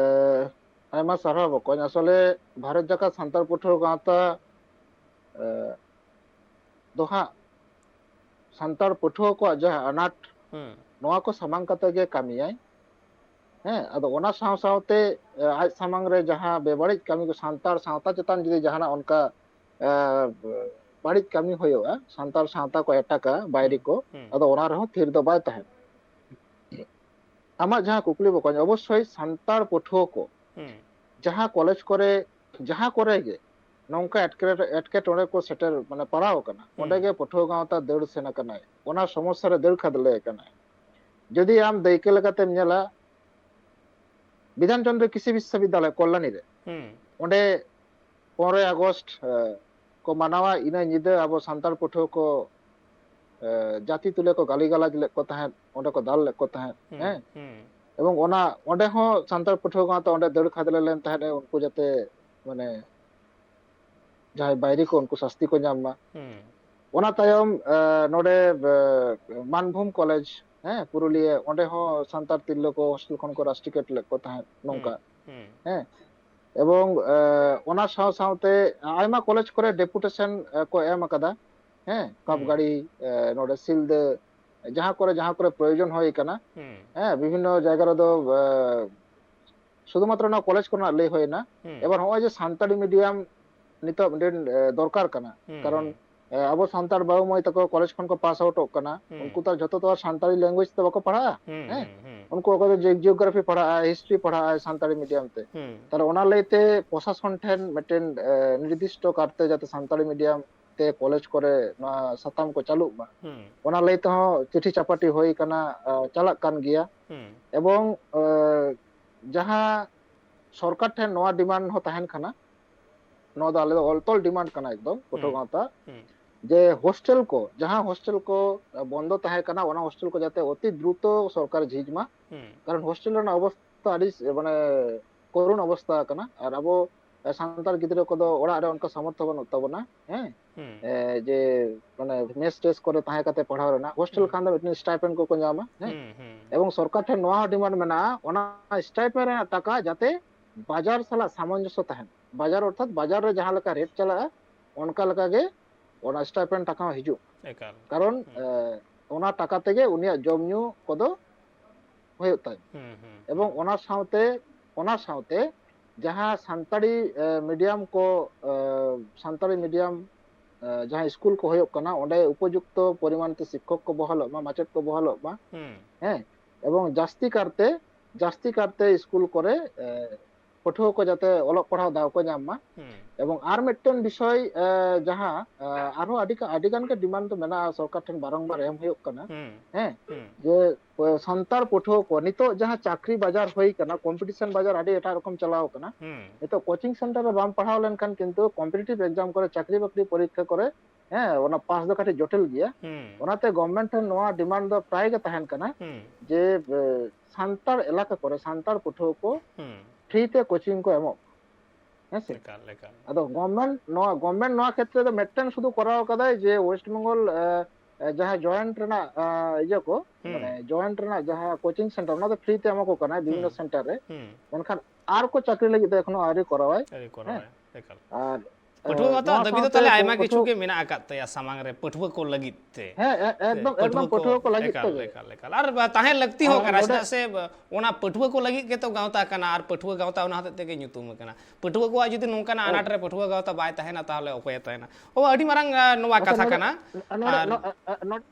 ᱟᱭᱢᱟ ᱥᱟᱨᱦᱟᱣ ᱵᱚᱠᱚᱧ᱾ ᱟᱥᱚᱞᱮ ᱵᱷᱟᱨᱚᱛ ᱡᱟᱠᱟᱛ ᱥᱟᱱᱛᱟᱲ ᱯᱟᱹᱴᱷᱩᱣᱟᱹ ᱜᱟᱶᱛᱟ, ᱮ, ᱫᱚ ᱦᱟᱸᱜ ᱥᱟᱱᱛᱟᱲ ᱯᱟᱹᱴᱷᱩᱣᱟᱹ ᱠᱚᱣᱟᱜ ᱡᱟᱦᱟᱸ ᱟᱱᱟᱴ, ᱦᱩᱸ᱾ ᱱᱚᱣᱟ ᱠᱚ ᱥᱟᱢᱟᱝ ᱠᱟᱛᱮ ᱜᱮ ᱠᱟᱹᱢᱤᱭᱟᱭ᱾ ᱦᱮᱸ, ᱟᱫᱚ ᱚᱱᱟ ᱥᱟᱶ ᱥᱟᱶᱛᱮ, ᱮ, ᱟᱡ ᱥᱟᱢᱟᱝ ᱨᱮ ᱡᱟᱦᱟᱸ ᱵᱮᱵᱟᱹᱲᱤᱡ ᱠᱟᱹᱢᱤ ᱠᱚ, ᱥᱟᱱᱛᱟᱲ ᱥᱟᱶᱛᱟ ᱪᱮᱛᱟᱱ ᱡᱩᱫᱤ ᱡᱟᱦᱟᱱᱟᱜ ᱚᱱᱠᱟ, ᱮ, ᱵᱟᱹᱲᱤᱡ ᱠᱟᱹᱢᱤ ᱦᱩᱭᱩᱜᱼᱟ, ᱥᱟᱱᱛᱟᱲ ᱥᱟᱶᱛᱟ ᱠᱚ ᱮᱴᱟᱠᱟ ᱵᱟᱭᱨᱤ ᱠᱚ, ᱦᱩᱸ᱾ ᱟᱫᱚ ᱚᱱᱟ ᱨᱮᱦᱚᱸ ᱛᱷᱤᱨ ᱫᱚ ᱵᱟᱭ ᱛᱟᱦᱮᱱ᱾ ᱟᱢᱟᱜ ᱡᱟᱦᱟᱸ ᱠᱩᱠᱞᱤ ᱵᱚᱠᱚᱧ, ᱚᱵᱚᱥᱥᱳᱭ ᱥᱟᱱᱛᱟᱲ ᱯᱟᱹᱴᱷᱩᱣᱟᱹ ᱠᱚ ᱦᱩᱸ᱾ ᱡᱟᱦᱟᱸ ᱠᱚᱞᱮᱡᱽ ᱠᱚᱨᱮ, ᱡᱟᱦᱟᱸ ᱠᱚᱨᱮ ᱜᱮ ᱱᱚᱝᱠᱟ ᱮᱴᱠᱮ-, ᱮᱴᱠᱮᱴᱚᱬᱮ ᱠᱚ ᱥᱮᱴᱮᱨ, ᱢᱟᱱᱮ, ᱯᱟᱲᱟᱣ ᱟᱠᱟᱱᱟ, ᱦᱩᱸ᱾ ᱚᱸᱰᱮ ᱜᱮ ᱯᱟᱹᱴᱷᱩᱣᱟᱹ ᱜᱟᱶᱛᱟ ᱫᱟᱹᱲ ᱥᱮᱱ ᱟᱠᱟᱱᱟᱭ, ᱚᱱᱟ ᱥᱚᱢᱚᱥᱥᱟ ᱨᱮ ᱫᱟᱹᱲ ᱠᱷᱟᱫᱽᱞᱮ ᱟᱠᱟᱱᱟᱭ᱾ ᱡᱩᱫᱤ ᱟᱢ ᱫᱟᱹᱭᱠᱟᱹ ᱞᱮᱠᱟᱛᱮᱢ ᱧᱮᱞᱟ, ᱵᱤᱫᱷᱟᱱ ᱪᱚᱱᱫᱨᱚ ᱠᱨᱤᱥᱤ ᱵᱤᱥᱥᱚᱵᱤᱫᱽᱫᱟᱞᱚᱭ ᱠᱚᱞᱞᱟᱱᱤ ᱨᱮ, ᱦᱩᱸ᱾ ᱚᱸᱰᱮ ᱯᱚᱱᱨᱚᱭ ᱟᱜᱚᱥᱴ, ᱮ, ᱠᱚ ᱢᱟᱱᱟᱣᱟ, ᱤᱱᱟᱹ ᱧᱤᱫᱟᱹ ᱟᱵᱚ ᱥᱟᱱᱛᱟᱲ ᱯᱟᱹᱴᱷᱩᱣᱟᱹ ᱠᱚ, ᱮ, ᱡᱟᱹᱛᱤ ᱛᱩᱞᱮ ᱠᱚ ᱜᱟᱹᱞᱤ ᱜᱟᱞᱟᱡᱽ ᱞᱮᱫ ᱠᱚ ᱛᱟᱦᱮᱸᱫ, ᱚᱸᱰᱮ ᱠᱚ ᱫᱟᱞ ᱞᱮᱫ ᱠᱚ ᱛᱟᱦᱮᱸᱫ, ᱦᱩᱸ, ᱦᱮᱸ᱾ ᱦᱩᱸ᱾ ᱮᱵᱚᱝ ᱚᱱᱟ, ᱚᱸᱰᱮ ᱦᱚᱸ ᱥᱟᱱᱛᱟᱲ ᱯᱟᱹᱴᱷᱩᱣᱟᱹ ᱜᱟᱶᱛᱟ ᱚᱸᱰᱮ ᱫᱟᱹᱲ ᱠᱷᱟᱫᱽᱞᱮ ᱞᱮᱱ ᱛᱟᱦᱮᱸᱫ, ᱩᱱᱠᱩ ᱡᱟᱛᱮ, ᱢᱟᱱᱮ, ᱡᱟᱦᱟᱸᱭ ᱵᱟᱭᱨᱤ ᱠᱚ, ᱩᱱᱠᱩ ᱥᱟᱥᱛᱤ ᱠᱚ ᱧᱟᱢ ᱢᱟ᱾ ᱦᱩᱸ᱾ ᱚᱱᱟ ᱛᱟᱭᱚᱢ, ᱮ, ᱱᱚᱰᱮ, ᱮ, ᱢᱟᱱᱵᱷᱩᱢ ᱠᱚᱞᱮᱡᱽ, ᱦᱮᱸ, ᱯᱩᱨᱩᱞᱤᱭᱟᱹ, ᱚᱸᱰᱮ ᱦᱚᱸ ᱥᱟᱱᱛᱟᱲ ᱛᱤᱨᱞᱟᱹ ᱠᱚ ᱦᱳᱥᱴᱮᱞ ᱠᱷᱚᱱ ᱠᱚ ᱨᱟᱥᱴᱤᱠᱮᱴ ᱞᱮᱫ ᱠᱚ ᱛᱟᱦᱮᱸᱫ, ᱱᱚᱝᱠᱟ᱾ ᱦᱩᱸ᱾ ᱦᱮᱸ, ᱮᱵᱚᱝ, ᱮ, ᱚᱱᱟ ᱥᱟᱶ ᱥᱟᱶᱛᱮ ᱟᱭᱢᱟ ᱠᱚᱞᱮᱡᱽ ᱠᱚᱨᱮ ᱰᱮᱯᱩᱴᱮᱥᱚᱱ, ᱮ, ᱠᱚ ᱮᱢ ᱟᱠᱟᱫᱟ, ᱦᱮᱸ, ᱠᱟᱯ ᱦᱩᱸ᱾ ᱜᱟᱲᱤ, ᱮ, ᱱᱚᱰᱮ ᱥᱤᱞᱫᱟᱹ, ᱡᱟᱦᱟᱸ ᱠᱚᱨᱮ, ᱡᱟᱦᱟᱸ ᱠᱚᱨᱮ ᱯᱨᱚᱭᱳᱡᱚᱱ ᱦᱩᱭ ᱟᱠᱟᱱᱟ, ᱦᱩᱸ᱾ ᱦᱮᱸ, ᱵᱤᱵᱷᱤᱱᱱᱚ ᱡᱟᱭᱜᱟ ᱨᱮᱫᱚ, ᱮ, ᱥᱩᱫᱷᱩ ᱢᱟᱛᱨᱚ ᱱᱚᱣᱟ ᱠᱚᱞᱮᱡᱽ ᱠᱚᱨᱮᱱᱟᱜ ᱞᱟᱹᱭ ᱦᱩᱭᱱᱟ᱾ ᱦᱩᱸ᱾ ᱮᱵᱟᱨ ᱱᱚᱜᱼᱚᱭ ᱡᱮ ᱥᱟᱱᱛᱟᱲᱤ ᱢᱤᱰᱤᱭᱟᱢ ᱱᱤᱛᱚᱜ ᱢᱤᱫᱴᱮᱱ, ᱮ, ᱫᱚᱨᱠᱟᱨ ᱠᱟᱱᱟ, ᱦᱩᱸ, ᱠᱟᱨᱚᱱ, ᱦᱩᱸ᱾ ᱮ, ᱟᱵᱚ ᱥᱟᱱᱛᱟᱲ ᱵᱟᱹᱵᱩ ᱢᱟᱹᱭ ᱛᱟᱠᱚ ᱠᱚᱞᱮᱡᱽ ᱠᱷᱚᱱ ᱠᱚ ᱯᱟᱥ ᱟᱣᱩᱴᱚᱜ ᱠᱟᱱᱟ, ᱦᱩᱸ᱾ ᱩᱱᱠᱩ ᱛᱚ ᱟᱨ ᱥᱟᱱᱛᱟᱲᱤ ᱞᱮᱝᱜᱩᱭᱮᱡᱽ ᱛᱮ ᱵᱟᱠᱚ ᱯᱟᱲᱦᱟᱜᱼᱟ, ᱦᱩᱸ, ᱦᱮᱸ? ᱦᱩᱸ, ᱦᱩᱸ᱾ ᱩᱱᱠᱩ ᱚᱠᱚᱭ ᱫᱚ ᱡᱤ-, ᱡᱤᱭᱳᱜᱨᱟᱯᱷᱤ ᱯᱟᱲᱦᱟᱜᱼᱟ, ᱦᱤᱥᱴᱨᱤ ᱯᱟᱲᱦᱟᱜᱼᱟ ᱥᱟᱱᱛᱟᱲᱤ ᱢᱤᱰᱤᱭᱟᱢ ᱛᱮ᱾ ᱦᱩᱸ᱾ ᱛᱟᱦᱞᱮ ᱚᱱᱟ ᱞᱟᱹᱭᱛᱮ ᱯᱨᱚᱥᱟᱥᱚᱱ ᱴᱷᱮᱱ ᱢᱤᱫᱴᱮᱱ, ᱮ, ᱱᱤᱨᱫᱤᱥᱴᱚ ᱠᱟᱨᱛᱮ ᱡᱟᱛᱮ ᱥᱟᱱᱛᱟᱲᱤ ᱢᱤᱰᱤᱭᱟᱢ ᱛᱮ ᱠᱚᱞᱮᱡᱽ ᱠᱚᱨᱮ ᱱᱚᱣᱟ ᱥᱟᱛᱟᱢ ᱠᱚ ᱪᱟᱹᱞᱩᱜ ᱢᱟ, ᱦᱩᱸ᱾ ᱚᱱᱟ ᱞᱟᱹᱭ ᱛᱮᱦᱚᱸ ᱪᱤᱴᱷᱤ ᱪᱟᱯᱟᱴᱤ ᱦᱩᱭ ᱠᱟᱱᱟ, ᱮ, ᱪᱟᱞᱟᱜ ᱠᱟᱱ ᱜᱮᱭᱟ᱾ ᱦᱩᱸ᱾ ᱮᱵᱚᱝ, ᱮ, ᱡᱟᱦᱟᱸ ᱥᱚᱨᱠᱟᱨ ᱴᱷᱮᱱ ᱱᱚᱣᱟ ᱰᱤᱢᱟᱱᱰ ᱦᱚᱸ ᱛᱟᱦᱮᱱ ᱠᱟᱱᱟ, ᱱᱚᱣᱟ ᱫᱚ ᱟᱞᱮ ᱫᱚ ᱚᱞ ᱛᱚᱞ ᱰᱤᱢᱟᱱᱰ ᱠᱟᱱᱟ ᱮᱠᱫᱚᱢ, ᱯᱟᱹᱴᱷᱩᱣᱟᱹ ᱦᱩᱸ᱾ ᱜᱟᱶᱛᱟ, ᱦᱩᱸ᱾ ᱡᱮ ᱦᱳᱥᱴᱮᱞ ᱠᱚ, ᱡᱟᱦᱟᱸ ᱦᱳᱥᱴᱮᱞ ᱠᱚ ᱵᱚᱱᱫᱚ ᱛᱟᱦᱮᱸ ᱠᱟᱱᱟ, ᱚᱱᱟ ᱦᱳᱥᱴᱮᱞ ᱠᱚ ᱡᱟᱛᱮ ᱚᱛᱤ ᱫᱨᱩᱛᱚ ᱥᱚᱨᱠᱟᱨ ᱡᱷᱤᱡᱽ ᱢᱟ, ᱦᱩᱸ᱾ ᱠᱟᱨᱚᱱ ᱦᱳᱥᱴᱮᱞ ᱨᱮᱱᱟᱜ ᱚᱵᱚᱥᱛᱟ ᱟᱹᱰᱤ, ᱢᱟᱱᱮ, ᱠᱚᱨᱩᱱ ᱚᱵᱚᱥᱛᱟ ᱠᱟᱱᱟ᱾ ᱟᱨ ᱟᱵᱚ ᱥᱟᱱᱛᱟᱲ ᱜᱤᱫᱽᱨᱟᱹ ᱠᱚᱫᱚ ᱚᱲᱟᱜ ᱨᱮ ᱚᱱᱠᱟ ᱥᱟᱢᱚᱨᱛᱷᱚ ᱵᱟᱹᱱᱩᱜ ᱛᱟᱵᱚᱱᱟ᱾ ᱦᱮᱸ, ᱦᱩᱸ ᱮ, ᱡᱮ ᱢᱟᱱᱮ ᱢᱮᱥ ᱴᱮᱥ ᱠᱚᱨᱮ ᱛᱟᱦᱮᱸ ᱠᱟᱛᱮ ᱯᱟᱲᱦᱟᱣ ᱨᱮᱱᱟᱜ, ᱦᱳᱥᱴᱮᱞ ᱦᱩᱸ ᱠᱷᱟᱱ ᱫᱚ ᱢᱤᱫᱴᱮᱱ ᱥᱴᱟᱭᱯᱮᱱᱰ ᱠᱚᱠᱚ ᱧᱟᱢᱟ᱾ ᱦᱮᱸ, ᱦᱩᱸ ᱦᱩᱸ ᱮᱵᱚᱝ ᱥᱚᱨᱠᱟᱨ ᱴᱷᱮᱱ ᱱᱚᱣᱟ ᱦᱚᱸ ᱰᱤᱢᱟᱱᱰ ᱢᱮᱱᱟᱜᱼᱟ, ᱚᱱᱟ ᱥᱴᱟᱭᱯᱮᱱᱰ ᱨᱮᱱᱟᱜ ᱴᱟᱠᱟ ᱡᱟᱛᱮ ᱵᱟᱡᱟᱨ ᱥᱟᱞᱟᱜ ᱥᱟᱢᱚᱧᱡᱚᱥᱥᱚ ᱛᱟᱦᱮᱱ, ᱵᱟᱡᱟᱨ ᱚᱨᱛᱷᱟᱛ ᱵᱟᱡᱟᱨ ᱨᱮ ᱡᱟᱦᱟᱸ ᱞᱮᱠᱟ ᱨᱮᱴ ᱪᱟᱞᱟᱜᱼᱟ, ᱚᱱᱠᱟ ᱞᱮᱠᱟ ᱜᱮ ᱚᱱᱟ ᱥᱴᱟᱭᱯᱮᱱᱰ ᱴᱟᱠᱟ ᱦᱚᱸ ᱦᱤᱡᱩᱜ᱾ ᱮᱠᱟᱞ᱾ ᱠᱟᱨᱚᱱ ᱦᱩᱸ ᱮ, ᱚᱱᱟ ᱴᱟᱠᱟ ᱛᱮᱜᱮ ᱩᱱᱤᱭᱟᱜ ᱡᱚᱢ ᱧᱩ ᱠᱚᱫᱚ ᱦᱩᱭᱩᱜ ᱛᱟᱭᱟ᱾ ᱦᱩᱸ ᱦᱩᱸ ᱮᱵᱚᱝ ᱦᱩᱸ ᱚᱱᱟ ᱥᱟᱶᱛᱮ, ᱚᱱᱟ ᱥᱟᱶᱛᱮ ᱡᱟᱦᱟᱸ ᱥᱟᱱᱛᱟᱲᱤ ᱮ, ᱢᱤᱰᱤᱭᱟᱢ ᱠᱚ ᱮ, ᱥᱟᱱᱛᱟᱲᱤ ᱢᱤᱰᱤᱭᱟᱢ ᱮ, ᱡᱟᱦᱟᱸ ᱥᱠᱩᱞ ᱠᱚ ᱦᱩᱭᱩᱜ ᱠᱟᱱᱟ, ᱚᱸᱰᱮ ᱩᱯᱚᱡᱩᱠᱛᱚ ᱯᱚᱨᱤᱢᱟᱱ ᱛᱮ ᱥᱤᱠᱠᱷᱚᱠ ᱠᱚ ᱵᱚᱦᱟᱞᱚᱜ ᱢᱟ, ᱢᱟᱪᱮᱫ ᱠᱚ ᱵᱚᱦᱟᱞᱚᱜ ᱢᱟ᱾ ᱦᱩᱸ ᱦᱮᱸ, ᱮᱵᱚᱝ ᱡᱟᱹᱥᱛᱤ ᱠᱟᱨᱛᱮ, ᱡᱟᱹᱥᱛᱤ ᱠᱟᱨᱛᱮ ᱥᱠᱩᱞ ᱠᱚᱨᱮ ᱮ, ᱯᱟᱹᱴᱷᱩᱣᱟᱹ ᱠᱚ ᱡᱟᱛᱮ ᱚᱞᱚᱜ ᱯᱟᱲᱦᱟᱣ ᱫᱟᱣ ᱠᱚ ᱧᱟᱢ ᱢᱟ᱾ ᱦᱩᱸ ᱮᱵᱚᱝ ᱟᱨ ᱢᱤᱫᱴᱮᱱ ᱵᱤᱥᱚᱭ ᱮ, ᱡᱟᱦᱟᱸ ᱮ, ᱟᱨᱦᱚᱸ ᱟᱹᱰᱤ ᱠᱟ- ᱟᱹᱰᱤ ᱜᱟᱱ ᱜᱮ ᱰᱤᱢᱟᱱᱰ ᱫᱚ ᱢᱮᱱᱟᱜᱼᱟ, ᱥᱚᱨᱠᱟᱨ ᱴᱷᱮᱱ ᱵᱟᱨᱚᱢᱵᱟᱨ ᱮᱢ ᱦᱩᱭᱩᱜ ᱠᱟᱱᱟ᱾ ᱦᱩᱸ ᱦᱮᱸ, ᱦᱩᱸ ᱡᱮ ᱮ, ᱥᱟᱱᱛᱟᱲ ᱯᱟᱹᱴᱷᱩᱣᱟᱹ ᱠᱚ ᱱᱤᱛᱚᱜ ᱡᱟᱦᱟᱸ ᱪᱟᱹᱠᱨᱤ ᱵᱟᱡᱟᱨ ᱦᱩᱭ ᱠᱟᱱᱟ, ᱠᱚᱢᱯᱤᱴᱤᱥᱚᱱ ᱵᱟᱡᱟᱨ ᱟᱹᱰᱤ ᱮᱴᱟᱜ ᱨᱚᱠᱚᱢ ᱪᱟᱞᱟᱣ ᱠᱟᱱᱟ᱾ ᱦᱩᱸ ᱱᱤᱛᱚᱜ ᱠᱳᱪᱤᱝ ᱥᱮᱱᱴᱟᱨ ᱨᱮ ᱵᱟᱢ ᱯᱟᱲᱦᱟᱣ ᱞᱮᱱᱠᱷᱟᱱ ᱠᱤᱱᱛᱩ ᱠᱚᱢᱯᱤᱴᱤᱴᱤᱵᱷ ᱮᱠᱡᱟᱢ ᱠᱚᱨᱮ, ᱪᱟᱹᱠᱨᱤ ᱵᱟᱹᱠᱨᱤ ᱯᱚᱨᱤᱠᱠᱷᱟ ᱠᱚᱨᱮ, ᱦᱮᱸ, ᱚᱱᱟ ᱯᱟᱥ ᱫᱚ ᱠᱟᱹᱴᱤᱡ ᱡᱚᱴᱤᱞ ᱜᱮᱭᱟ᱾ ᱦᱩᱸ ᱚᱱᱟᱛᱮ ᱜᱚᱵᱷᱢᱮᱱᱴ ᱴᱷᱮᱱ ᱱᱚᱣᱟ ᱰᱤᱢᱟᱱᱰ ᱫᱚ ᱯᱨᱟᱭ ᱜᱮ ᱛᱟᱦᱮᱱ ᱠᱟᱱᱟ ᱦᱩᱸ ᱡᱮ ᱮ, ᱥᱟᱱᱛᱟᱲ ᱮᱞᱟᱠᱟ ᱠᱚᱨᱮ ᱥᱟᱱᱛᱟᱲ ᱯᱟᱹᱴᱷᱩᱣᱟᱹ ᱠᱚ ᱦᱩᱸ ᱯᱷᱨᱤ ᱛᱮ ᱠᱳᱪᱤᱝ ᱠᱚ ᱮᱢᱚᱜ᱾ ᱦᱮᱸ ᱥᱮ? ᱮᱠᱟᱞ ᱮᱠᱟᱞ᱾ ᱟᱫᱚ ᱜᱚᱵᱷᱢᱮᱱᱴ ᱱᱚᱣᱟ, ᱜᱚᱵᱷᱢᱮᱱᱴ ᱱᱚᱣᱟ ᱠᱷᱮᱛᱨᱮ ᱫᱚ ᱢᱤᱫᱴᱮᱱ ᱥᱩᱫᱷᱩ ᱠᱚᱨᱟᱣ ᱠᱟᱫᱟᱭ ᱡᱮ ᱳᱭᱮᱥᱴ ᱵᱮᱝᱜᱚᱞ ᱮ, ᱮ, ᱡᱟᱦᱟᱸ ᱡᱚᱭᱮᱱᱴ ᱨᱮᱱᱟᱜ ᱮ, ᱤᱭᱟᱹ ᱠᱚ, ᱦᱩᱸ ᱢᱟᱱᱮ ᱡᱚᱭᱮᱱᱴ ᱨᱮᱱᱟᱜ ᱡᱟᱦᱟᱸ ᱠᱳᱪᱤᱝ ᱥᱮᱱᱴᱟᱨ, ᱚᱱᱟ ᱫᱚ ᱯᱷᱨᱤ ᱛᱮ ᱮᱢᱟ ᱠᱚ ᱠᱟᱱᱟᱭ ᱵᱤᱵᱷᱤᱱᱱᱚ ᱦᱩᱸ ᱥᱮᱱᱴᱟᱨ ᱨᱮ᱾ ᱦᱩᱸ ᱢᱮᱱᱠᱷᱟᱱ ᱟᱨ ᱠᱚ ᱪᱟᱹᱠᱨᱤ ᱞᱟᱹᱜᱤᱫ ᱫᱚ ᱮᱠᱷᱚᱱᱳ ᱟᱹᱣᱨᱤ ᱠᱚᱨᱟᱣᱟᱭ᱾ ᱟᱹᱣᱨᱤ ᱦᱮᱸ, ᱠᱚᱨᱟᱣᱟᱭ᱾ ᱮᱠᱟᱞ᱾ ᱟᱨ ᱮ, ᱯᱟᱹᱴᱷᱩᱣᱟᱹ ᱜᱟᱶᱛᱟ ᱱᱚᱣᱟ ᱫᱟᱹᱵᱤ ᱫᱚ ᱥᱟᱶᱛᱮ ᱛᱟᱦᱞᱮ ᱠᱚ- ᱟᱭᱢᱟ ᱠᱤᱪᱷᱩ ᱯᱟᱹᱴᱷᱩᱣᱟᱹ ᱜᱮ ᱢᱮᱱᱟᱜ ᱟᱠᱟᱫ ᱛᱟᱭᱟ ᱥᱟᱢᱟᱝ ᱨᱮ, ᱯᱟᱹᱴᱷᱩᱣᱟᱹ ᱠᱚ ᱞᱟᱹᱜᱤᱫ ᱛᱮ᱾ ᱦᱮᱸ, ᱮ-, ᱮᱠᱫᱚᱢ, ᱮᱠᱫᱚᱢ ᱯᱟᱹᱴᱷᱩᱣᱟᱹ ᱯᱟᱹᱴᱷᱩᱣᱟᱹ ᱠᱚ ᱞᱟᱹᱜᱤᱫ ᱮᱠᱟᱞ ᱛᱮᱜᱮ᱾ ᱮᱠᱟᱞ ᱮᱠᱟᱞ᱾ ᱟᱨ ᱵᱟ- ᱛᱟᱦᱮᱸ ᱞᱟᱹᱠᱛᱤ ᱦᱚᱸ ᱟᱨ ᱠᱟᱱᱟ, ᱱᱚᱰᱮ ᱪᱮᱫᱟᱜ ᱥᱮ ᱵᱟ- ᱚᱱᱟ ᱯᱟᱹᱴᱷᱩᱣᱟᱹ ᱠᱚ ᱞᱟᱹᱜᱤᱫ ᱜᱮᱛᱚ ᱜᱟᱶᱛᱟ ᱠᱟᱱᱟ, ᱟᱨ ᱯᱟᱹᱴᱷᱩᱣᱟᱹ ᱜᱟᱶᱛᱟ ᱚᱱᱟ ᱦᱚᱛᱮᱡ ᱛᱮᱜᱮ ᱧᱩᱛᱩᱢ ᱟᱠᱟᱱᱟ᱾ ᱯᱟᱹᱴᱷᱩᱣᱟᱹ ᱠᱚᱣᱟᱜ ᱡᱩᱫᱤ ᱱᱚᱝᱠᱟᱱᱟᱜ ᱦᱮᱸ᱾ ᱟᱱᱟᱴ ᱨᱮ ᱯᱟᱹᱴᱷᱩᱣᱟᱹ ᱜᱟᱶᱛᱟ ᱵᱟᱭ ᱛᱟᱦᱮᱱᱟ, ᱛᱟᱦᱚᱞᱮ ᱚᱠᱚᱭᱮ ᱛᱟᱦᱮᱱᱟ? ᱚ, ᱟᱹᱰᱤ ᱢᱟᱨᱟᱝ ᱟ, ᱱᱚᱣᱟ ᱟᱪᱪᱷᱟ, ᱠᱟᱛᱷᱟ ᱱᱚᱰᱮ, ᱠᱟᱱᱟ᱾ ᱱᱚᱰᱮ, ᱟᱨ ᱱᱚ-, ᱟ, ᱟ, ᱱᱚᱰᱮ,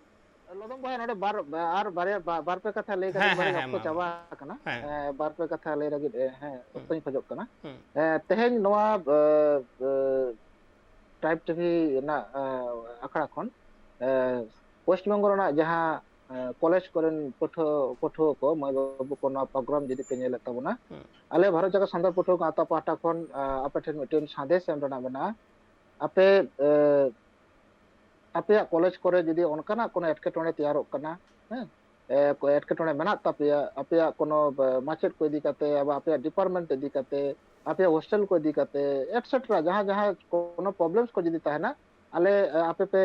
ᱞᱚᱫᱚᱢ ᱵᱚᱭᱦᱟ, ᱱᱚᱰᱮ ᱵᱟᱨ, ᱟᱨ ᱵᱟᱨᱭᱟ, ᱵᱟ-, ᱵᱟᱨ ᱯᱮ ᱠᱟᱛᱷᱟ ᱞᱟᱹᱭ ᱠᱟᱛᱮ ᱦᱮᱸ, ᱦᱮᱸ, ᱵᱟᱨᱭᱟ ᱦᱮᱸ, ᱚᱠᱛᱚ ᱢᱟ, ᱢᱟ᱾ ᱪᱟᱵᱟ ᱟᱠᱟᱱᱟ᱾ ᱦᱮᱸ᱾ ᱮ, ᱵᱟᱨ ᱯᱮ ᱠᱟᱛᱷᱟ ᱞᱟᱹᱭ ᱞᱟᱹᱜᱤᱫ, ᱮ, ᱦᱮᱸ, ᱦᱩᱸ, ᱚᱠᱛᱚᱧ ᱠᱷᱚᱡᱚᱜ ᱠᱟᱱᱟ᱾ ᱦᱩᱸ, ᱮ, ᱛᱮᱦᱮᱧ ᱱᱚᱣᱟ, ᱮ, ᱮ, ᱴᱨᱟᱭᱤᱵᱽ ᱴᱤᱵᱷᱤ ᱨᱮᱱᱟᱜ, ᱮ, ᱟᱠᱷᱲᱟ ᱠᱷᱚᱱ, ᱮ, ᱳᱭᱮᱥᱴ ᱵᱮᱝᱜᱚᱞ ᱨᱮᱱᱟᱜ ᱡᱟᱦᱟᱸ, ᱮ, ᱠᱚᱞᱮᱡᱽ ᱠᱚᱨᱮᱱ ᱯᱟᱹᱴᱷᱩᱣᱟᱹ, ᱯᱟᱹᱴᱷᱩᱣᱟᱹ ᱠᱚ, ᱢᱟᱹᱭ ᱵᱟᱹᱵᱩ ᱠᱚ, ᱱᱚᱣᱟ ᱯᱨᱳᱜᱨᱟᱢ ᱡᱩᱫᱤ ᱯᱮ ᱧᱮᱞᱮᱫ ᱛᱟᱵᱚᱱᱟ, ᱦᱩᱸ᱾ ᱟᱞᱮ ᱵᱷᱟᱨᱚᱛ ᱡᱟᱠᱟᱛ ᱥᱟᱱᱛᱟᱲ ᱯᱟᱹᱴᱷᱩᱣᱟᱹ ᱜᱟᱶᱛᱟ ᱯᱟᱦᱴᱟ ᱠᱷᱚᱱ, ᱮ, ᱟᱯᱮ ᱴᱷᱮᱱ ᱢᱤᱫᱴᱮᱱ ᱥᱟᱸᱫᱮᱥ ᱮᱢ ᱨᱮᱱᱟᱜ ᱢᱮᱱᱟᱜᱼᱟ᱾ ᱟᱯᱮ, ᱮ, ᱟᱯᱮᱭᱟᱜ ᱠᱚᱞᱮᱡᱽ ᱠᱚᱨᱮ ᱡᱩᱫᱤ ᱚᱱᱠᱟᱱᱟᱜ ᱠᱳᱱᱳ ᱮᱴᱠᱮᱴᱚᱬᱮ ᱛᱮᱭᱟᱨᱚᱜ ᱠᱟᱱᱟ, ᱦᱮᱸ, ᱮ, ᱠᱚ-, ᱮᱴᱠᱮᱴᱚᱬᱮ ᱢᱮᱱᱟᱜ ᱛᱟᱯᱮᱭᱟ, ᱟᱯᱮᱭᱟᱜ ᱠᱳᱱᱳ, ᱮ, ᱢᱟᱪᱮᱫ ᱠᱚ ᱤᱫᱤ ᱠᱟᱛᱮ, ᱟᱵᱟ-, ᱟᱯᱮᱭᱟᱜ ᱰᱤᱯᱟᱨᱴᱢᱮᱱᱴ ᱤᱫᱤ ᱠᱟᱛᱮ, ᱟᱯᱮᱭᱟᱜ ᱦᱳᱥᱴᱮᱞ ᱠᱚ ᱤᱫᱤ ᱠᱟᱛᱮ, ᱮᱴᱥᱮᱴᱨᱟ, ᱡᱟᱦᱟᱸ ᱡᱟᱦᱟᱸ ᱠᱳᱱᱳ ᱯᱨᱚᱵᱞᱮᱢᱥ ᱠᱚ ᱡᱩᱫᱤ ᱛᱟᱦᱮᱱᱟ, ᱟᱞᱮ ᱟᱯᱮ ᱯᱮ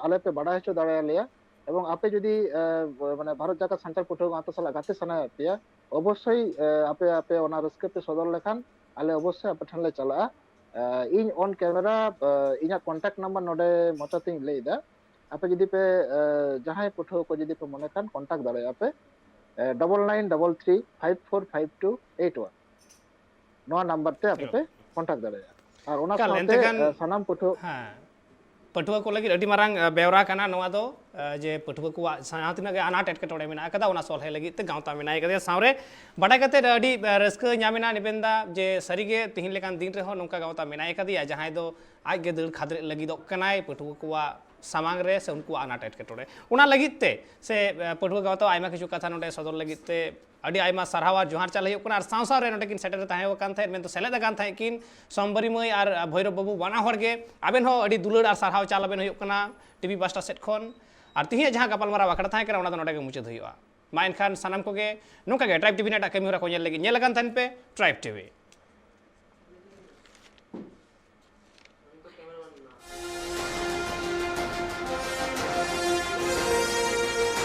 ᱟᱞᱮ ᱯᱮ ᱵᱟᱲᱟᱭ ᱦᱚᱪᱚ ᱫᱟᱲᱮᱭᱟᱞᱮᱭᱟ᱾ ᱮᱵᱚᱝ ᱟᱯᱮ ᱡᱩᱫᱤ ᱢᱟᱱᱮ ᱵᱷᱟᱨᱚᱛ ᱡᱟᱠᱟᱛ ᱥᱟᱱᱛᱟᱲ ᱯᱟᱹᱴᱷᱩᱣᱟᱹ ᱜᱟᱶᱛᱟ ᱥᱟᱞᱟᱜ ᱜᱟᱛᱮ ᱥᱟᱱᱟᱭᱮᱫ ᱯᱮᱭᱟ, ᱚᱵᱚᱥᱥᱳᱭ ᱟᱯᱮ ᱟᱯᱮ ᱚᱱᱟ ᱨᱟᱹᱥᱠᱟᱹ ᱯᱮ ᱥᱚᱫᱚᱨ ᱞᱮᱠᱷᱟᱱ ᱟᱞᱮ ᱚᱵᱚᱥᱥᱳᱭ ᱟᱯᱮ ᱴᱷᱮᱱ ᱞᱮ ᱪᱟᱞᱟᱜᱼᱟ᱾ ᱤᱧ ᱚᱱ ᱠᱮᱢᱮᱨᱟ ᱤᱧᱟᱹᱜ ᱠᱚᱱᱴᱟᱠᱴ ᱱᱟᱢᱵᱟᱨ ᱱᱚᱰᱮ ᱢᱚᱪᱟᱛᱤᱧ ᱞᱟᱹᱭ ᱮᱫᱟ᱾ ᱟᱯᱮ ᱡᱩᱫᱤ ᱯᱮ ᱡᱟᱦᱟᱸᱭ ᱯᱟᱹᱴᱷᱩᱣᱟᱹ ᱠᱚ ᱡᱩᱫᱤ ᱯᱮ ᱢᱚᱱᱮ ᱠᱷᱟᱱ, ᱠᱚᱱᱴᱟᱠᱴ ᱫᱟᱲᱮᱭᱟᱜᱼᱟ ᱯᱮ double nine double three five four five two eight one. ᱱᱚᱣᱟ ᱱᱟᱢᱵᱟᱨ ᱛᱮ ᱟᱯᱮ ᱯᱮ ᱠᱚᱱᱴᱟᱠᱴ ᱫᱟᱲᱮᱭᱟᱜᱼᱟ᱾ ᱟᱨ ᱚᱱᱟ ᱮᱠᱟᱞ, ᱥᱟᱶᱛᱮ ᱮᱱᱛᱮ ᱠᱷᱟᱱ ᱥᱟᱱᱟᱢ ᱯᱟᱹᱴᱷᱩᱣᱟᱹ ᱦᱮᱸ, ᱯᱟᱹᱴᱷᱩᱣᱟᱹ ᱠᱚ ᱞᱟᱹᱜᱤᱫ ᱟᱹᱰᱤ ᱢᱟᱨᱟᱝ ᱵᱮᱣᱨᱟ ᱠᱟᱱᱟ ᱱᱚᱣᱟ ᱫᱚ᱾ ᱡᱮ ᱯᱟᱹᱴᱷᱩᱣᱟᱹ ᱠᱚᱣᱟᱜ ᱡᱟᱦᱟᱸ ᱛᱤᱱᱟᱹᱜ ᱜᱮ ᱟᱱᱟᱴ ᱮᱴᱠᱮᱴᱚᱬᱮ ᱢᱮᱱᱟᱜ ᱟᱠᱟᱫᱟ, ᱚᱱᱟ ᱥᱚᱞᱦᱮ ᱞᱟᱹᱜᱤᱫ ᱛᱮ ᱜᱟᱶᱛᱟ ᱢᱮᱱᱟᱭ ᱟᱠᱟᱫᱮᱭᱟ᱾ ᱥᱟᱶᱨᱮ ᱵᱟᱰᱟᱭ ᱠᱟᱛᱮ ᱟᱹᱰᱤ ᱨᱟᱹᱥᱠᱟᱹ ᱧᱟᱢ ᱮᱱᱟ ᱱᱤᱵᱮᱱ ᱫᱟ, ᱡᱮ ᱥᱟᱹᱨᱤᱜᱮ ᱛᱤᱦᱤᱧ ᱞᱮᱠᱟᱱ ᱫᱤᱱ ᱨᱮᱦᱚᱸ ᱱᱚᱝᱠᱟ ᱜᱟᱶᱛᱟ ᱢᱮᱱᱟᱭ ᱟᱠᱟᱫᱮᱭᱟ, ᱡᱟᱦᱟᱸᱭ ᱫᱚ ᱟᱡ ᱜᱮ ᱫᱟᱹᱲ ᱠᱷᱟᱫᱽᱞᱮᱜ ᱞᱟᱹᱜᱤᱫᱚᱜ ᱠᱟᱱᱟᱭ ᱯᱟᱹᱴᱷᱩᱣᱟᱹ ᱠᱚᱣᱟᱜ ᱥᱟᱢᱟᱝ ᱨᱮ ᱥᱮ ᱩᱱᱠᱩᱣᱟᱜ ᱟᱱᱟᱴ ᱮᱴᱠᱮᱴᱚᱬᱮ ᱚᱱᱟ ᱞᱟᱹᱜᱤᱫ ᱛᱮ᱾ ᱥᱮ ᱯᱟᱹᱴᱷᱩᱣᱟᱹ ᱜᱟᱶᱛᱟ ᱟᱭᱢᱟ ᱠᱤᱪᱷᱩ ᱠᱟᱛᱷᱟ ᱱᱚᱰᱮ ᱥᱚᱫᱚᱨ ᱞᱟᱹᱜᱤᱫ ᱛᱮ ᱟᱹᱰᱤ ᱟᱭᱢᱟ ᱥᱟᱨᱦᱟᱣ ᱟᱨ ᱡᱚᱦᱟᱨ ᱪᱟᱞ ᱦᱩᱭᱩᱜ ᱠᱟᱱᱟ᱾ ᱟᱨ ᱥᱟᱶ ᱥᱟᱶ ᱨᱮ ᱱᱚᱰᱮ ᱠᱤᱱ ᱥᱮᱴᱮᱨ ᱛᱟᱦᱮᱸ ᱟᱠᱟᱱ ᱛᱟᱦᱮᱸᱫ, ᱢᱮᱱᱫᱚ ᱥᱮᱞᱮᱫ ᱟᱠᱟᱱ ᱛᱟᱦᱮᱸᱫ ᱠᱤᱱ ᱥᱚᱢᱵᱟᱨᱤ ᱢᱟᱹᱭ ᱟᱨ ᱵᱷᱳᱭᱨᱚᱵ ᱵᱟᱹᱵᱩ, ᱵᱟᱱᱟ ᱦᱚᱲ ᱜᱮ ᱟᱵᱮᱱ ᱦᱚᱸ ᱟᱹᱰᱤ ᱫᱩᱞᱟᱹᱲ ᱟᱨ ᱥᱟᱨᱦᱟᱣ ᱪᱟᱞ ᱟᱵᱮᱱ ᱦᱩᱭᱩᱜ ᱠᱟᱱᱟ ᱴᱤᱵᱷᱤ ᱯᱟᱥᱴᱟ ᱥᱮᱫ ᱠᱷᱚᱱ᱾ ᱟᱨ ᱛᱤᱦᱤᱧᱟᱜ ᱡᱟᱦᱟᱸ ᱜᱟᱯᱟᱞᱢᱟᱨᱟᱣ ᱟᱠᱷᱲᱟ ᱛᱟᱦᱮᱸ ᱠᱟᱱᱟ, ᱚᱱᱟ ᱫᱚ ᱱᱚᱰᱮ ᱜᱮ ᱢᱩᱪᱟᱹᱫ ᱦᱩᱭᱩᱜᱼᱟ᱾ ᱢᱟ ᱮᱱᱠᱷᱟᱱ ᱥᱟᱱᱟᱢ ᱠᱚᱜᱮ ᱱᱚᱝᱠᱟ ᱜᱮ ᱴᱨᱟᱭᱤᱵᱽ ᱴᱤᱵᱷᱤ ᱨᱮᱱᱟᱜ ᱮᱴᱟᱜ ᱠᱟᱹᱢᱤ ᱦᱚᱨᱟ ᱠᱚ ᱧᱮᱞ ᱞᱟᱹᱜᱤᱫ ᱧᱮᱞ ᱟᱠᱟᱱ ᱛᱟᱦᱮᱱ ᱯᱮ ᱴᱨᱟᱭᱤᱵᱽ ᱴᱤᱵᱷᱤ᱾